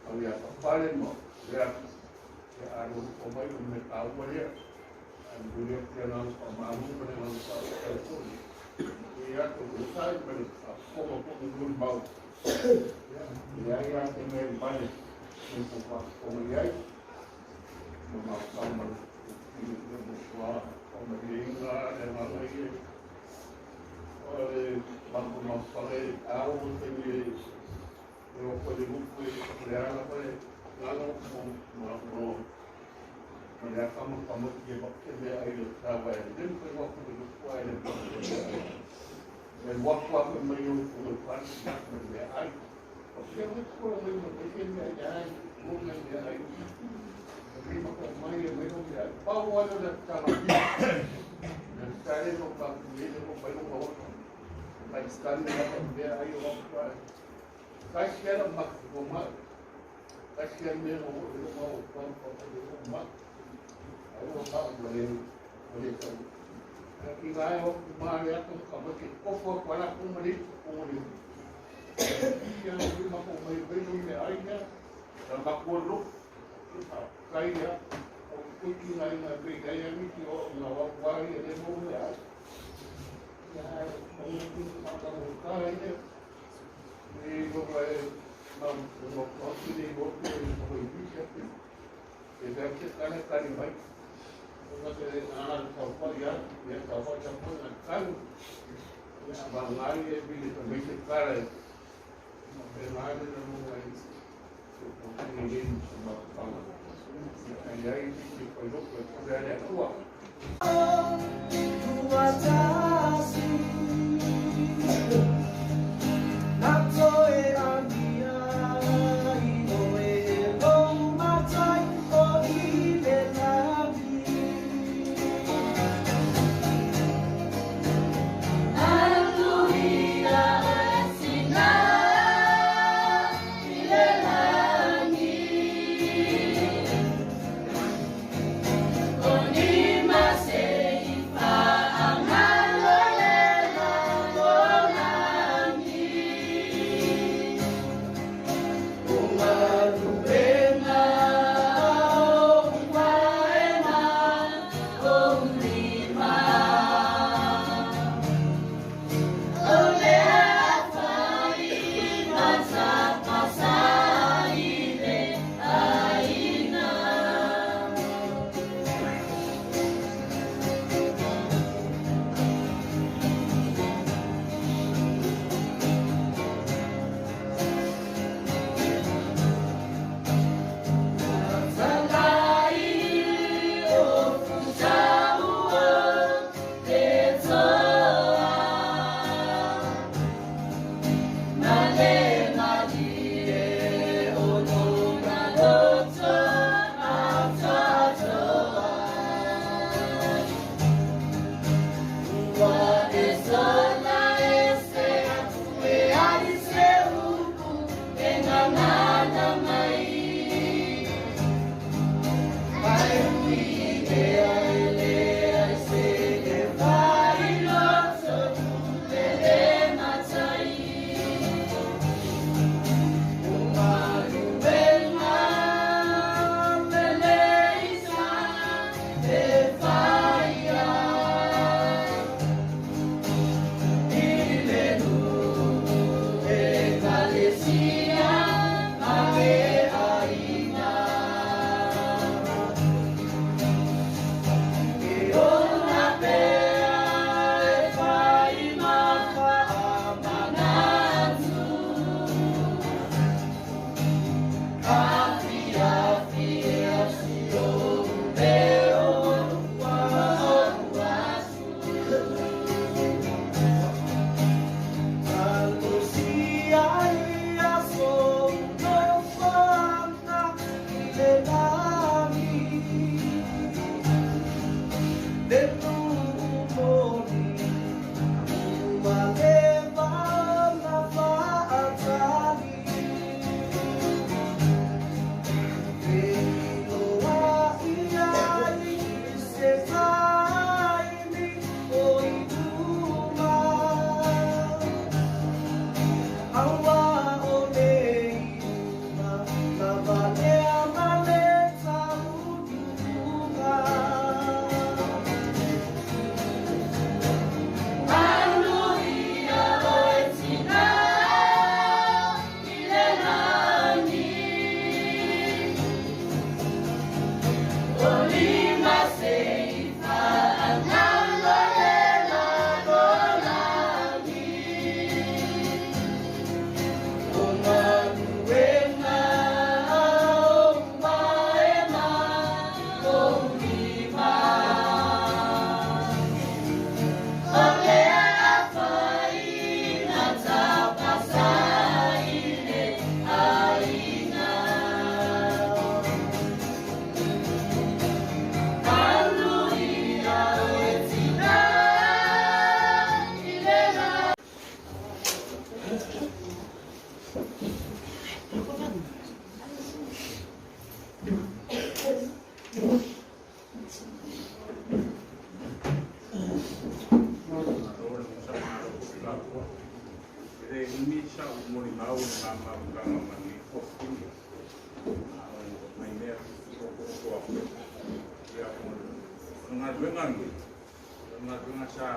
Au ia papale ma lea ia alo o mai o me taua lea. Ai muri atu le agaga faamalo ma le agaga faafetai foi. Ia atu o sai ma le faafofoga foi molimau. Ia, leai lava se mea e vale e tou faafofoga i ai. Ma mafaufau ma le matua faamalieina le agaga ia o le mafaufau ao o taimi e o ko le lupu e le ala ma le lalo ma ma ma le akama kama ki e ke mea ai le tawa e le ko wa ko le lupu ai le e wa kwa ko mai o ko le pan ma le ai o ke mo ko mai ma ke mea ai mo mea ai ma ko mai e mai o mea pau ala le tala le tala no pa le ko mai o ko mai stani la mea ai o ko kai sia ma ko ma kai sia me o o ma o ko ko ko ma ai o ma o le o le ko ki vai o ma le ko ko ma ke ko ko ko la ko ma le ko le ia o ma ko mai mai no me ai ia ma ko lo kai ia o ko ki ngai ngai pe kai ia mi ki o na wa wa ia le mo me ai ia o ki ma ka mo kai ia e go vai ma mo ko ki le mo ko ko i bi ia e da ke kana kari mai o na te ana ka pa ia ia ka pa cha po na kan ia ba ngai e bi le me se kara ma pe ngai le mo ngai ko ko ni ni ma pa ai ai ki ko lo ko ko le tua. Ai, au le mamafutaga ma lenei tofutiga a o nai mea tutuotootoo atu ia o le galuega lenei o le galuega sa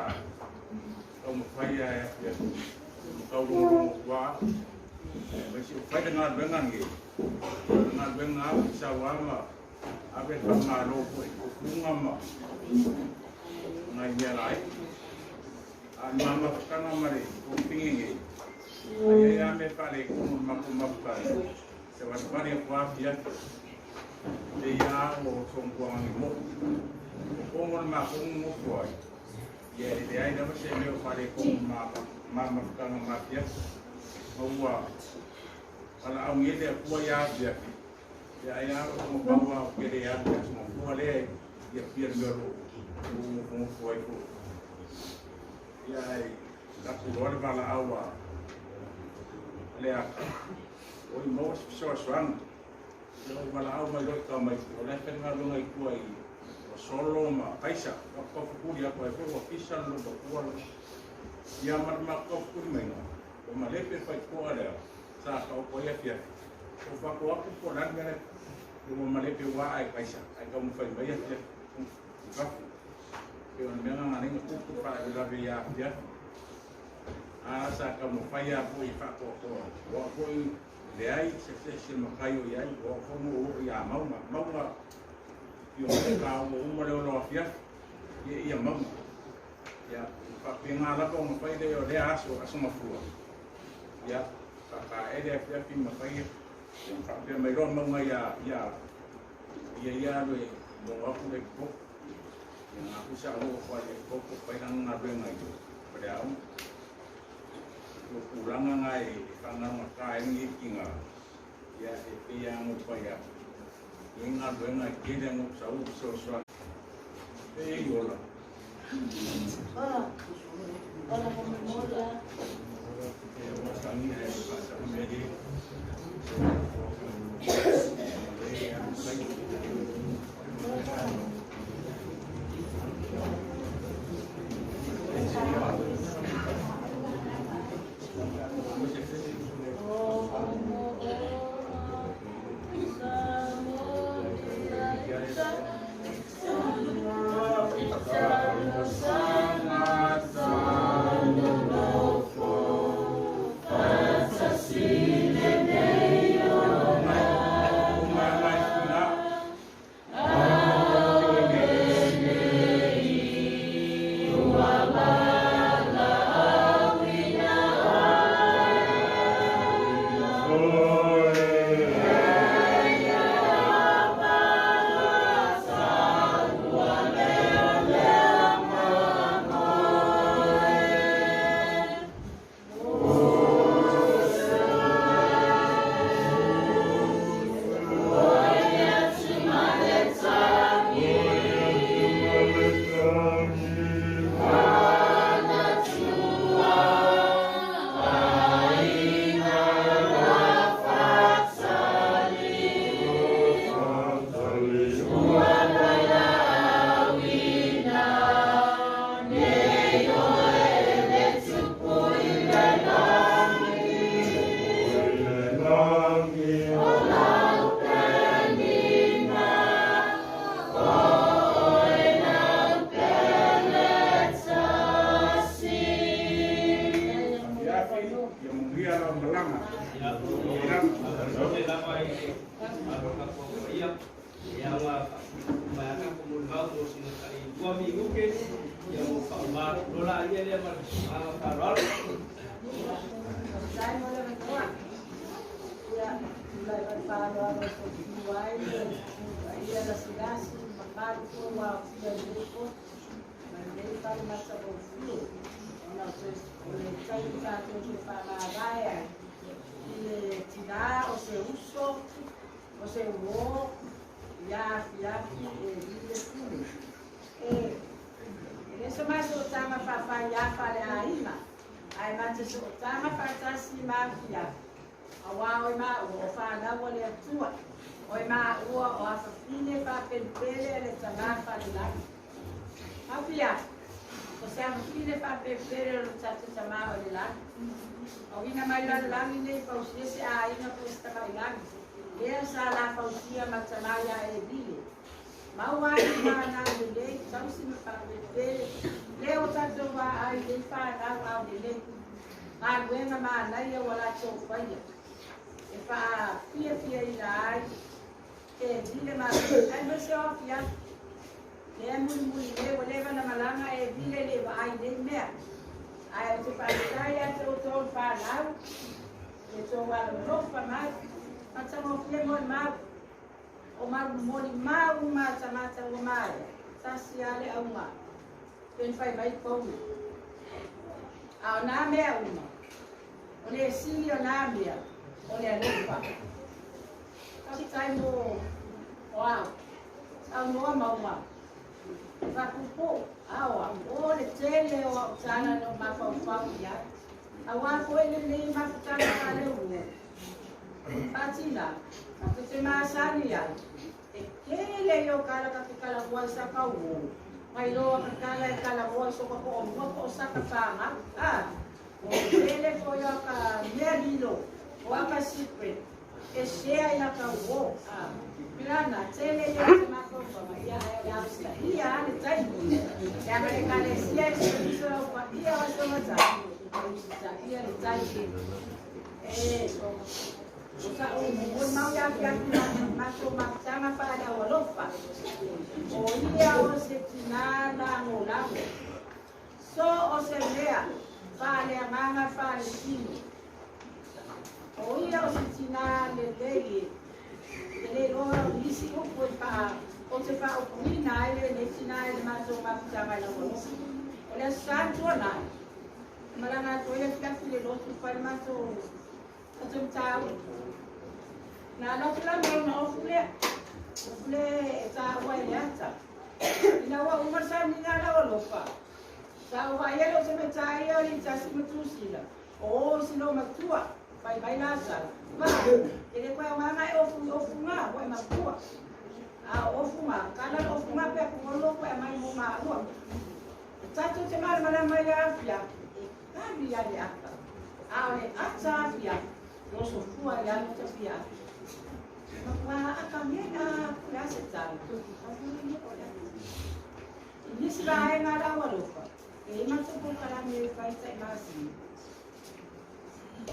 taumafai ae afiafi ma taulogologo tuā aemaise o fai le galuega lenei o le galuega ave sau ama ave le faamālō fo'i tupuga ma nai mea laiti a le mamafutaga ma le tofutiga nei ai ai a mea faaletonu o le matou mafutaga se valivali atu afiafi le ia o sogotuagani mo'u o pogo le matou nonofo ai ia e leai lava se mea o faaletonu mamafutaga ma afiafi ma ua valaaugi ai le Atua ia afiafi ia ai a o mapaua o kele ia le aso mafua lea ia pia le mea o loo nofonofo ai fo'i ia ai latou loa le valaau a le ata oi maua se fesoasoaga ia ou valaau mai loa tamaiti o lae faigaluega i tua i o solo ma kaisa taufukuli atu ai foi ua fisa le lomatua ia ma le matou taufukuli maiga o malepe le faitotoa lea sa taoto ai afiafi o fato atu po o le a le mea lae ua malepe ua ae kaisa ae taumafai mai afiafi i fafo e o le mea gagaleina tupu faalavelave ia afiafi a sa taumafai a foi e faatoatoa ua foi leai se se matai o iai ua foi mo o ia mauga mauga i o ka ua uma le ono afiafi ia ia mauga ia faapena lava ona fai le o lea aso aso mafua ia faataele afiafi ma fai faapea mai loa mauga ia ia ia ia alu e logo atu le koko ia ngā kusa o o le koko fai langa galuega i o le aoga o tulaga ga e faagaugata ai lenei tiga ia e pei aga fai atu i galuega e tele aga sau fesoasoani e i ola. Ora, ora memoria. O se afafine faapefele o lo tatou tamā o le lagi. Auina mai lalolagi nei fausia se aiga po se tamailagi. Lea sa lafausia ma tamā iā Evile. Maua ai le fanau lelei, tausi ma faapefele. Lea ua tatou vaai i nei fanau aolelei. Galuega manaia ua latou faia. E faafiafiaina ai Evile ma aemaise o afiafi. Lea mulimuli nei ua leva na malaga Evile e le vaai i nei mea. Ae ou te faafetai ia te outou le fanau i le tou alolofa mai, matagofie molimau. O molimau uma a tagata ua maea, tasi lava le auga, pe na fai mai Paulo. A o nā mea uma, o le sili o nā mea, o le alofa. Faafetai mo o au, saunoa mauga, faapuupuu, aoa, o le tele o au tala na ou mafaufau i ai. Auā foi lenei mafutaga faaleulua. Faatina, tatou te masani ai, e tele ia o kala ka te kalamoa i saka uo, mai loa ka kala e kalamoa i soka po'omua po o saka fāgau, a, o tele foi o aka mea lilo, o aka secret, e share i laka uo, a, Milana, tele ia o te mafaufauga, ia ae o le a usitaia lava le taimi, leaga le Ekalesia e service lau paia o aso matai, e usitaia le taimi. E, o sa'u molimau ia afiafi ma matou mafutaga faaleaualofa, o ia o se tinā lagolago, so o se mea faaleagaga faaletino. O ia o se tinā lelei e e le iloa o nisi upu e faa o te faaupuina ai lenei tinā i le matou mafutaga i lau alofa. O le Aso Sa na tuanai, na malaga atu ai afiafi i le lotu fai le matou tatou mataupu. Na alu atu la ma lona ofu lea, ofu lea e taua e le ata. Ina ua uma le sauniga a lau alofa, sa ou vaai ai lou tamaitai ia o Litasi ma Tusila, o si lou matua, fai mai la tala, ma, e le koe aoga e ofu i ofu ngā, ua e matua. A o ofu ngā, kala le ofu ngā pea ku olo koe a mai mo maua. E tatou te malamalama i le afiafi, e kali a le ata. A o le ata afiafi, e osofua i alo ta fiafi. Matua aka me a po le a se tala, o le ata. I nisi vaega a lau alofa, e i matou polokalame e fai tai masina.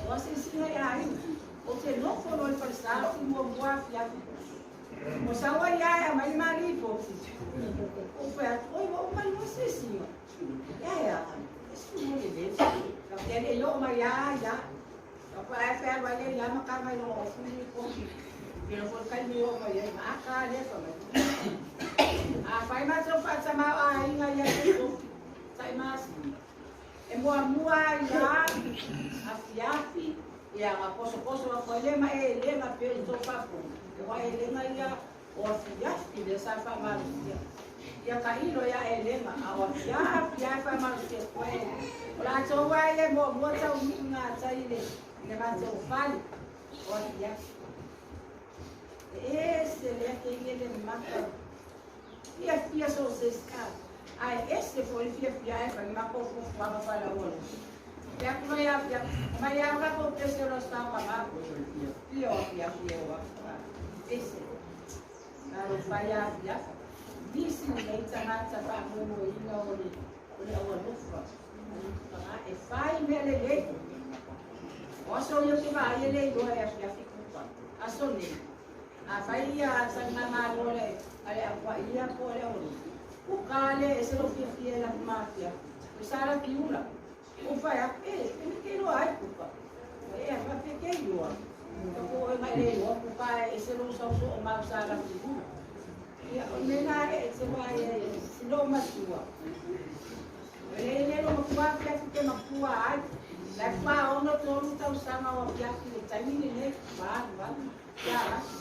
O asiasiga i aiga, ou te nofo loa i falesa o i muamua afiafi. O sau ai lava e aumai le ma lipoti. Ou fai atu, oi ua uma le asiasiga. Ia ea, e sui mo lelei. Ka te le i oo mai lava ia. Ka pa e fai alu ai le ia ma ka mai loa ofu le lipoti. Pela foi le taimi i oo mai ai ma aka lea fai mai. A fai matou faatamao aiga ia te tofi, tai masina. E muamua ai lava afiafi ia ga posoposo atu ai lea ma elega pea i tou faafofoga, aua elega ia o afiafi lea sa faamalosia. Ia tailo ia elega, a o afiafi lava e faamalosia atu ai elega. O latou lava ia e muamua taunuu i gatai i le matou fale o afiafi. E ese lea teine le mata fiafia so o se isi a, ae ese foi le fiafia ae fai matou fuafuaga faalaualuga. Pe atu mai afiafi, mai lava latou pese o le aso taotaga, fia o afiafi e o atu a, ese. Talofa ia afiafi. Nisi lenei tagata faamoemoeina o le o le aualofa e fai mea lelei. O aso ia ou te vaai e le iloa e afiafi kupa. Aso nei, a fai ia taligamalo a le a le au paia po o le aualofa, kuka lea e ese lou fiafia e lafu ma afiafi. O sa la kiula. Ou fai atu, e, e me ke iloa ai kupa. E a faapea ke iloa. Ka po oe mai le iloa kuka e ese lou sauso'o mau sa la kiula. Ia, o le mea lena e te vaai ai si lou matua. E le le lou matua afiafi pe matua ai. La e 63 tausaga o afiafi i le taimi lenei, valu atu. Ia atu.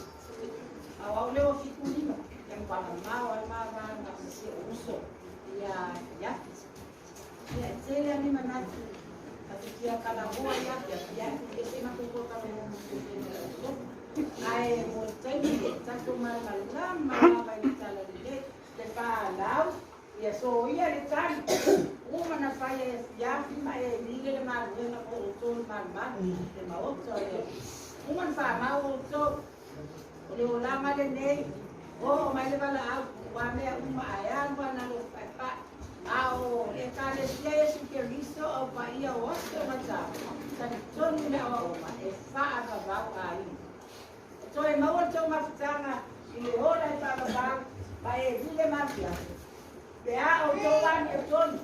A o au lea ua 75, ia matua mamao ai ma va ma si ou uso ia afiafi. Ia, e tele lava ni manatu ta te fia kalahoa ia afiafi, ae e ese matou polokalame mo matou fia alofa. Ae mo le taimi nei, tatou malamalama lava i le tala lelei, le falau, ia soia le tali. Uma na fai e afiafi ma e vile le galuega mo outou i le malumalu le maota o le Alii. Uma na faamau outou o le olaga lenei, oo mai le valaau ua mea uma ae alu ana alofa paepae. A o Ekalesia Iesu Keriso au paia o aso ma taua, talitonu le aoaoga e faavavau aiga. E toe maua le tou mafutaga i le ola e faavavau ma e vile ma afiafi. Pe a outou amiotonu,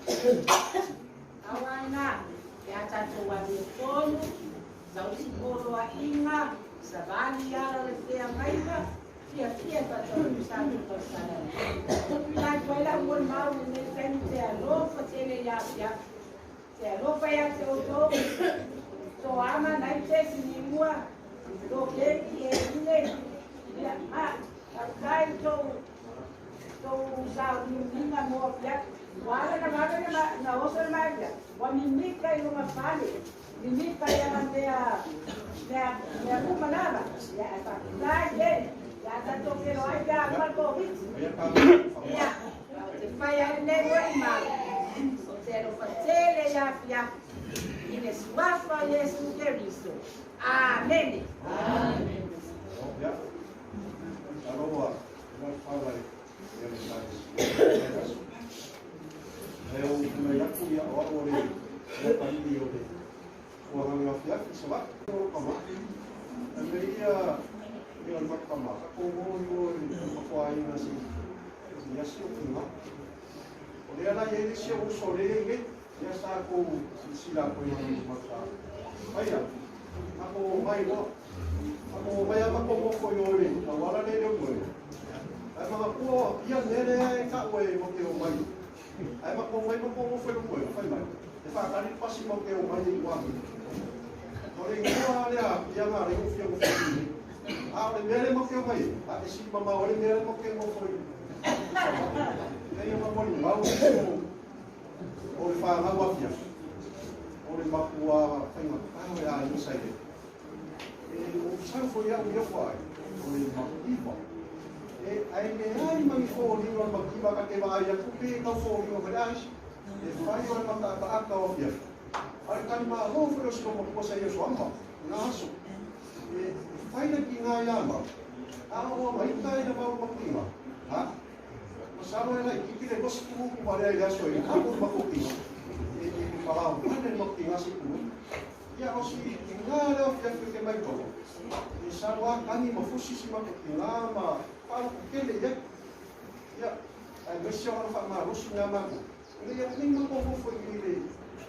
auaina, pe a tatou amiotonu, tausi poloaiga, savali i ala o le feagaiga, fiafia e faataunuu sa tou tausaga nei. Tuuina atu ai lau molimau i lenei taimi te alofa tele ia afiafi. Te alofa ia te outou, Toama, Naite, Sinimua, Lokeki, e Ile, ia, ma, faafetai i tou tou sauniuniga mo afiafi. Ua ala na vave na oso le maea, ua mimika i luga fale, mimika i ana mea uma lava. Ia, ae faafetai tele. Ia a tatou feiloai pe a uma le Koviti. Ia, ou te fai ai lenei molimau, ou te alofa tele ia afiafi i le suafa o Iesu Keriso. Amene. Ia, masalo ua ua le ia le tatou Ae ou tulai atu ia o au o le Palii o le Fuagaga afiafi Savaii. O kama. Ae me ia ia o le makama, ka ko mo i o i makuaiga si si asi o kinga. O lea la i ai le isi o uso le i nei, ia sa kou silasila atu ai ma maka. Aia, mako mai loa. Mako mai a mako moko i o le auala le le moe. Ae manatua ia mea lea e ka'u e mo te o mai. Ae mako mai mako moko i le moe, fai mai. E whakari pasi mo te o mai i wāhi. O le ingoa lea ia ngā reo whia mo whia. A o le mea le mo te o mai, a e si mama o le mea le mo te mo foi. Nei o mamoli mau o le whāngau awhia. O le makua whainga pāo e a inga sai le. E o sau foi au i au ai, o le makiva. E ai le ai mangi fōlinga o le makiva ka te vaai atu pe kau fōlinga ma le aisi. E whai o le matataata o awhia. Ai tani mā hō foi o silo makua sa i o soama, ngā aso. E whai le ki ngā iama. A o a maita i na mau makinga. Ha? Masalo e lai kiki le gosi kumu ku parea i le aso e ako le makokinga. E e palao mane le makinga si kumu. Ia o si ki ngā leo whiawhi te mai tono. E salo a kani ma fusi si makokinga ma whaaroko kele ia. Ia, ai mesi o ana whaamarosi ngā mako. Le ia ni mako fofo i le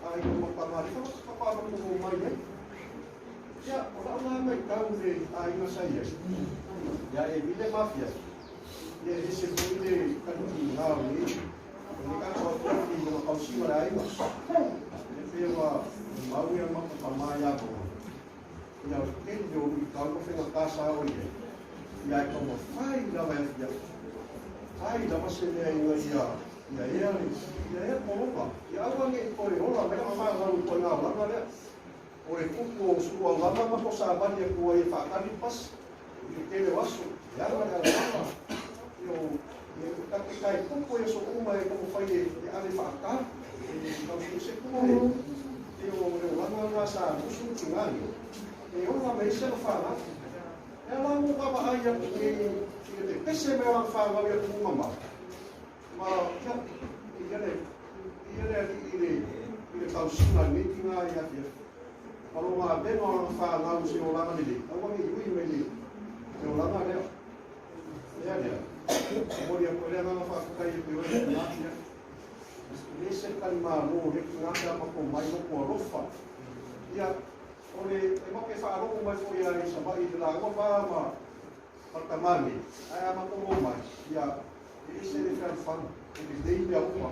ai ko mapamari fa pa pa mo mai e. Ia, o la ngā mai tau le ai ngā sai e. Ia e vile mafia. Ia e se foi le kanuki ngā o ni. O ni ka ko ko ni mo ka si mara ai. E fe wa mau ia mapa pa mai a ko. Ia o te yo i ka ko fe ka sa o ia. Ia e ko mo fai la vai ia. Ai la ma se le ai ia ia ia ia ia poloka. Ia au nge ko e ola me ka ma ngā ko ngā la le. O le kuku o sua lama ma ko sa mani ko e whakani pas. I te tele waso. Ia la la la. Io e ka te kai kuku e so uma e ko whai e ale whaka. E kau se kuku e. E o le lama ngā sa musu ki ngā ni. E ola me ise no whanga. E ala mo ka ma ai aku e i te pese me o whanga ia ku mama. Ma ia ia le ia le i le i le tausinga ni ki ngā ia ia. Malo ngā benga o ngā whāngau se o langa lele. Aua nge iwi me le te o langa lea. Lea lea. Mori a koe lea ngā whakakai e te oe ngā tia. Le se tani mā lō le ki ngā te ama ko mai mo ko alofa. Ia, o le e make whaaroko mai fo ia i sabai i te lāngua pā ma patamani. Ai ama ko mō mai. Ia, e ese le whian whanu. E le lei mea uma.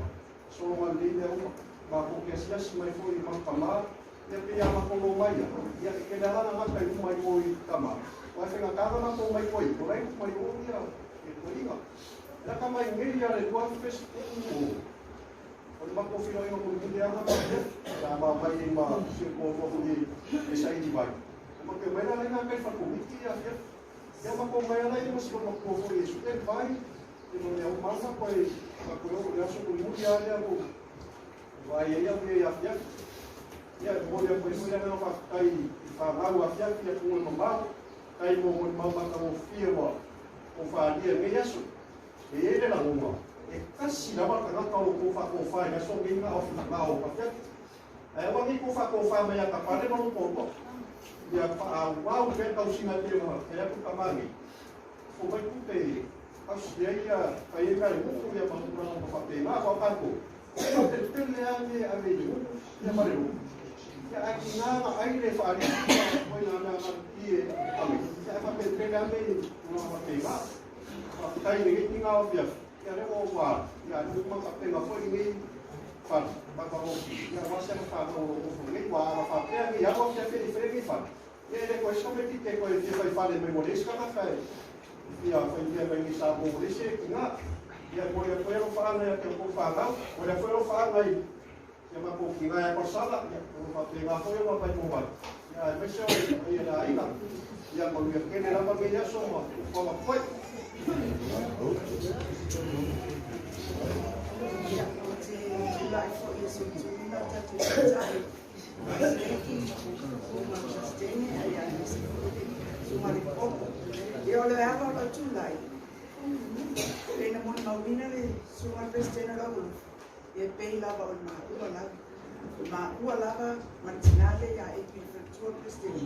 Solonga lei mea uma. Mā ko ke asiasi mai fo i matamā. Ia pe ia makolo mai ia. Ia e ke lana ngata i mai o i tama. O e whenga kāna mako mai koi. O rei mai o ia e koinga. La ka mai ngei ia le tua fes o. O le mako whiro inga ko mile anga ma ia. Sa ma mai e ma se ko ko ko i e sa i vai. O ma ke mai la lenga kai whakomiti ia ia. Ia mako mai ala i ma silo mako fo i su e vai. E mo lea o mama koe ma koe o le aso ko muri a lea ko. Vaai ai au nei afiafi. Ia, e momoli atu ai foi le agaga faafetai i fanau afiafi i atunuu e mamao, faafetai mo molimau matagofie ua tou faaalia i lenei aso. E i ai le lagona, e tasi lava le tagata o lo o tou faatofa i le aso lenei na o afiafi. Ae aua ne i tou faatofa mai ia Tapale ma lou toalua. Ia faaauau pea le tausiga e pei ona fai atu le tama nei, fou mai tupe e tausi ai ia, fai ai mea a le nuu ia ma tulaga uma faapena. Aua o tatou, e faapelepele lava mea e ave i le nuu ia ma le lotu. Ia ae tiga na ai le faalii ia ina mea maluti e ave, ia ae faapelepele lava mea i tulaga faapena. Faafetai i lenei tiga o afiafi, ia lea ua ua ia uma tapena foi lenei fale, matagofie, ia aua se aga fanau o lo o nofo nei. Ua a faapea nei alu afiafi e le i faia lenei fale, ia e le toe tamaititi e toe fia fai fale mai mo le isi tagata e fia fai mea mai nei Samoa mo le isi tiga. Ia e momoli atu ai alofaaga ia te outou fanau, momoli atu ai alofaaga i si a matou tiga ia Palesala, ia o lo o faapena foi ona matou mai, ia aemaise o le paia o le aiga. Ia manuia tele lava lenei aso ma fuafuaga foi. Ia, ou te tulai foi e solituina o tatou taitai, Presidente, Susuga Peresetene, aemaise foi le Susuga i le Koko. Ia, o le ava o lau tulai, pei na molimauina le Susuga i le Peresetene o le Aualofa, ia pei lava o le maua lava. O le maua lava ma le tina lea ia Epi le faletua o le Peresetene,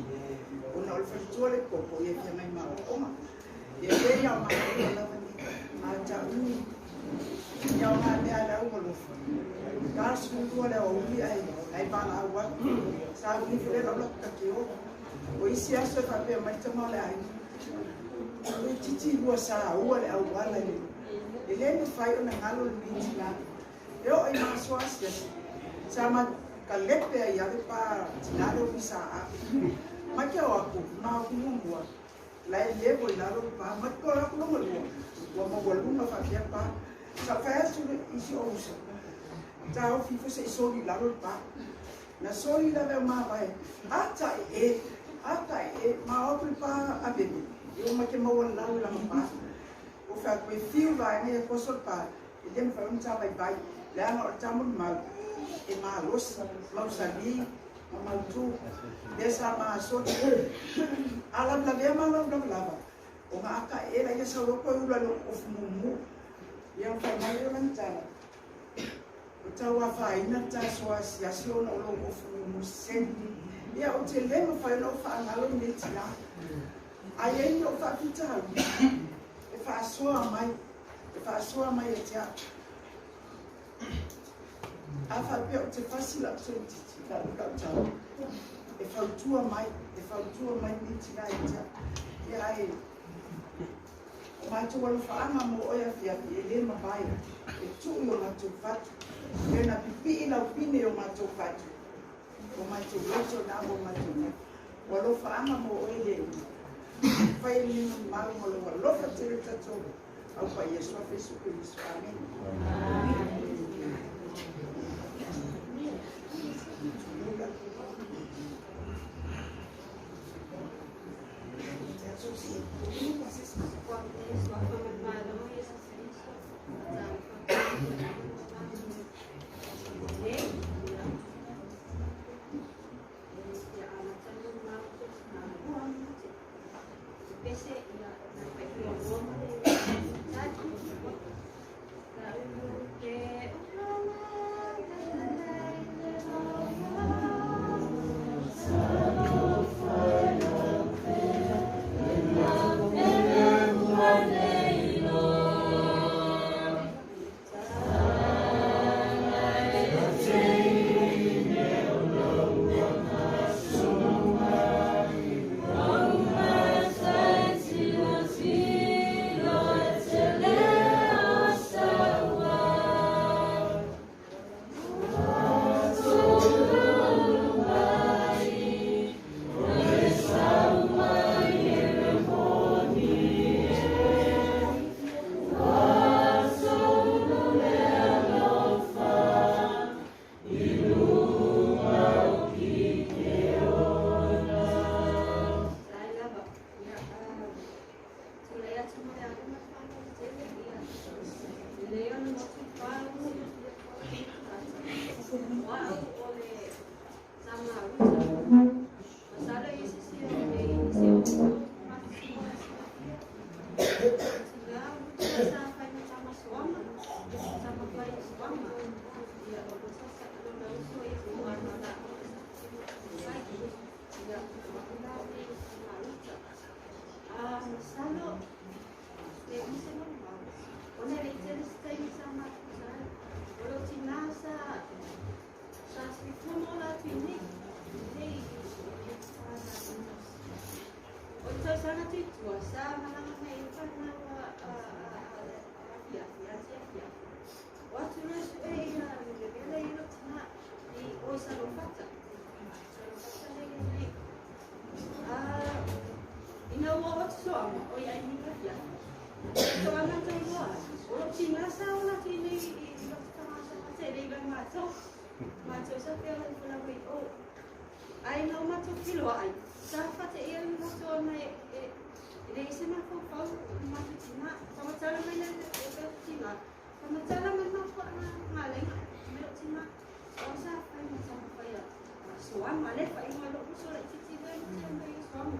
ona o le faletua o le Koko, ia e feagai ma aoaoga. Ia pei lava o maua lava ni mataui ia o ngā mea a le aualofa. Ta 12 le aoauli ae ai valaau atu. Sa uni foi le lau latou take o. O isi aso e faapea mai le tama o le aiga. E titi lua sa ua le auala i le e le mafai ona galo lenei tina. E oo i masoa asiasi, sa ma kalepe ai lava le pa tina lea o Misa a. Mai ke o aku, ma o ku muamua, la e levo i lalo le pa, mai ko aku longa lua, ua maualuga faapea pa. Sa ou fai atu i si ou uso, taofi ifo se i soli i lalo le pa. Na soli lava e o mavae, ata e e, ata e e, ma o atu le pa aveve, ia ua mai ke maua le lalo i lana pa. Ua fai atu, e fiu vaega ia koso le pa, e le mafai ona tāvaivai, leaga o le tamolimau e malosi, mausali ma mautu, lea sa magasoli. A lavelavea ma laulava lava, o ga ata e la ia sau loa toe ula i lou ofu mumu. Ia ona fai mai lea o lana tala, ua tau afaina le taso asiasi ona o lou ofu mumu seseni. Ia ou te le mafai ona ou faagalo lenei tina. A i ai ni ou faafitauli, e faasoa mai, e faasoa mai ia te au. A faapea ou te fasi lau selutiti, lau lau tala, e fautua mai, e fautua mai lenei tina ia te au. Ia ae, o matou alofaaga mo oe afiafi e le mavae, e tuu i o matou fatu. E na pipii lau pine i o matou fatu, o matou loto na mo matou nei. O alofaaga mo oe le umi. Fai e lenei malu ma lou alofa tele tatou au paia Suafa Iesu Keriso. Amene. matua sa malaga mai ai fanau a le afiafi a te afiafi. O atu loa e suʻe ia le mea lea i lou tinā i o i Salofata. Salofata lea i ai nei. Ina ua oo atu soaga, o i ai nei le afiafi. Faatoa matou loa ai. O lou tinā sa ola atu i inei i Lotofaga sa te le iloa e matou. Matou sa feola ifo lava i o. Ae ina ua matou feloai, sa faateia le matou ona e leai se mafaufau i le matou tinā. Faamatala mai le tinā, faamatala mai le mafuaaga galega mai lou tinā. O sa fai ma taumafai a soama lea faaigoa e lou uso laitiiti lea na tea mai ai soama.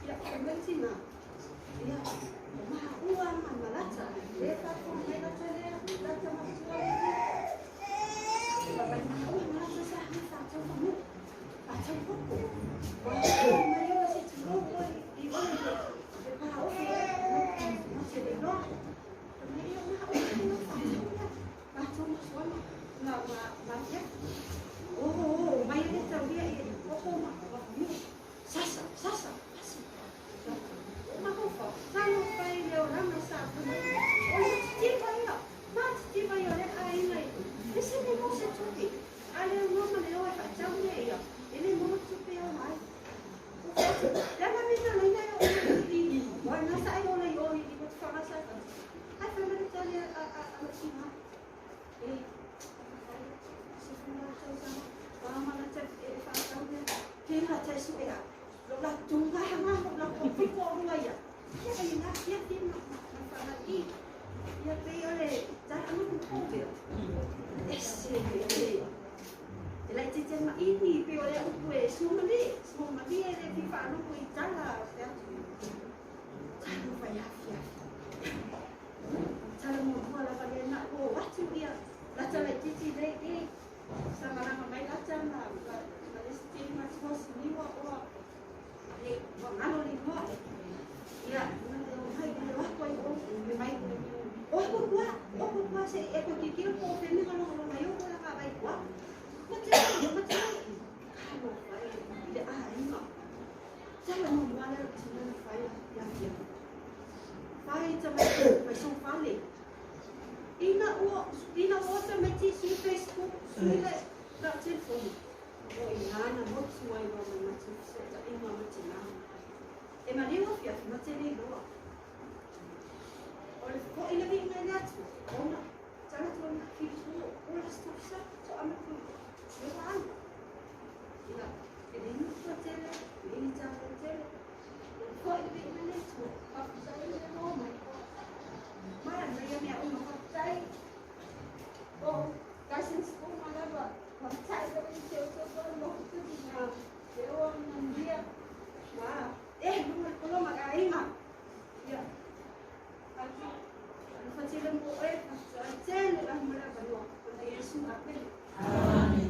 Ia, fai mai le tinā, ia, o maua ma malata, lea faafofoga mai lata lea, lata matua lea. Fai mai maua ma lata sa hana faatau fanua, faatau koko. Ua fai mai oe se tulou oe i oe le paofi ma te le iloa. Fai mai ia maua ma faatau lea, faatau ma soama ma ma afiafi. Oh, mai le taulia i koko ma fanua. Sasa, sasa, asi. O mafaufau, talofa i le olaga sa fai. O le titipa ia, ma titipa ia o le aiga i ese me mo se tupe. A le ua ma le oe faatau mea ia, e le maua tupe e ola ai. O fatu, le ana mea na laina e o i i, wa na sa ai ola i o i Lotofaga sa fatu. Ai fai mai le tali a lou tinā. E, se funa tausaga, wa ma lata e faatau mea. Ke lata e sue au. Lo la tunga hanga lo la piko o lunga ia. Ia ai na fia fia ma ma whanau i. Ia pe o le tala mo ku pe. Ese le. E lai te te ma ini pe o le upu e sumali, sumali e le fi whaluku i tala te atu. Tala whai afi afi. Tala mo mua lava le na o atu ia. Lata lai titi le e. Sa malanga mai lata ma ma le stili ma tua siniwa oa. Le ua ngalo le igoa. Ia, na le o mai le wako ai o me mai. O ko kua, o ko kua se e ko kikilo po fe me ngalo ngalo mai o ko la ka vai kua. Ma te ma te kalo vai le a inga. Tala mo mua le tina na fai ia ia. Fai ta mai mai so fale. Ina ua ina ua ta mai ti su Facebook su le ta telefoni. O ina na motu ai loa ma matou fesootaiga ma tinā. E maliu afiafi ma te le iloa. O le fo'i le viiga i le Atua, ona tala atu ona filifu o la stofisa to ama ku le ua alu. Ia, e le nutua tele, e le ni tātou tele. O le fo'i le viiga i le Atua, faafetai le loa mai. Mai ana ia mea uma faafetai. O license uma lava, faafetai lava i te o tō moku tuki ngā te oa manuia. Ma, e, lunga koloma ka aiga. Ia, atu, whatele mo e, faafetai tele la mo le avanoa. Ona Iesu apele. Amen.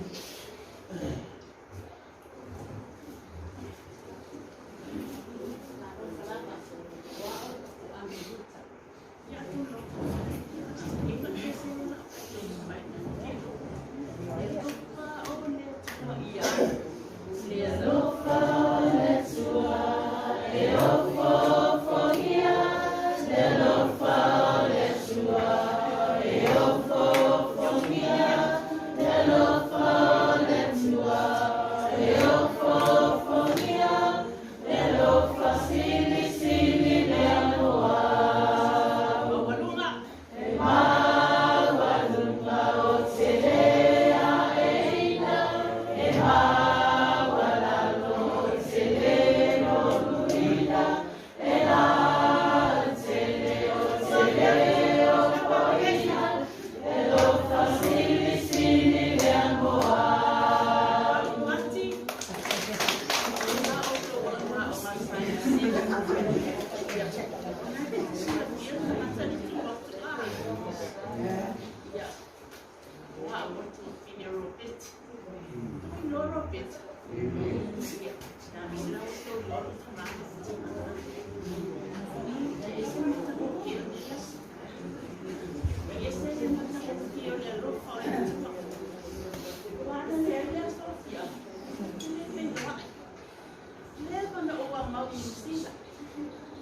leva na ou mau i New Zealand.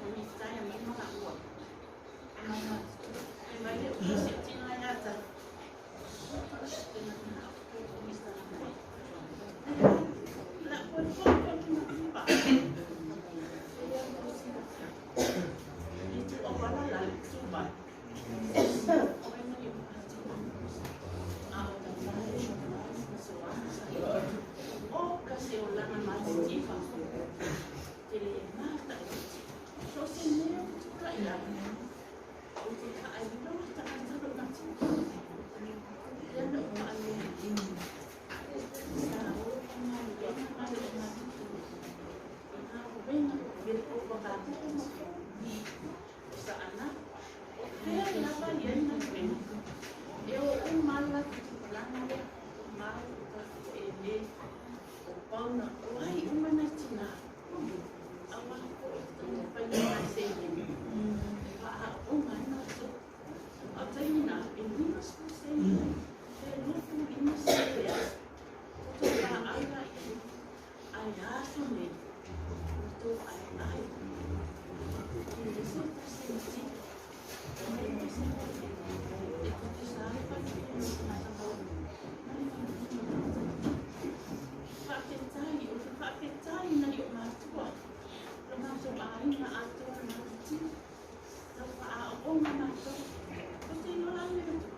O mitaia mai mala ua. Mai mai. Ai mai le o se tina ia ta. La po po po ki ma pa. I tu o wala la tu ba. O mai mai o a o ta mai o ka se o lana ma tifa. Te le mata so se mea o te ka ia. O te ka ai no ta ka ta no na tu. Ia no ka ai. Sa o ka mai ia na le na tu. Na o venga o ve o ba ka tu mo. Sa ana o pea lava ia na venga. E o o mala ki tu palanga le o mau o ta e le o pauna o ai uma na tina. Awa ko o te pai na se ni. Pa a o mana so. A taina e nima sku se ni. E lufu lima se ya. O te pa ai la i. Ai aso ne. O to ai ai. I le se ta se ti. E me se e ko te sa le pa ni na ta mo. Whakawhetai, o te whakawhetai na i o mātua. Lo mātou āina atoa nā te tino. Tau whaao mātou. Ko te inola le ratu.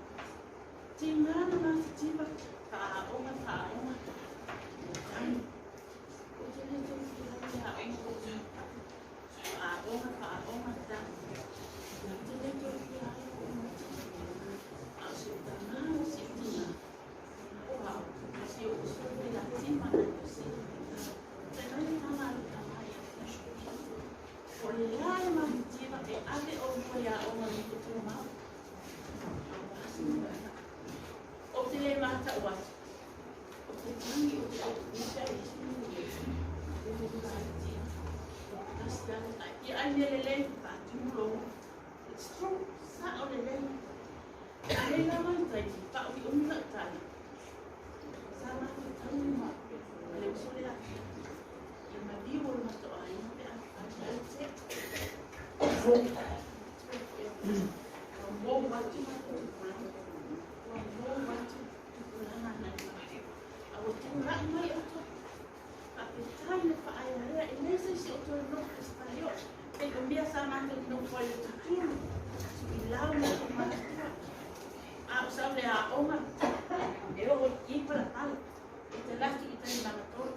Te ngāna mā te tiva, whaaonga, whaaonga. Tani. O te le tau ki hau te aonga o te. Whaaonga, whaaonga, tā. Te le tau ki hau o mati. A se o tā ngā o se tina. O hau. Se o so le la tima na o se. Te mai tama le tamai. O le lae ma te tiva e ave o mua ia o ngā te tō mau. O te le mata o atu. O te tangi o te o te ai o te te ai mele le pa tumulo. It's true. Sa o le le. A le la mai tai pa o i umla tai. Sa ma te tangi ma. Le uso le la. I ma di o le mato ai pe a a te. Mo watu ma te mo watu tupulanga na a o tūrai mai o tō. Whakawhetai le whaaiarea e nei se si o tō no espaio. E o mea sa mātou no whai o tuturu. So i lau mo o mātua. A o sau le a onga. E o o i pala pala. E te latu i tani mangatoro.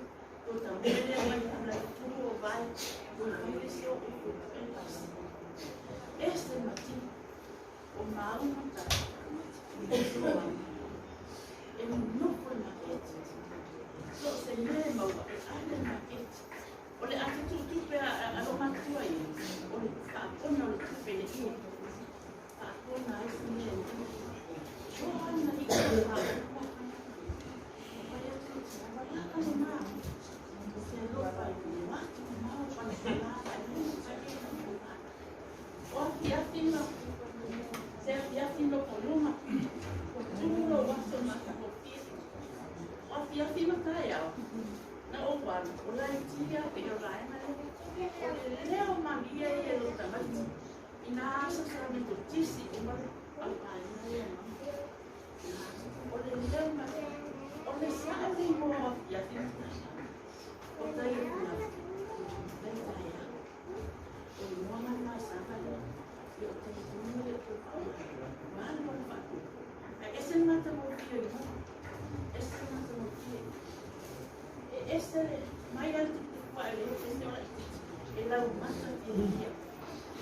O ta mele mai pula tuturu o vai. O vai se o o e pasi. Este mati. O mau mata. E nofo le maketi. So se mea maua e ale maketi. O le ate tutupe a lo matua i. O le whaakona o le tupe le ia. Whaakona ai se mea. O ana i o whaakona. O pai atu te wala le mā. Se alofa i le watu mau pana te lava e le e na. O afi afi no. Se afi afi no poluma. O tūro waso mata o fia. O afi afi matai au. Na o walu, o lai tia pe o lai na le. O le leo mangia i e lo tamati. Ina asa sa me to tisi o maru au ai na le ma. O le leo ma. O le sa le mo afi afi matai. O tai o na. Tai tai a. O le moana na sa le. I o tai tunu le o pau. Malu o whatu. Ese mata mo fia i mo. Ese mata mo fia. Ese mai al te whae le ese ora i e lau mata te hia.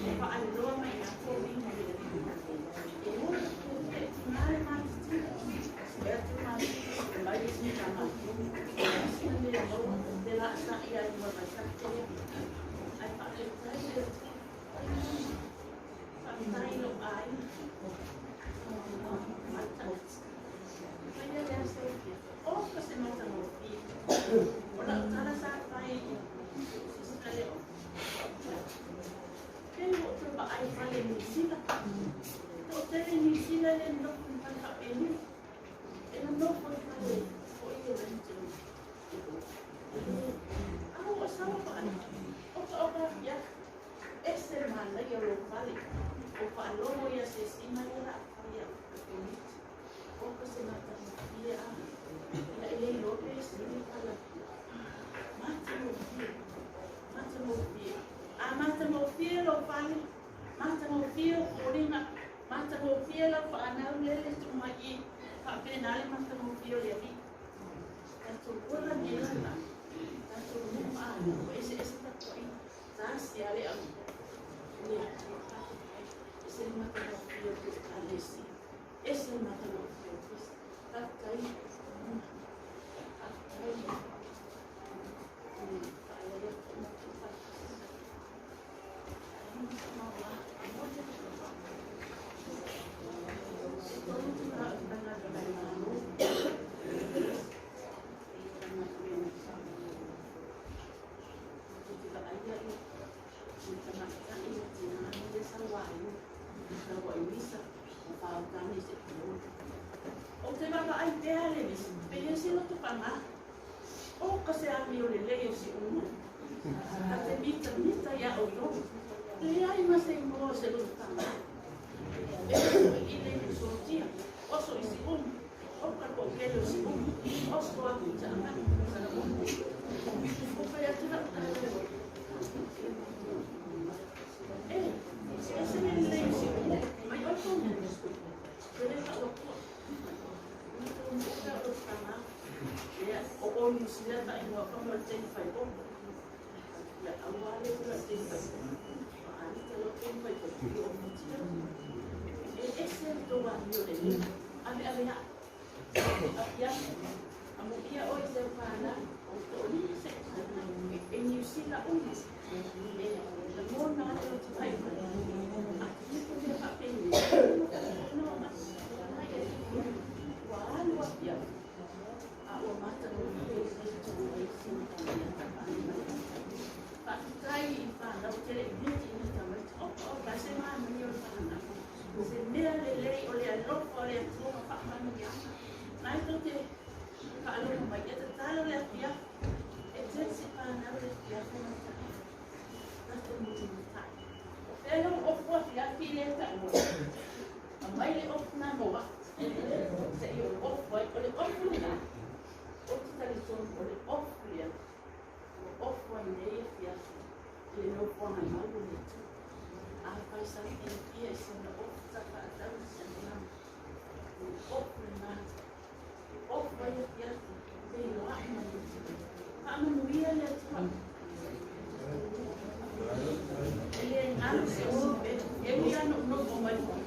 E whae loa mai a tō ringa le. E ora tō te tingare mai te tina. E atu mai e mai e tina mai. E asina mea maua te la sa ia i mua mai sa te rea. Ai whae tai le te. Whae lo ai. Mata. Whae le asa o fia. O ka se mata mo fia. O la utala sa whae i. Se le o. Kei o te wa ai whale ni sila. O tere ni sila le nofo ni whale whapeni. E na nofo ni whale o i o rente. Aho o sawa whae. manaia o lou fale. O faalogo i asiasiga ia la a fai a le Komiti. O ka se matagofie a. Ia e le iloa pe sili talafia. Matagofie. Matagofie. A matagofie lou fale, matagofie o foliga, matagofie lau faanau lele tuu mai i faapena le matagofie o le Alii. Tatou ola nei lana. Tatou nuu ma aiga ua eseese tapuaiga. Tasi lava le auga. O le Atua faafetai. Ese le matagofie o le Ekalesia. Ese le matagofie o Keriso. Faafetai. Faafetai. Faalele atu matou faatasi. Ou te vaavaai pea le lisi, pei e se loto pagā. O ka se amio lelei o Siumu. Ta te mitamita iā outou. Leai ma se igoa o se loto pagā. E i le sotia, oso i Siumu, o ka toatele o Siumu, oso atu i Taamanu, Salamumu. O fai atu lau tala. E, ese le lelei o Siumu, mai outou. Te le faaluatua. O Niu Sila taʻigoa fama o le taimi faipopo. Ia aua le ula le taimi faipopo. Faalita loa taimi faipopo i o futia. E ese le tou amio lelei. Ave ave aa. Afiafi. Amuia oe i seu fanau. O toolii se e Niu Sila uma. E lagona ale o te vaivai. A tipo mea faapenei. No, ua alu afiafi. A ua matagofie i le tuu ai sina tameata faale. Faafetai i fanau tele i miti i tamaiti. Opa opa se manaia o le fanau. Se mea lelei o le alofa o le Atua ma faamanuiaga. Na e tou te faalogo mai e tatalo le afiafi. E tele se fanau le afiafi ma taʻi. Tatou mulimutai. O fea lau ofu afiafi lea taua. Aumai le ofu na mo au. Se i ou ofu ai. O le ofu lena. Ou te talitonu o le ofu lea. Ua ofu ai nei afiafi i le nofoaga mau o le Atua. Afai sa fiafia i sona ofu sa faatau i si ana o le ofu lena. Ofu ai afiafi feiloai ma le Atua. Faamanuia le Atua. E le galo se osi pe. E ui lava na ou nofo mai foi.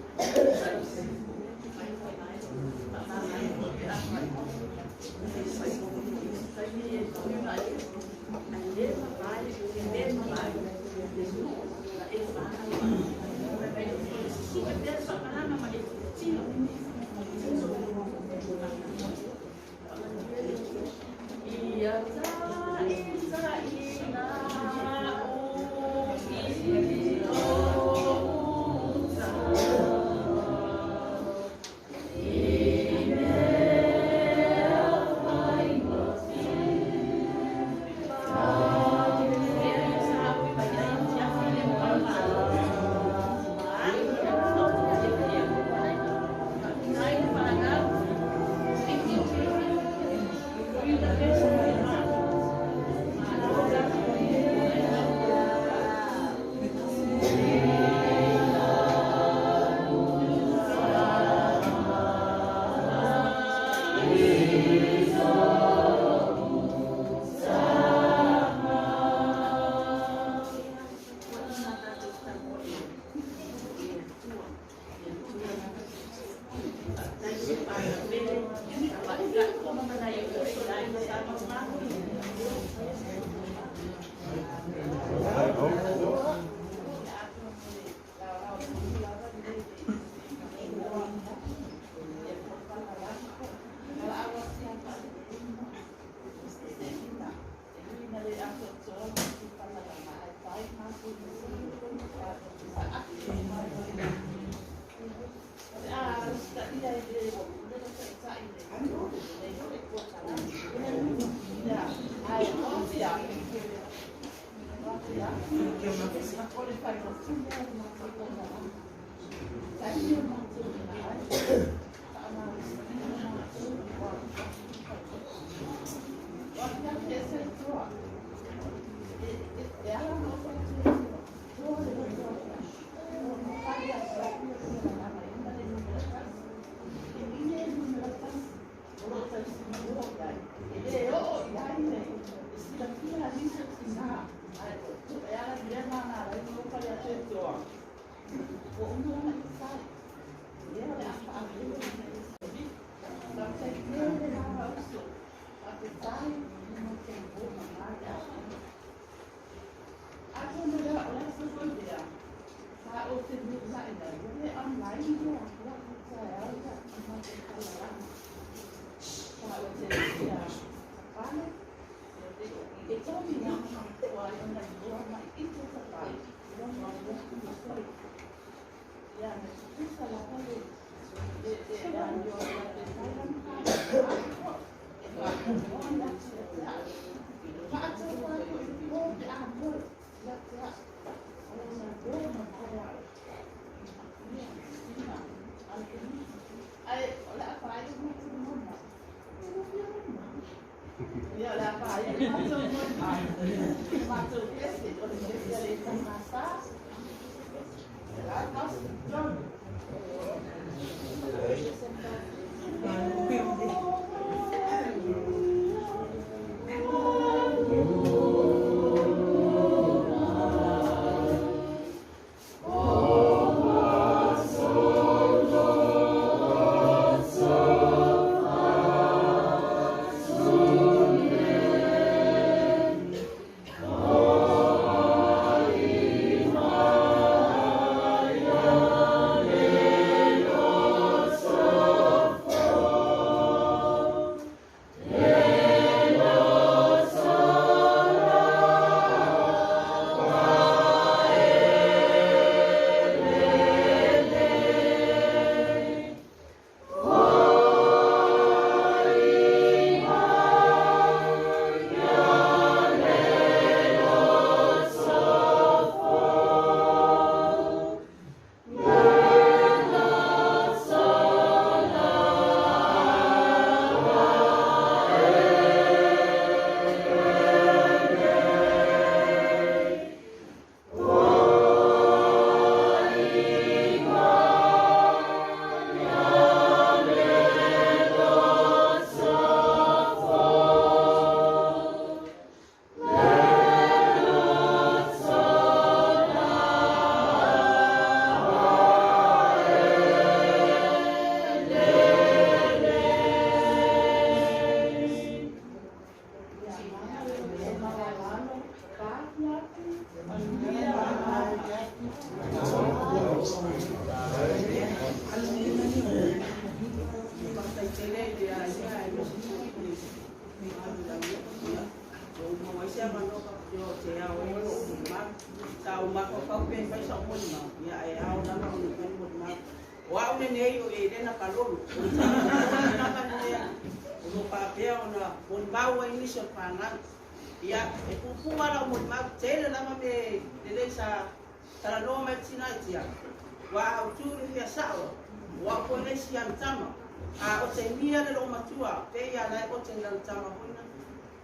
Ia taʻitaʻina o i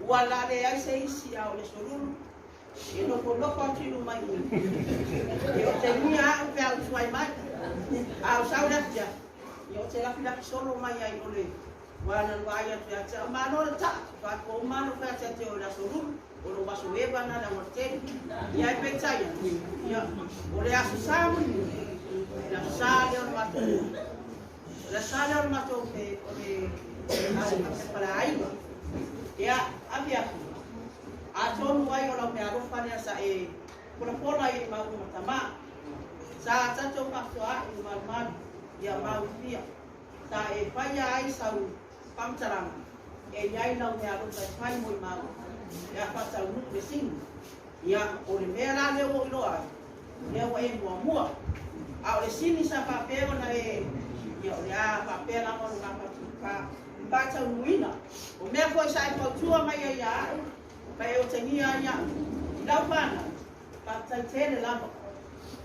Ua la le ai se isi a o le solulu e nofonofo atu i luma i i. E o te mia au pe au tuai mai. A o sau le afiafi. Ia o te lafilafi solo mai ai o le ua na luai atu ia te au malo le taa. Faatoa uma lava fai atu ia te o le aso lulu. O lou aso eva na le aualatele. Ia ai peitai ane. Ia o le aso sa mulimuli. O le aso sa lea o le matou. O le aso sa lea o le matou o le paleaiga. Ia afiafi. Atonu ai o lau meaalofa lea sa e polapola ai i maua ma tamā. Sa tatou faafetoaai i le malumalu ia maulufia. Sa e faia ai sau faamatalaga e i ai lau meaalofa e fai mo i maua pe a faataunuu le sini. Ia, o le mea la lea ua ou iloa ai, o lea ua e muamua. A o le sini sa faapea ona e, ia o le a faapea lava ona faataunuuina. O mea foi sa e fautua mai ai ia au, ma e otegia ai au, i lau fanau, Faafetai tele lava.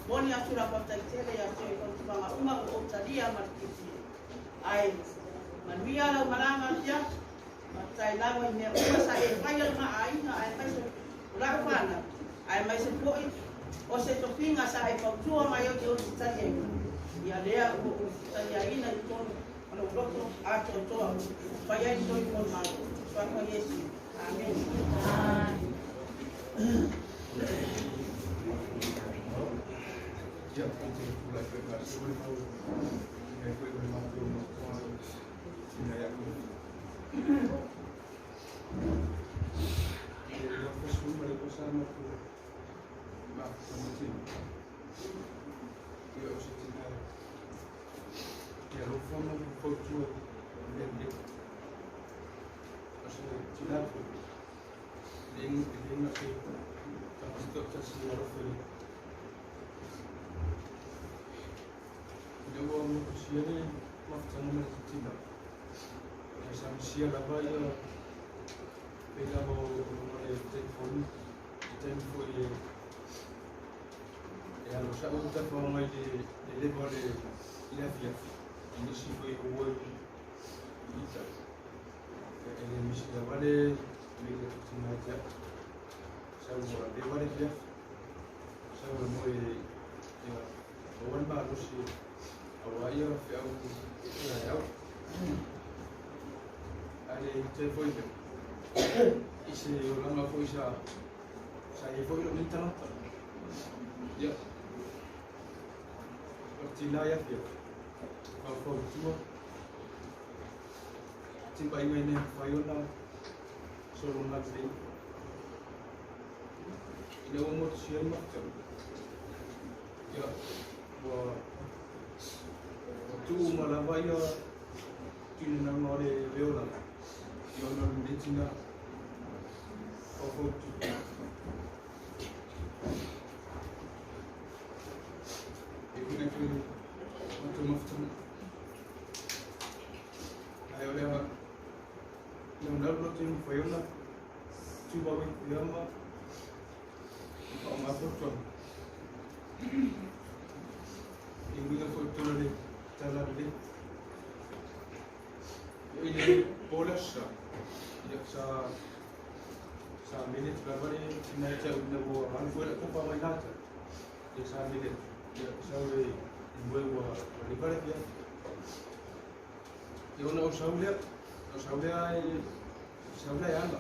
Momoli atu lau faafetai tele ia te oe i fautuaga uma ua ou talia ma le fiafia. Ae manuia lau malaga afiafi. Faafetai lava i mea uma sa e faia i le ma aiga aemaise o lau fanau, aemaise foi o se tofiga sa e fautua mai ou te usitaiaina. Ia lea ua ou usitaiaina i totonu o lou loto atoatoa e fai ai le soifua malo. Suafa o Iesu. Amene. Ia, ou te tulai foi faasolo le mau i foi o le matou mafuaaga ina ia e le 20 ma le tausaga matou mafutaga ia o se tina e alofa ma fautua i mea lelei. O se tina foi e le na se tagata toatasi e alofa i ina ua motusia le mafutaga ma le tina ia sa misia lava ia pei lava o luga le telefoni i taimi foi e e alo sa'u tafaoga i le leva o le afiafi i nisi foi o ua i ita e le misi lava le le tina ia te a'u sau ua leva le afiafi sau e moe ia maua le malosi auā ia feau taeao ae le ita ai foi lea i se olaga foi sa sa i ai foi lou nei tagata ia o le tinā i afiafi faufautua timaiga ina ia mafai ona sologa lelei ina ua motusia le mafutaga ia ua tuu uma lava ia tuinanauga o le olaga ia ona o lenei tinā faufautua e uiga i le matou mafutaga ae o le naunau loto i mafai ona tumau ai pea ma faaaoga fautuaga e uiga foi i totonu o le tala lelei. I le po le aso Sa, ia sa sa mele atu lava le tina ia te au ina ua alu foi lau tafa mai lata. Ia sa mele atu, ia sau e moe ua leva le afiafi. Ia ona ou sau lea, ou sau lea e sau lea e ala.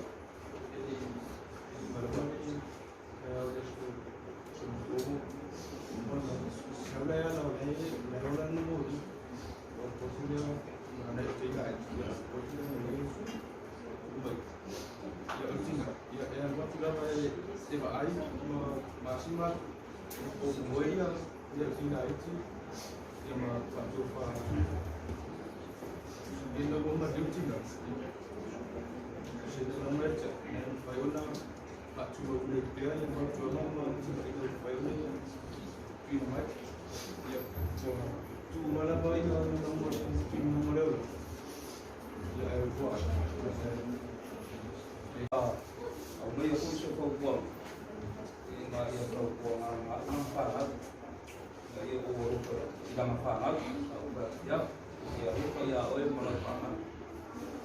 E le i malama le taeao i le aso Fono. Ona sau lea e ala o la e ola le moli. O le potu lea ma nai o te ila ai. Ia o le potu lea ma le mai. Ia o le tina, ia e alu atu lava e vaai ma masima o moe ia ia tina iti ia ma faatofa ina ua maliu tina se tulaga ia te a'u e mafai ona faatumau lelei pea ia fautuaga ma timaiga ua mafai ona ia tuuina mai ia ua tuu uma lava ia tuuina le ola ia ae ua Aumaia foi se fautuaga ina ia tautuana a'u lana fanau ina ia ou alofa i lana fanau. Sa ou fai atu ia, ia alofa iā oe ma lau fanau.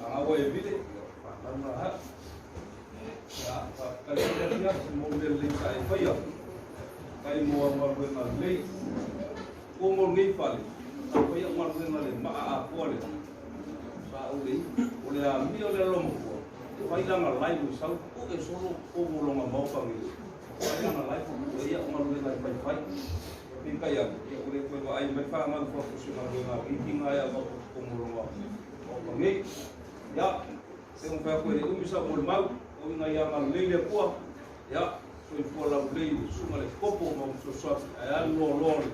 Fanau ai e vile, ia fanau na a'u. Ia, faafetai foi le afiafi mo mea lelei sa e faia. Faafetai mo au galuega lelei. Ua mo lenei fale, sa fai au galuega le maa atoa lea. Sa ou le o le amia o le lalomatua, e fai lana live e sau pu'e solo totonu o lona maota nei. E fai lana live pu'e ai au galuega e faifai. Peitai ane, ia ua le toe vaai mai fanau i fafo i se galuega a lenei tina e avatu i totonu o lona maota nei. Ia, pei ona fai atu e le umi sau molimau, o ina ia agalelei le Atua, ia, soifua laulelei i le susuga i le Kopo ma ona fesoasoani, ae a le loaloa o le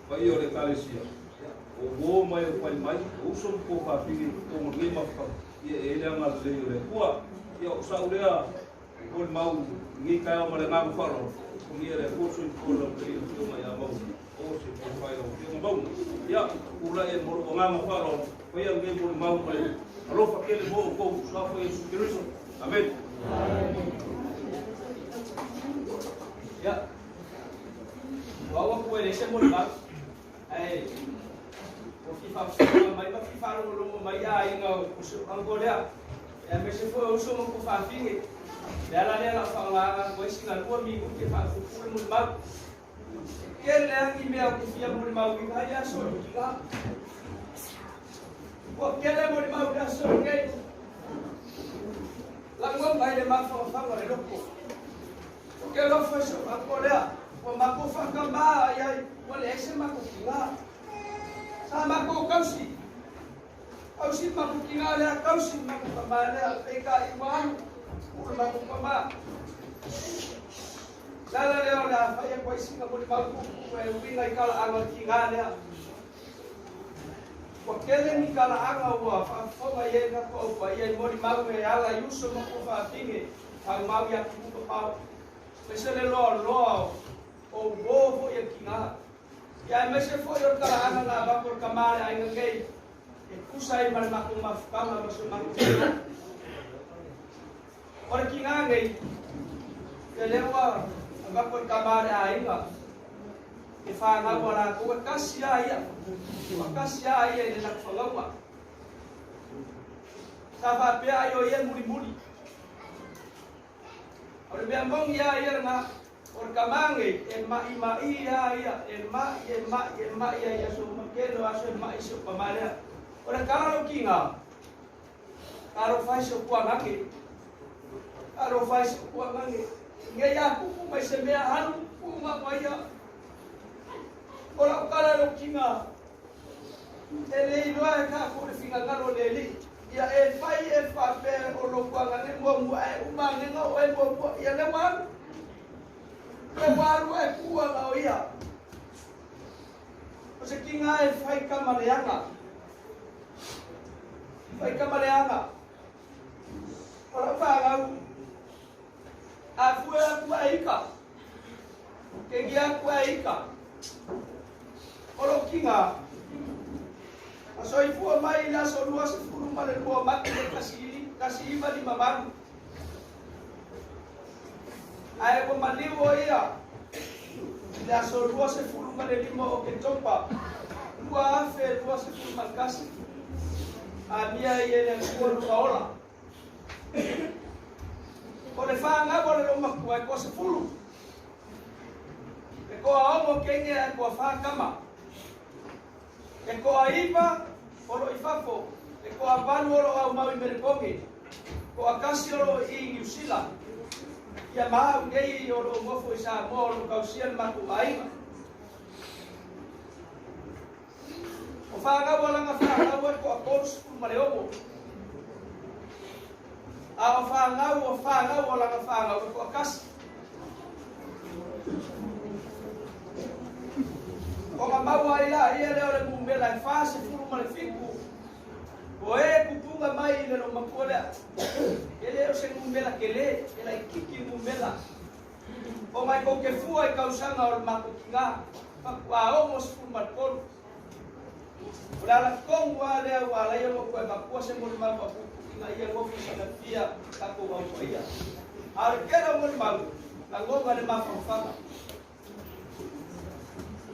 paia o le Ekalesia, ia, o uo mai o fai mai, o uso ma tuafafine i totonu o lenei mafutaga, ia e i ai le agalelei o le Atua. Ia, o sa'u lea molimau i lenei taeao ma le agaga faaaloalo, alofagia e le Atua le soifua laulelei o le Afioga ia Mauu, aua se tofa i lau Afioga Mauu. Ia, tulai e mo lou agaga faaaloalo, faia lenei molimau ma le alofa tele mo outou, Suafa Iesu Keriso. Amene. Ia, ua au aku e leai se molimau, ae ua fia faafofoga mai ma fia faalogologo mai aiga o si ou uncle lea, aemaise foi o uso ma tuafafine. O le ala lea o le a ou faaaogaina atu ai sina 2 minute e faapuupuu le molimau. E tele lava ni mea ou te fia molimauina ai le aso i tina. Ua tele molimau i le aso lenei. Lagona ai le mafaufau o le loto. Ou te alofa i si ou uncle lea, ua matou faatama i ai, ua leai se matou tina. Sa matou tausi, tausi le matou tina lea, tausi le matou tama lea, peitai ua alu, tuu le matou tama. O le ala lea o le a fai atu ai sina molimau puupuu e uiga i talaaga o le tina lea. Ua tele ni talaaga ua faafofoga i ai le tatou au paia i molimau e ala i uso ma tuafafine aumau i atunuu mamao, aemaise le loaloa o uo foi a le tina, ia aemaise foi o le talaaga na avatu e le tama a le aiga nei e tusa ai ma le matou mafutaga ma si o matou tina. O le tina nei, ia lea ua avatu e le tama a le aiga e fanau a latou, e tasi lava ia, ua tasi lava ia i le latou fanauga. Sa faapea ai o ia e mulimuli. O le mea moni lava ia lena, o le tama nei e ma'ima'i lava ia, e ma'i, e ma'i, e ma'i ai i aso uma, tele o aso e ma'i si ou tama lea. O le tala o lou tiga, talofa e si ou tuagage, talofa e si ou tuagage, nei a tupu mai se mea alu pu'uga ma ia. O lau tala i lou tiga, E le iloa e tatou le finagalo o le Alii. Ia e fai e faapea o lou agage muamua ae uma agega oe muamua. Ia lea ua alu. Lea ua alu ae tuu aga o ia. O se tiga e fai kama leaga. Fai kama leaga. O lau fanau, a fue atu ae ika. Kengi atu ae ika. O lou tiga, na soifua mai i le aso 22 o Mati le 1958, ae ua maliu o ia i le aso 25 o Oketopa 2021, amia ai e le Atua lona ola. O le fanau a le loomatua e toa-10, e toa-6 teine ae toa-4 tama. E toa-9 o loo i fafo, e toa-8 o loo aumau i Melepone, toa-1 o loo i i Niu Sila. Ia ma au nei o loo nofo i Samoa o loo tausia le matou aiga. O fanau a lana fanau e toa-36. A o fanau o fanau o lana fanau e toa-1. Ona maua ai la ia lea o le numera e 47, o e tupuga mai i le loomatua lea. E le o se numera tele, e laitiiti numera. Ona e tou te fua i tausaga o le matou tina, faatoa 63. O le ala tonu lava lea ua ala ai ona toe avatua se molimau faapuupuu ina ia nofo silafia tatou au paia. A o le tele o molimau, lagona le mafaufauga.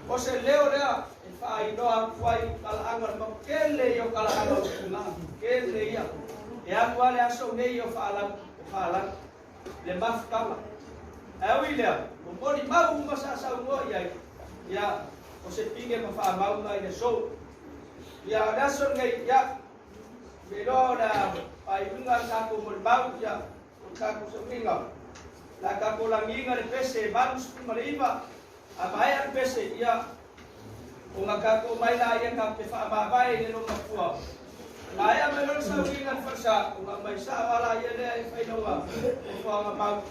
O se leo lea e faailoa atu ai talaaga o le mau tele ia o talaaga o le tulaga tele ia. E alu lava le aso nei o faalau, o faalau le mafutaga. Ae ui i lea, ua molimau uma sa saunoa i ai, ia, o se pine ma faamauga i le aso. Ia, o le aso lenei, ia, me iloa o le a faaiuga le tatou molimau, ia, o le tatou sauniga, o le a tatou lagiina le pese e 89, a maea le pese, ia, ona tatou omai laia tatou te faamavae i le loomatua. Maea mai loa le sauniga i le falesa, ona aumai sao lava laia lea e fai lona nofoaga mau.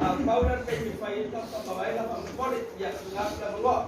A pau lea o le taimi e fai ai le tatou faamavaega faamolemole, ia, tuuina atu le avanoa.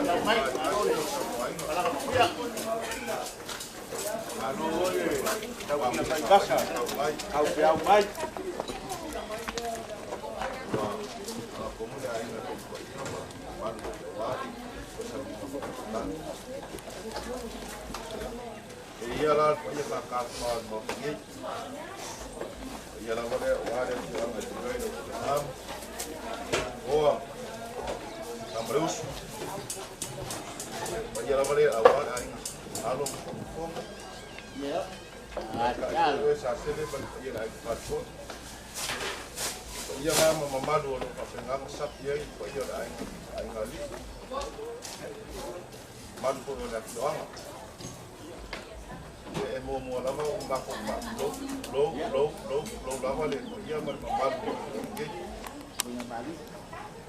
Mai, malo le malaga manuia. Malo le tauina mai vasa, au peau mai. Ia la ia ka ka ma mo ni ia la wale wale ia ma ti lo am oa amreus ia la wale a wa ai alo ko ia a lo sa se le pa ia la pa ko ia ma ma ma lo lo pa nga ma sap ia ia la ai ai ngali man ko la tuanga e mo mo lava o mako ma lo lo lo lo lo lava le ia ma ma lo ke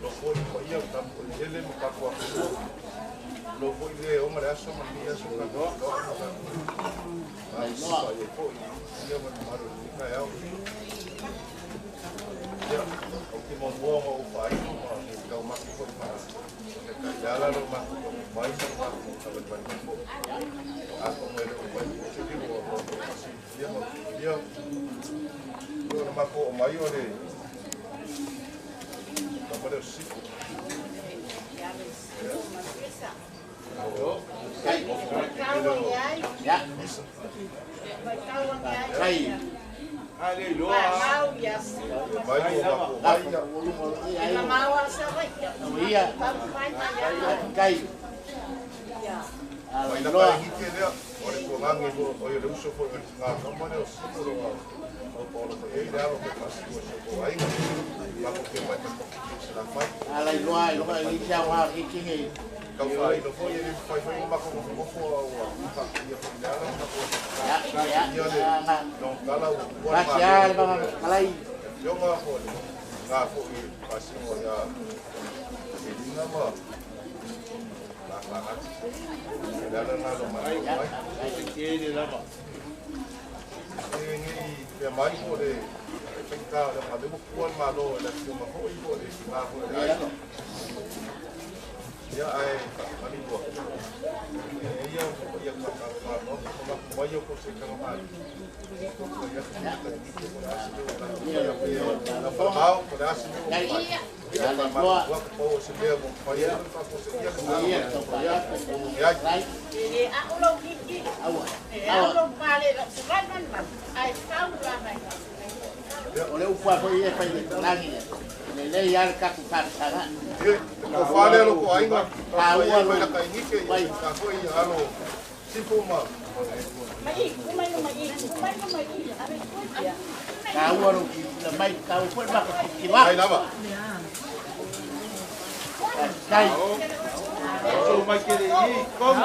lo foi ko ia tam ko ele mo ka ko lo foi le o ma aso ma ia so ka lo ai no ia foi ia ma ma lo ka ya ia o ke mo mo o fai mo ka ma ko ma ka ya la lo ma ko mai sa ma ko ka ba ko a ko mo le o fai se ki mo ia ma ia o ma ko o mai o le ka ba le si ya kai Aleluia. Kai. Mai la kai hike lea, o le tuangangi o le uso foi o ngā kamane o sipuro o paolo foi e le alo ke pasi o se ko ainga. Mako ke mai te se la fai. Ala i loa, i loa i kia wā ki kingi. Kau whai no foi e whai whai mako mo mofo o a ia foi le ala mako. Ya, ya. Ia le no kala o ma. Ya, le malai. Yo ngā foi ngā foi pasi o ia e linga ma. O le upa foi e fai le langi le le ia ka ku ka sanga o fale lo ko ainga ka ua lo ka inike ka foi alo simpo ma mai mai mai mai mai ka ua lo ki la mai ka u foi ma ki wa ai lava kai so mai ke le i kom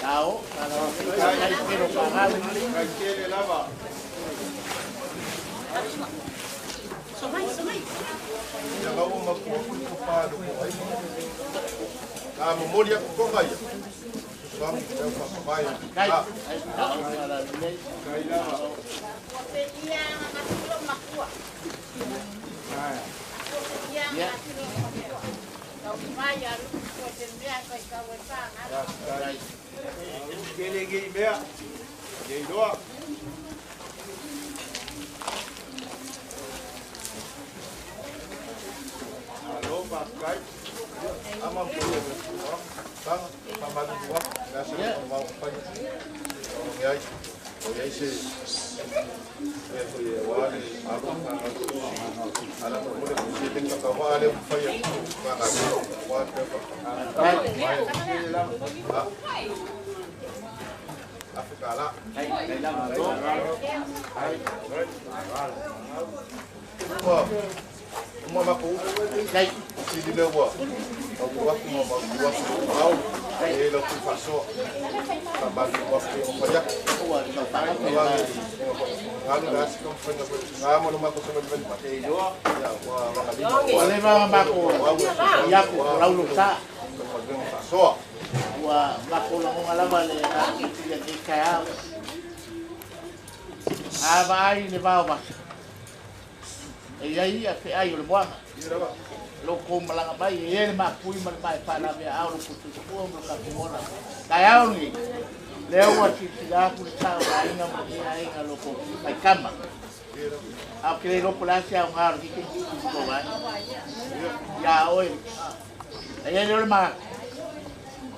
Tao, E iai ia feai o le moana. Lo kou malaga mai e ia le mapui ma le mae faalavea ao lo kututua ma lo tatou ola. Taeao lenei, lea ua silasila atu le sao o aiga ma lenei aiga lo kou faitama. A o ke le iloa po o le a se aoga o lenei taimi i tou aiga. Iā oe, a i ai lea o le manatu,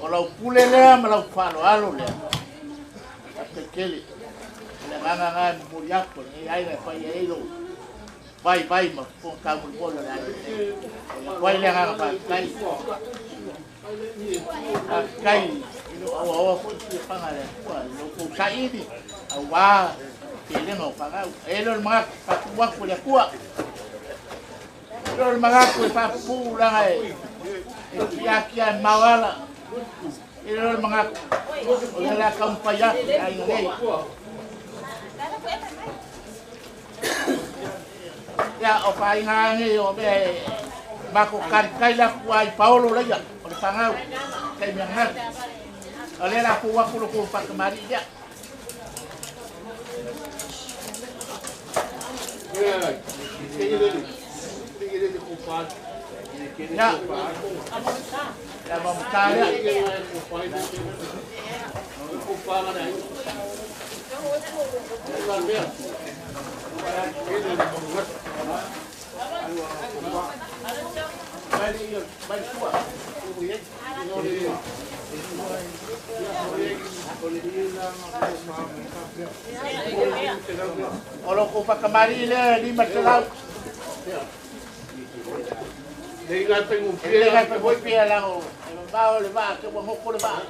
o lau pule lea ma lau faaaloalo lea, faafetai tele. O le agaga lena e momoli atu o lenei aiga e fai ai lou vaivai ma fofoga taumolimoli o le aiga nei. E atu ai le agaga faafetai. Faafetai i lou auaoa foi siafaga a le Atua i lo outou saili aua telega o fanau. E le o le manatu faatumu atu e le Atua. E le o le manatu e faapupuu laga e tiatia e mao ala. E le o le manatu o lea le a taumafai atu i aiga nei. Ia, o faiga nei o mea e mako karikai la kua i paolo leia o le fangau taimi ananafi. O lea la fou atu lo kou whakamari ia. Ia, ia mamata lea. O lo kou whakamari lea 500. Le gai pengu E le gai pengu pia lango. E mabao le vaa, ke ua ngoko le vaa.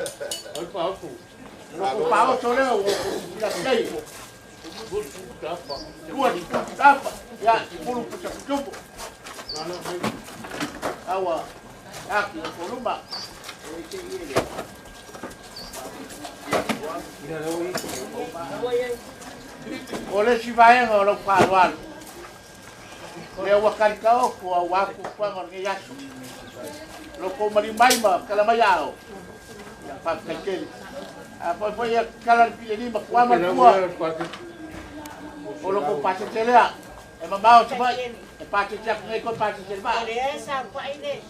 Lo kou paoso lea ua kou tei. Lua tapa. Ia, pulu pusa kutupu. Aua, aki o koluma. O le si vaega o lau faaaloalo. Lea ua kalikaoko auā fuafuaga o lenei aso. Lo kou maliu mai ma tala mai ao. Ia, faafetai tele. A foi foi ia tala le pile lima kuama le tua. O lo kou pasese lea. E mamao se mai. E pasese atu nei koe pasese le vaa. O lea sa pai le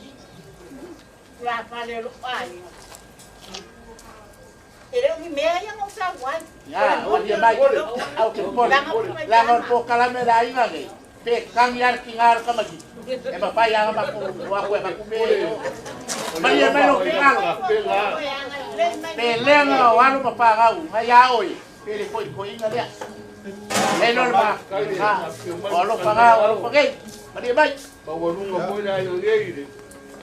tulafale o lou aiga. E le o ni mea ia na ou sau ai. Ia, malie mai. Au te popole. Leaga o le polokalame le aiga nei. Pe tangi lava le tiga o le tamaiti. E mafai lava ona matou o atu e avatu mea i o. Malie mai lou finagalo. Pe leaga o alo ma fanau mai ia oe, pe le koikoiga lea. E le o le ma, ha, o alofa na, o alofa nei. Malie mai. Maualuga foi le aiga nei i le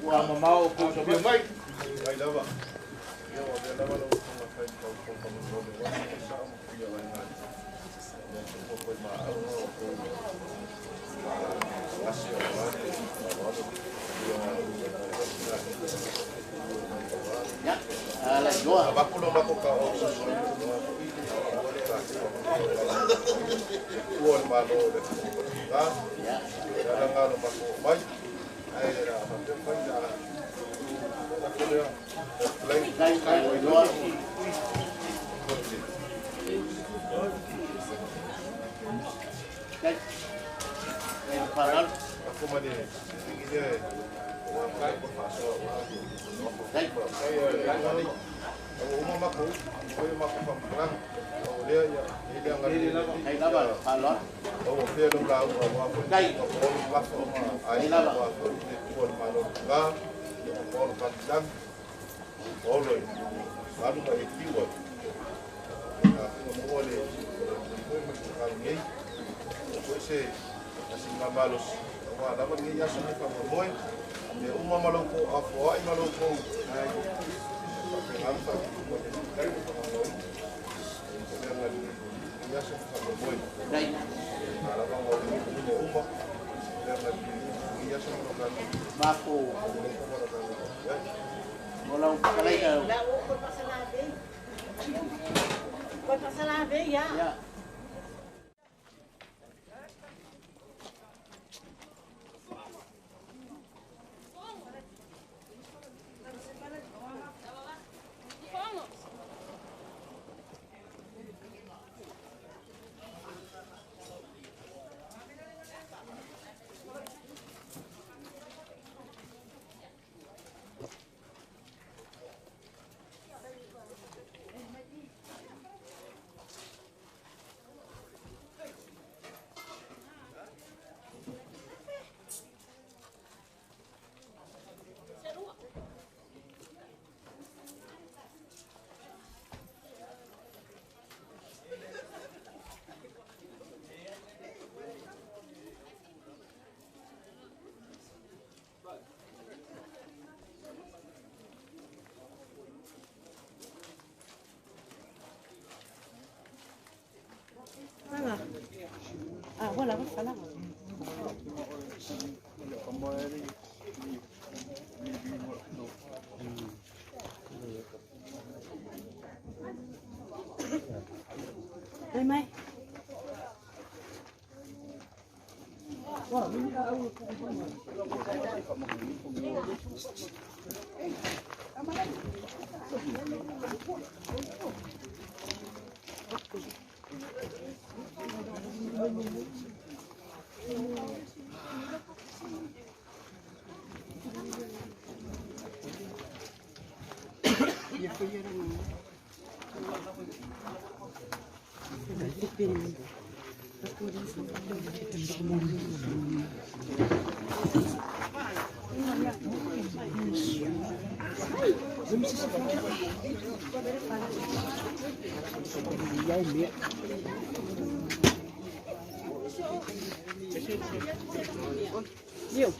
Ua mamao o kou afio mai. Ai lava. Ia ua avea lava lau afioga fai ma kou faamolemole aua le sao ma kuia vaega le atunuu foi maauga o kou asi aua le faaaloalo Ia, ala iloa. Avatu lo matou kaoa fesoasoani aua foi aua le tatou le tua o le Malo o le atunuu o Tonga. Ia. Le ala lena o lo matou oo mai ae o le a faapea fai le a atu lea Kai, kai, iloa. Kai. Kai le faaaloalo. Ako ma le tigi lea e ua kai ma faasoa ua Kai. Ua uma matou foi o matou faamatalaga o lea ia e le agalelei Kai lava le faaaloalo. ua pea lau lauga aua foi Kai. o olo lafo ma Kai aiga lava. aua foi le tua o le Malo o Tonga ia o olo Pakistan o olo i alu ma e tiu ai a finga maua le foi ma le tau nei o foi se asiga malosi aua lava lenei aso nei faamoemoe mea uma ma lau kou afoa'i ma lau kou faapena ona faatupu ma le tai ma faamamaina o le agalelei lenei aso faamoemoe Kai. a lava ma mea uma le agalelei lenei aso ma lo tatou Mako. alofa ma lo tatou ai. O lau fetalaiga. La o koe pasalave. Koe pasalave ia. Ia. Mai. Nhiều.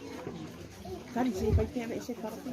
Kari se pai te ave se karapi.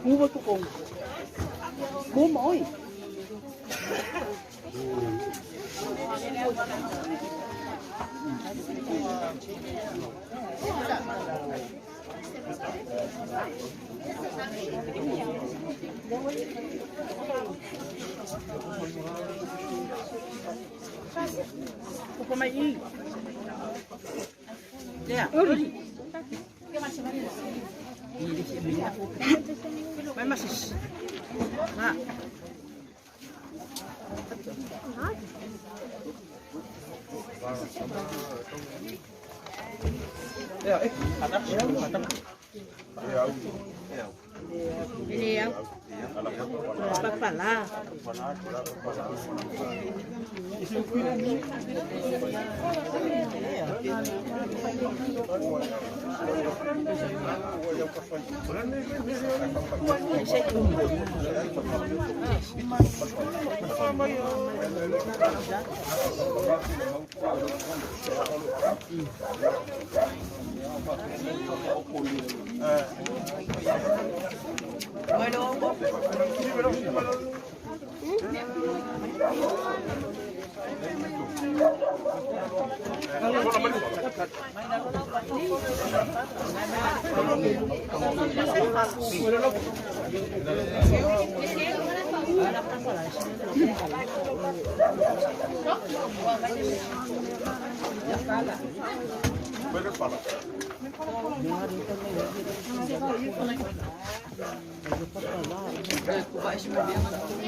Mua cuối cùng. Mua mồi.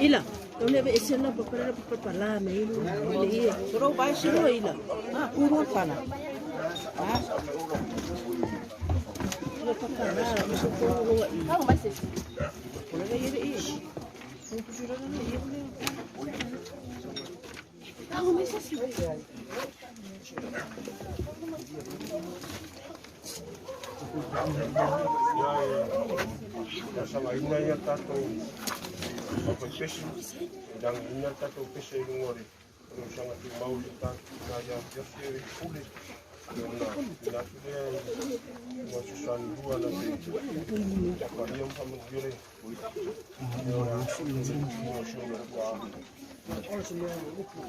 Ila, eu leve esse lá para lá, meio, ele ia. Só vai se lo ila. Ah, puro para. Ah. Para lá, isso todo lo aí. Não, mas esse. Por aí ele ia. Não precisa não ia. Não, mas esse. Ina ia tātou pesi, dang ina tātou pesi i runga re, o sanga tu mau i tātou nā ia fiafi e pule, ona ina tu lea i ngā susani rua na te takaria mhamangire, ona ngā sunga kua.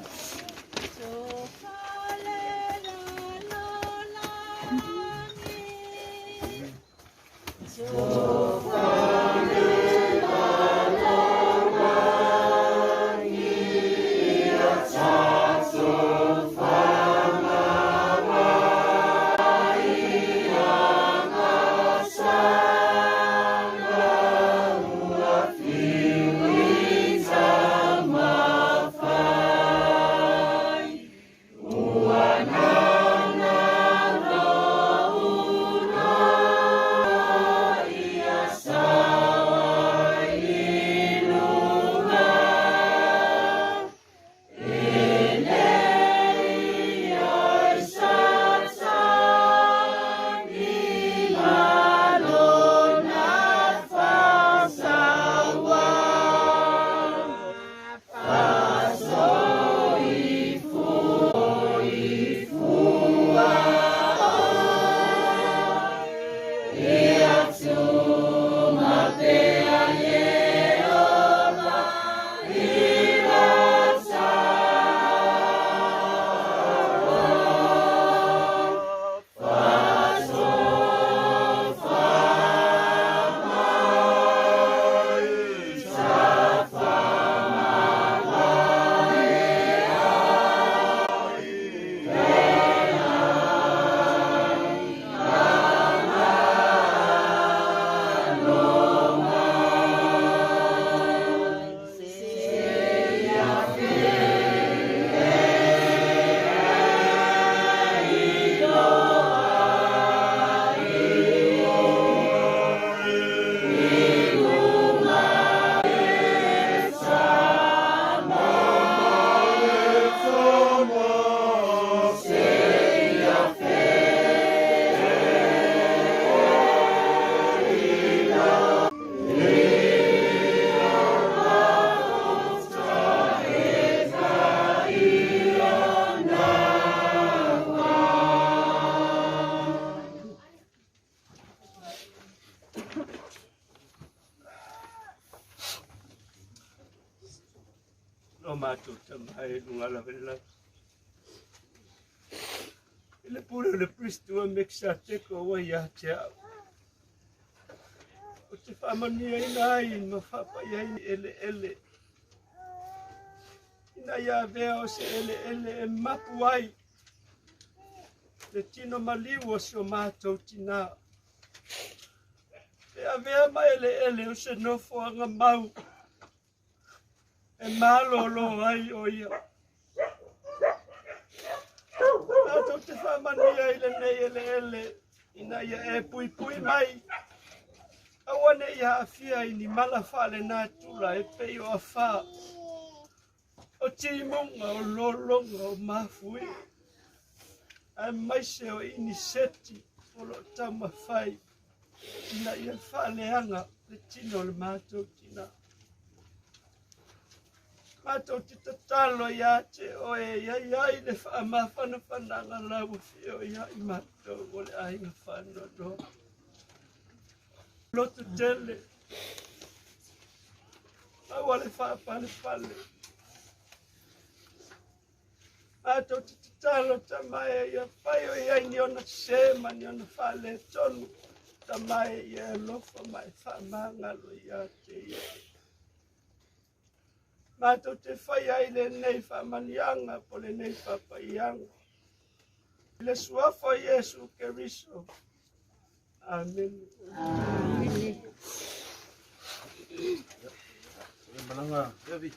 O matou tamai lunga lava i le lagi. I le pule o le Kristu a Mekisateko ua ia te au. O te faamanuiaina ai ma faapaia ai eleele. Ina ia avea o se eleele e mapu ai le tino maliu o si o matou tinā. E avea ma eleele o se nofoaga mau e malōlō ai o ia. Matou te faamanuia i lenei eleele ina ia e puipui mai. Aua neʻi aafia i ni mala faalenatura e pei o afā, o timuga, o lologa, o mafui, aemaise o iniseti o loo taumafai ina ia faaleaga le tino o le matou tinā. Matou te tatalo iā te oe iai ai le faamafanafanaga lau afio ia i matou o le aiga faanoanoa. Loto tele, aua le faapalepale. Matou te tatalo tamae ia fai o iai ni ona sē ma ni ona faaletonu. Tamae ia alofa ma e faamagalo ia te ia. Matou te fai ai lenei faamanuiaga po lenei faapaiaga. I le suafa o Iesu Keriso. Amene. Amene. Malanga, Devi.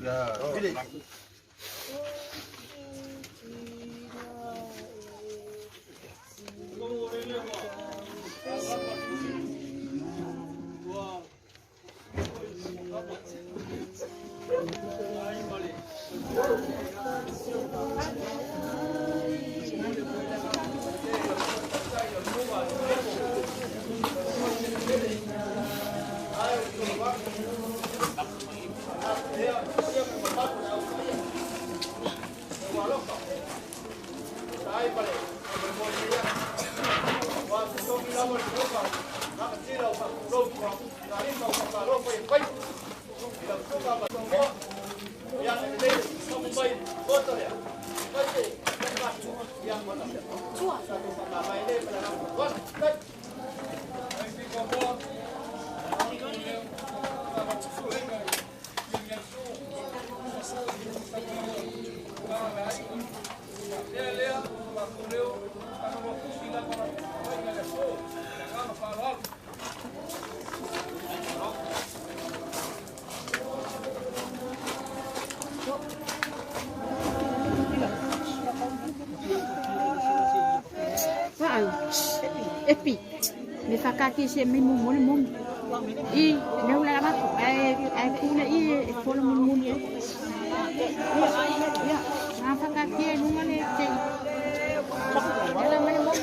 Ya, Billy. Epi, me whakaki se me mo mo mo. I ne ula ma ai ai kule i e folo mo mo ni. Ya, na whakaki e lunga le te. Ela me mo.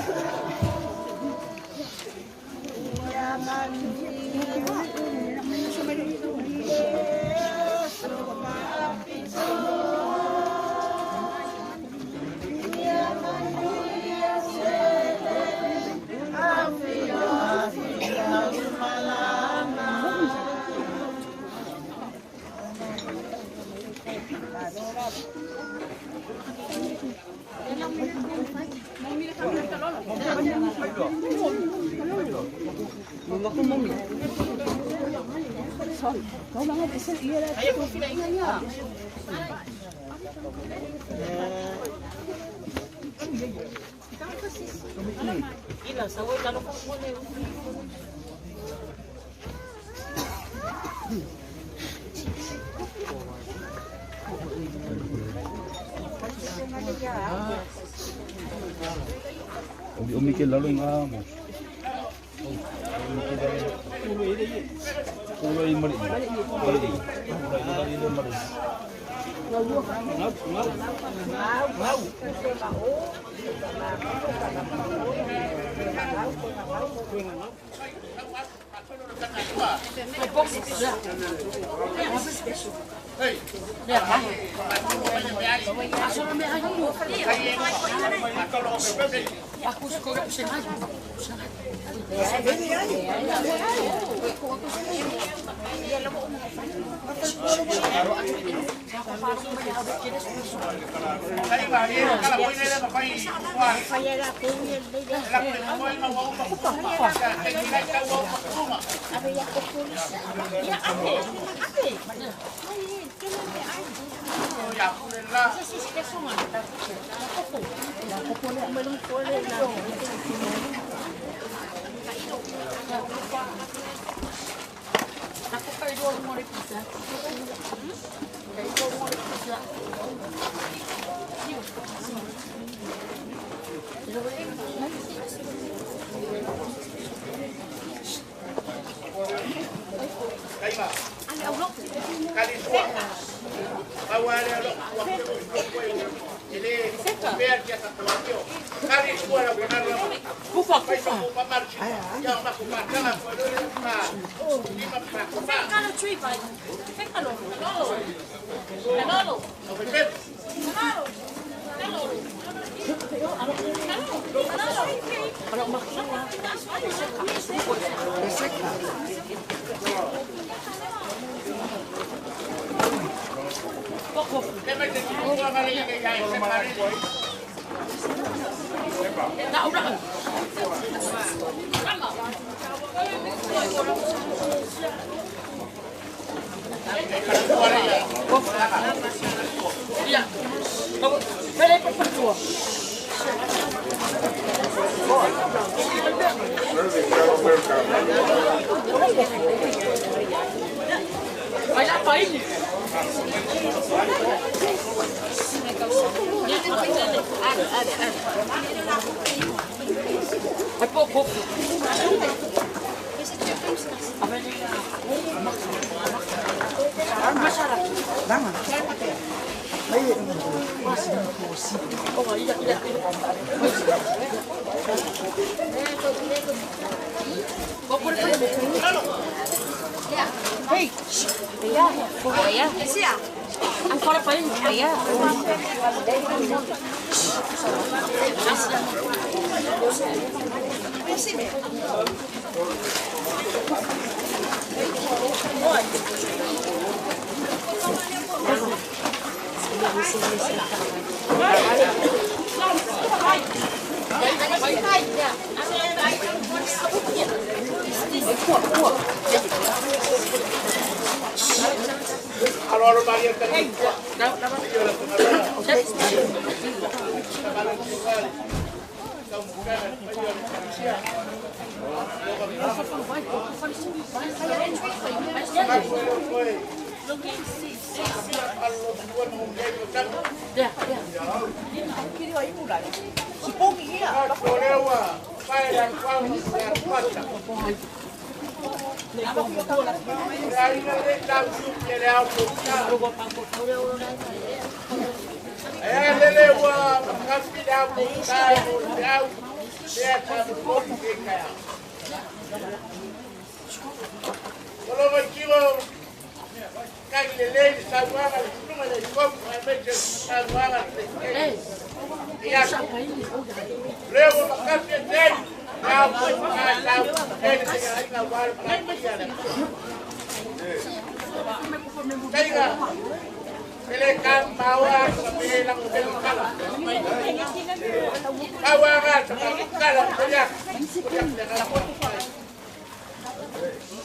Sorry. Kau banget isi iya lah. O mi ke lalo nga mo. Ulo i mari. Mari. Mari mari. Ngau.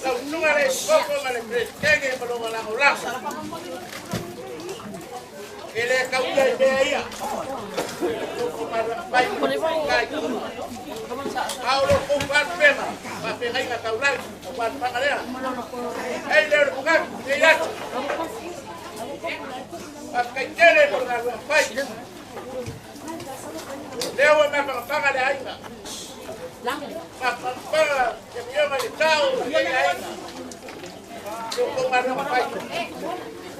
Lau susuga le Epikopo ma le Peresetene ma lona lagolago. E lē tauia i mea ia. A o lo kou faalupega, faafeagaiga taulagi, o faalupaga lea. Ei lea o le fugatu, nei atu. Faafetai tele mo le galuega fai. Lea ua mafagafaga le aiga. Mafagafaga le afioga i le tao o le aiga. Lo kou galuega fai.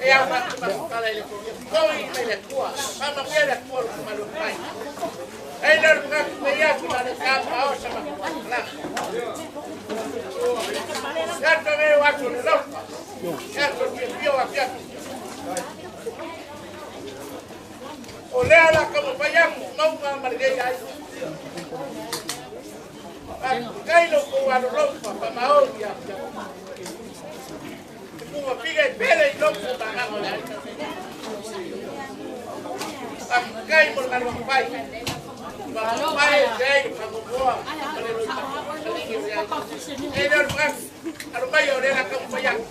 E au faatumasutala i le toi mai le Atua. Faamanuia le Atua lo kou galuega fai. Ei lea o le fugatu, nei atu ma le tama o sa mafagafaga. Atu e o atu le laupa. Atu pio pio afiafi. O lea la ka mawhai aku maunga ma le nei ai. Kai lo ko alo laupa pa maori a pia. Te kuma piga i pele i laupa ma nganga le ai. Kai mo le malu whai. Whai e te ei whangomoa ma le roi E leo le whakafu. Alo mai o lea la ka mawhai aku.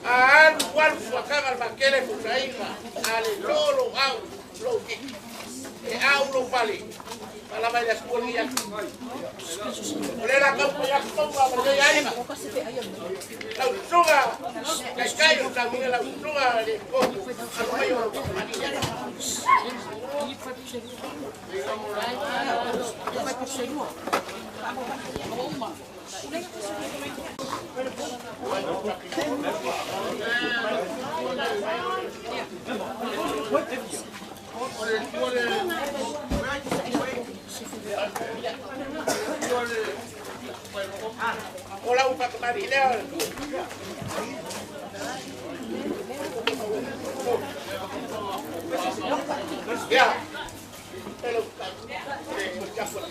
A alu alu fuakaga le makele futaina a le lolo au lou kiki e au lou fale palava i le atua lenei atu o lea la kaupa ia maua ma lenei aiga lau susuga taitai o tauiga lau susuga le kopu alo mai o lau fakamani. O lau fakamani lea. Ia. Pelo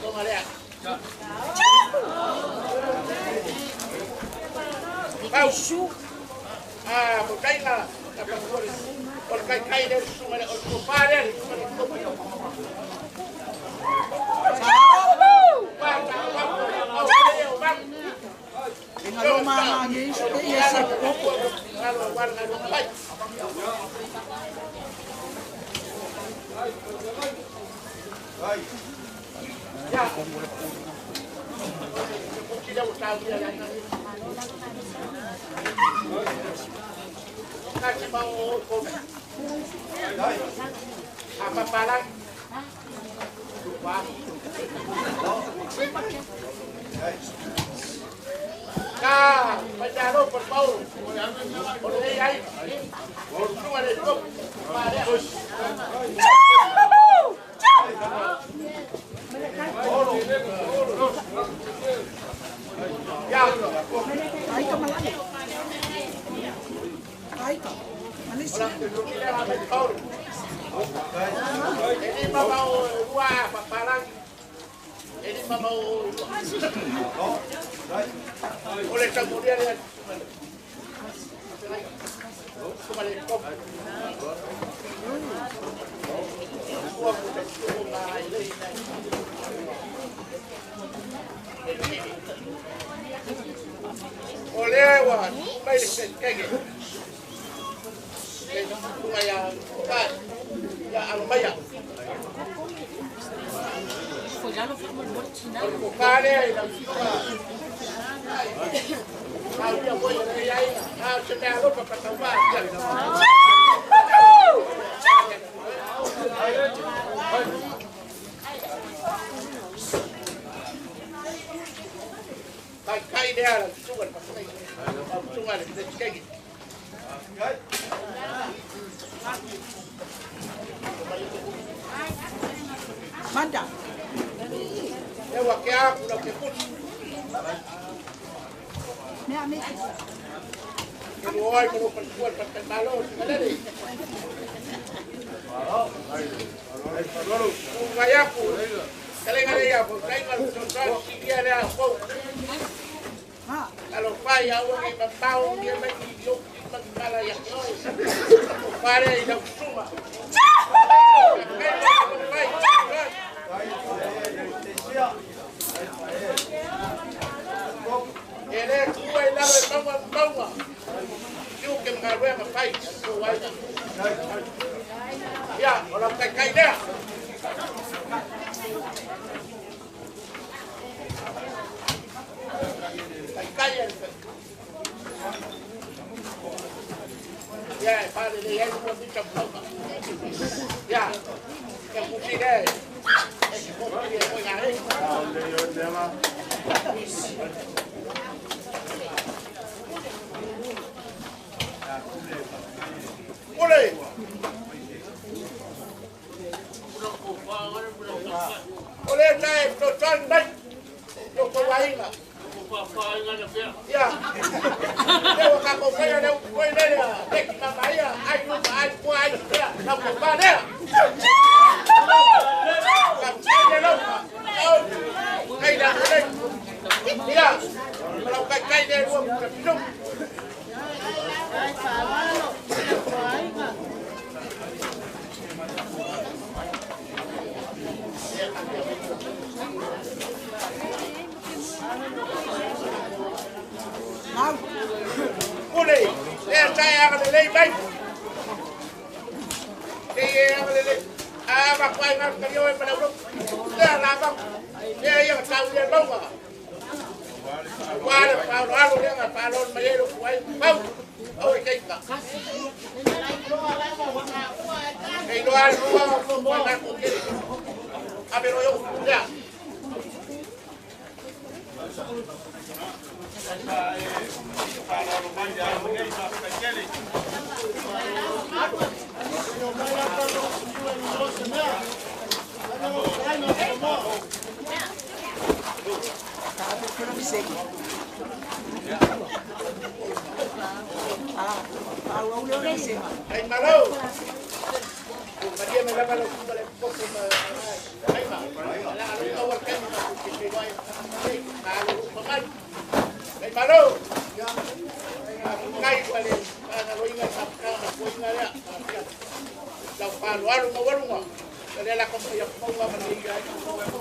tonga lea. Pau. Ah, mo tainga ta pa o le kai kai le susuga le o le tofa lea le susuga le kopo. Ka, pajaro por Paulo. O le ai. O suga le top. Ya. Ai ka malale. Ai ka. Malaysia. Ini mama o rua papalang. Ini mama o o le tamuria le O lea ua mai le keke. Le tunga ia kai ia alomaia. O kale i lau susuga. Au ia foi le ai a se mea alofa pa taumā. Kai kai lea lau susuga le pasanai. Lau susuga le keke. Manda. Ewa ke aku lau ke putu. Mea me. Ke luoi mo lo patua le patai malo si malele. Ungai aku. Kalenga le ia, tainga le sosoa silia lea fou. Alo fai au ngi mapau ngi mai ngi yo ngi mala ia ke oi. O pare i lau suma. E le Ya, que pusire. Ole. Ole tai total mai. To wainga. Ya. Leo ka ko kai leo ko le le. Tek na mai ai nu ai ko ai ya. Na ko pa le. Ka le lo. Ai da le. Ya. Lau kai kai le ru ka piu. Ai pa malo. Ai ma. Ule, le tai aga le lei mai. Le aga le lei. A va kwai na ka yo e pa lo. Le la va. Le ia ka tau le mau. Wa le pa lo alo le nga pa lo mai lo kwai. Mau. Au e keika. Ei lo al lo wa na ko ke. A ver yo ya. Ai malo. Maria me lava lo le poco ai ma. La lo wa kai ma ke ke wai. Ai ai malo. Kai wale ana lo inga sa ka ko inga le. La pa lo alu mo walu ma. Le la ko ya ko wa ma ni ya ko wa ko.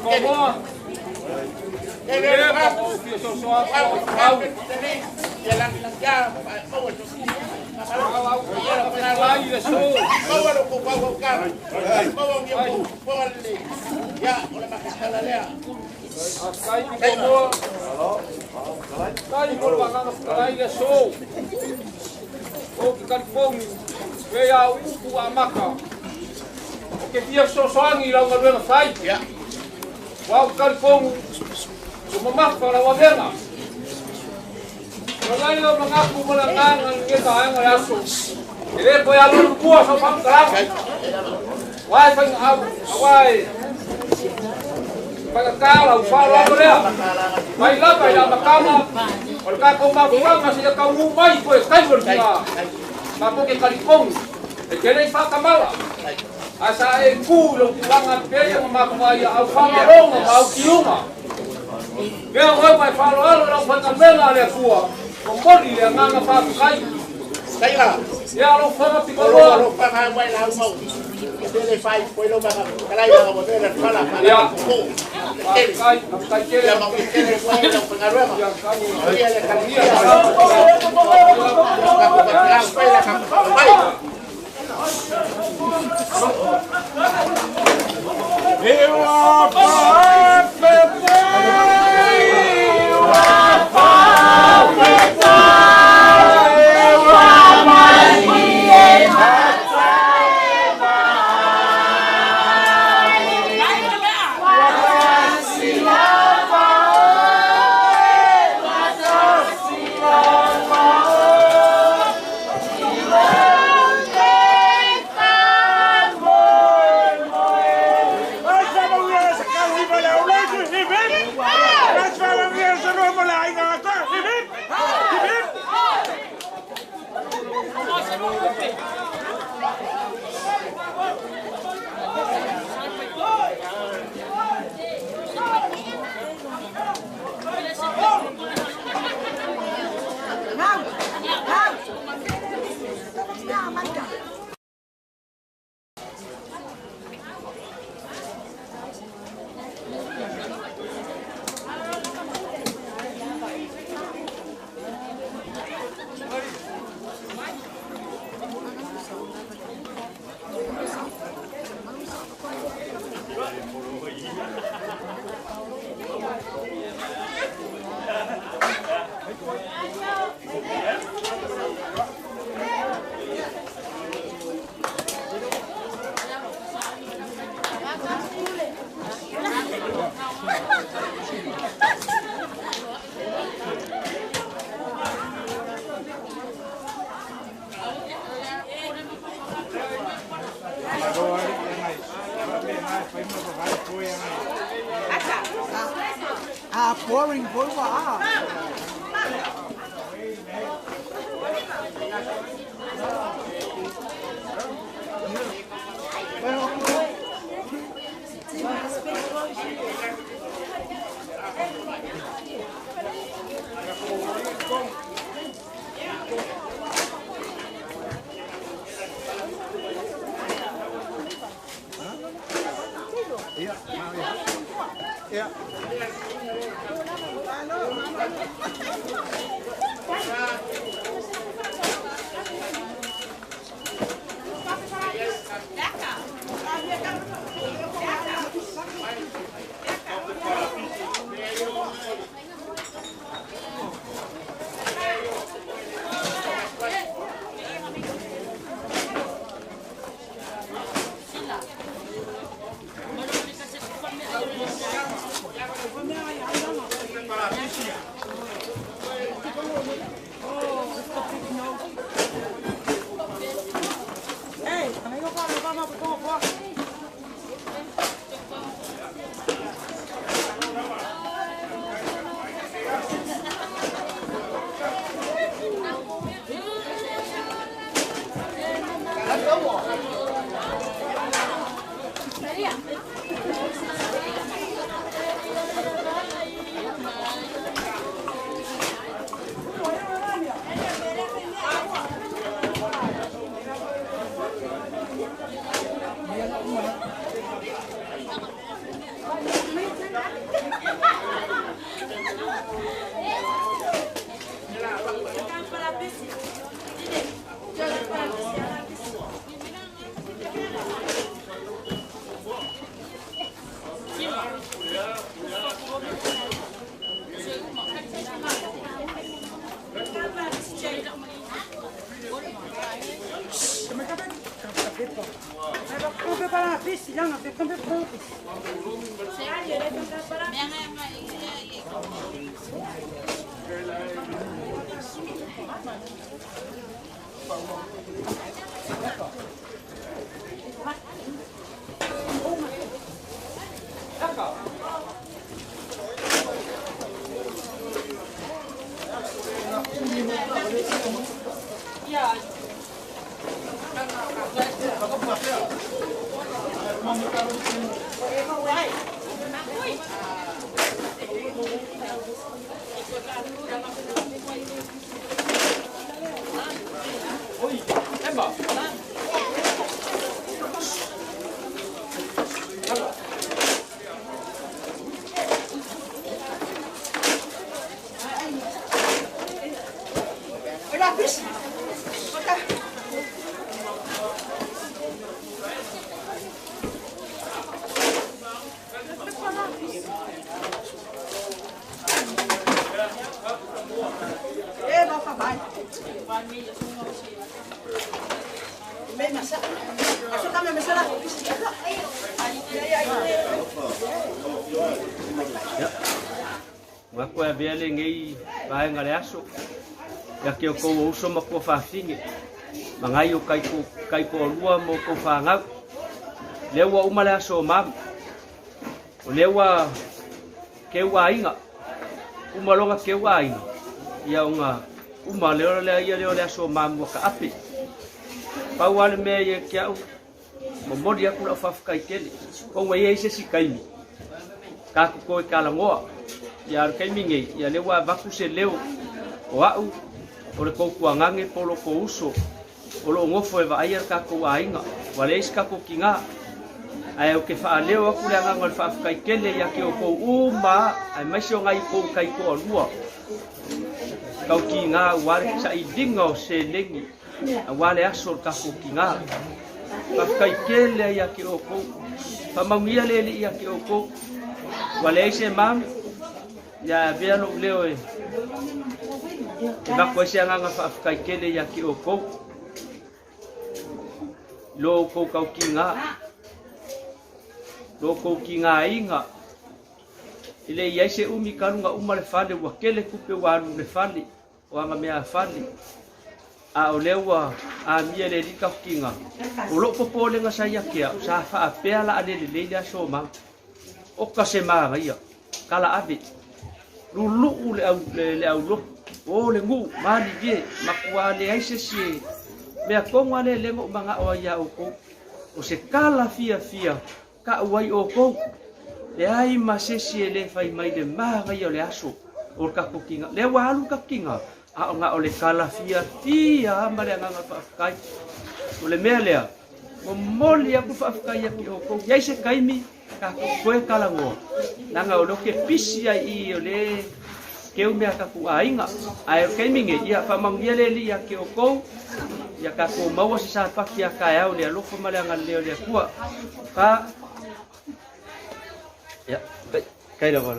Komoa. Wau kalipongu, mamafa la wavena. Ngai o mangaku malanganga nge taanga yaso. Ele po ya lu kua so pam kala. Wai fang au awai. Pagkala u fa la lea. Mai la mai la makama. O ka ko ma fanga se ka u mai ko kai mo tia. Ma po ke kalipongu. E kele fa kamala. Asa e ku lo kulanga pele ma ma ya au fa malonga ma au kiuma. Mea hoi mai whalo alo lau whanga mena le kua. O mori le nganga whakakai. Taila. Ia alo whanga pikoloa. Alo whanga mai lau mau. Tele whai poi lo manga. Kalai manga mo tele whala. Ia. Whakakai. Whakakai kere. Ia mau tele whai lau whanga ruema. Ia le kalikia. Eu Boring boy wa. Yeah. Ngako e vea le ngei vaenga le aso. Ia ke o kou uso ma kua whawhinge. Mangai o kaiko o lua mo kou whangau. Lea ua uma le aso o mamu. O lea ua ke ua ainga. Uma longa ke ua ainga. Ia unga uma leo lea ia leo le aso o mamu ka ape. Pau ale mea ia kia au. Momori aku lau whawhikai tele. Konga ia ise si kaimi. Ka kuko e kalangoa. Ia aru kaimi ngei, ia leo a vaku se leo o au, o le kouku angange polo ko uso, o lo ngofo e vaai ar kako ainga, wa le isi kako ki ngā. Ai o ke wha leo aku le anganga o le whaafkai kele ia ke o kou uma, ai maisi o ngai kou kai ko alua. Kau ki ngā wale sa i linga o se lengi, a wale aso o kako ki ngā. Whaafkai kele ia ke o kou, whamaungia le li ia ke o kou, wale isi e mamu, ia vea lou leo e vako ai se agaga faafekaikele ia ke oukou lo oukou kaukiga lo oukou kigāiga e le iai se umi kaluga uma le fale ua kele kupe ua alu le fale o agamea fale a o lea ua amia le alii kafukiga o loo popolega sa ia ke au sa faapea la alelelei le aso o mau o ka se magaia kala ave lulu'u le aulotu o le gu'u malilie makua leai se isi mea kogo a le lega ou maga'o ai iā oukou o se kala fiafia ka'u ai oukou leai ma se isi e lē fai mai le magaia o le aso o le kakokiga lea ua alu kakiga a o ga'o le kala fiafia ma le agaga faafetai o le mea lea momoli aku faafetai ia ki oukou iai se kaimi kakou koe kalagoa laga o leo ke pisi ai i o le keu mea kakou aiga ae o le kaimi nei ia faamanuia le alii ia te oukou ia kakou maua se sapaki ia taeao le alofa ma le agalelei o le Atua ka ia kai lava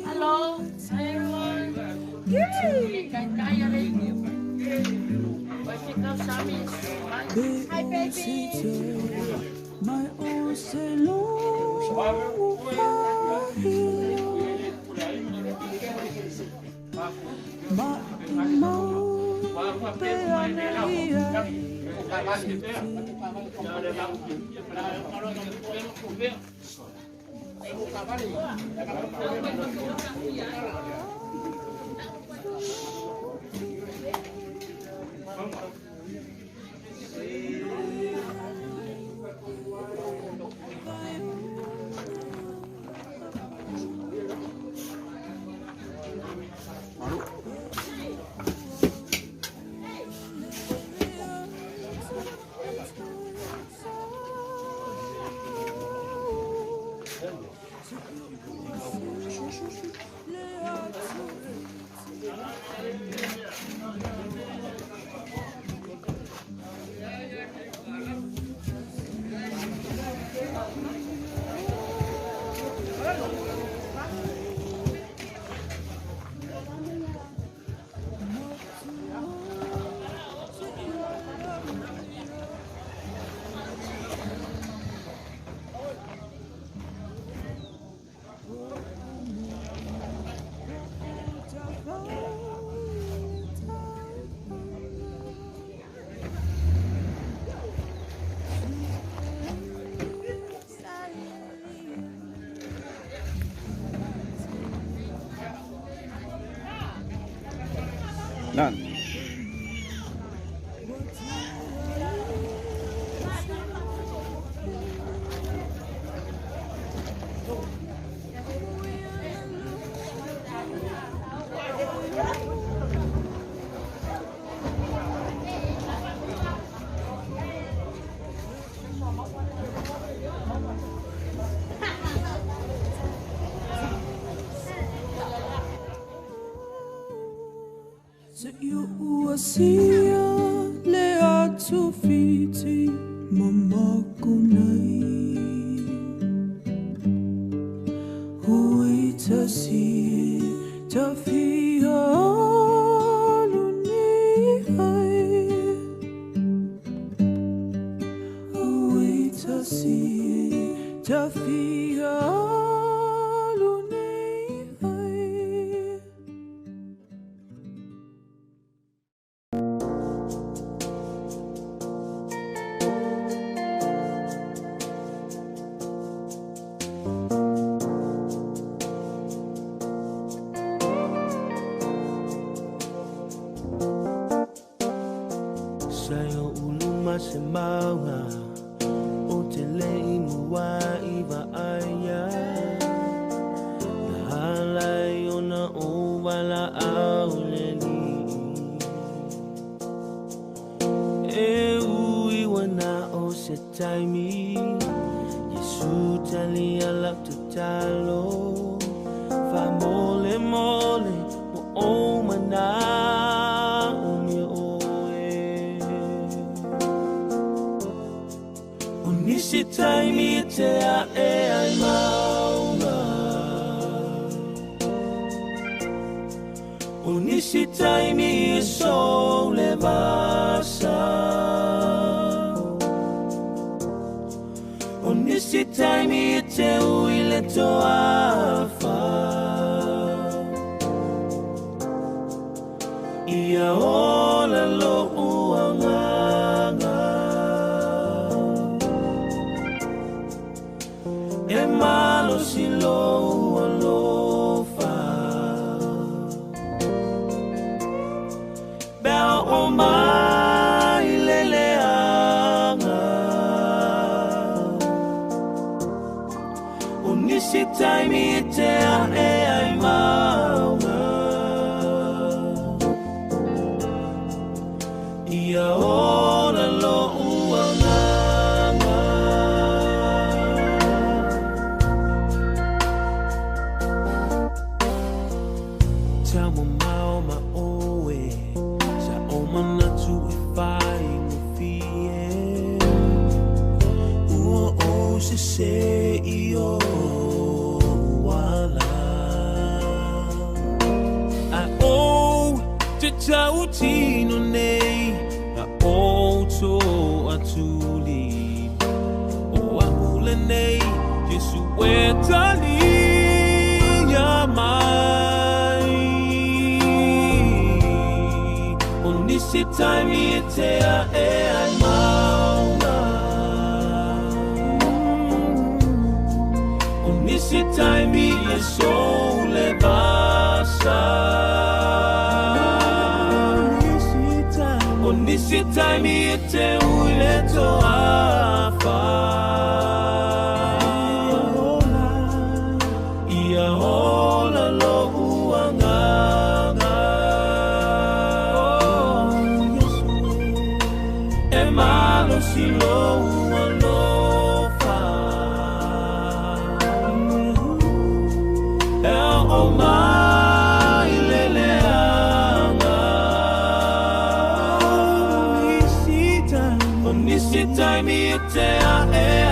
Hello, everyone. Hi, baby. Nan. Sia le atu fiti mamako nei Ui tasi tafia alu nei ai Ui tasi tafia alu nei ai. Sa yo uluma se maunga o te lei mua i vaaia. Na halai ona o wala au le li. E ui wana o se taimi, Yesu tali ala te talo. Fa mole mole mo o mana. Nisi taimi te a e ai maunga. O nisi taimi e sou le vasa. O nisi taimi e te ui le toafa. Ia ola lo uanganga. E malo si lo alofa. Bea o mai leleanga. O nisi taimi e te a e ai maunga. Ia ola lo uanganga. Tau ma oe, sa o manatu e whai ngō fie. Ua o se se i o wala. A o te tau tino nei, a o tō atuli. O a ule nei, Jesu e tali ia mai. nisi taimi e te a e ai maunga. O nisi taimi e sole vasa. O nisi taimi e te ui le toafa. Ia ola lo uanganga. E malo si lo ualofa. E o mai le leanga. O nisi taimi e te a e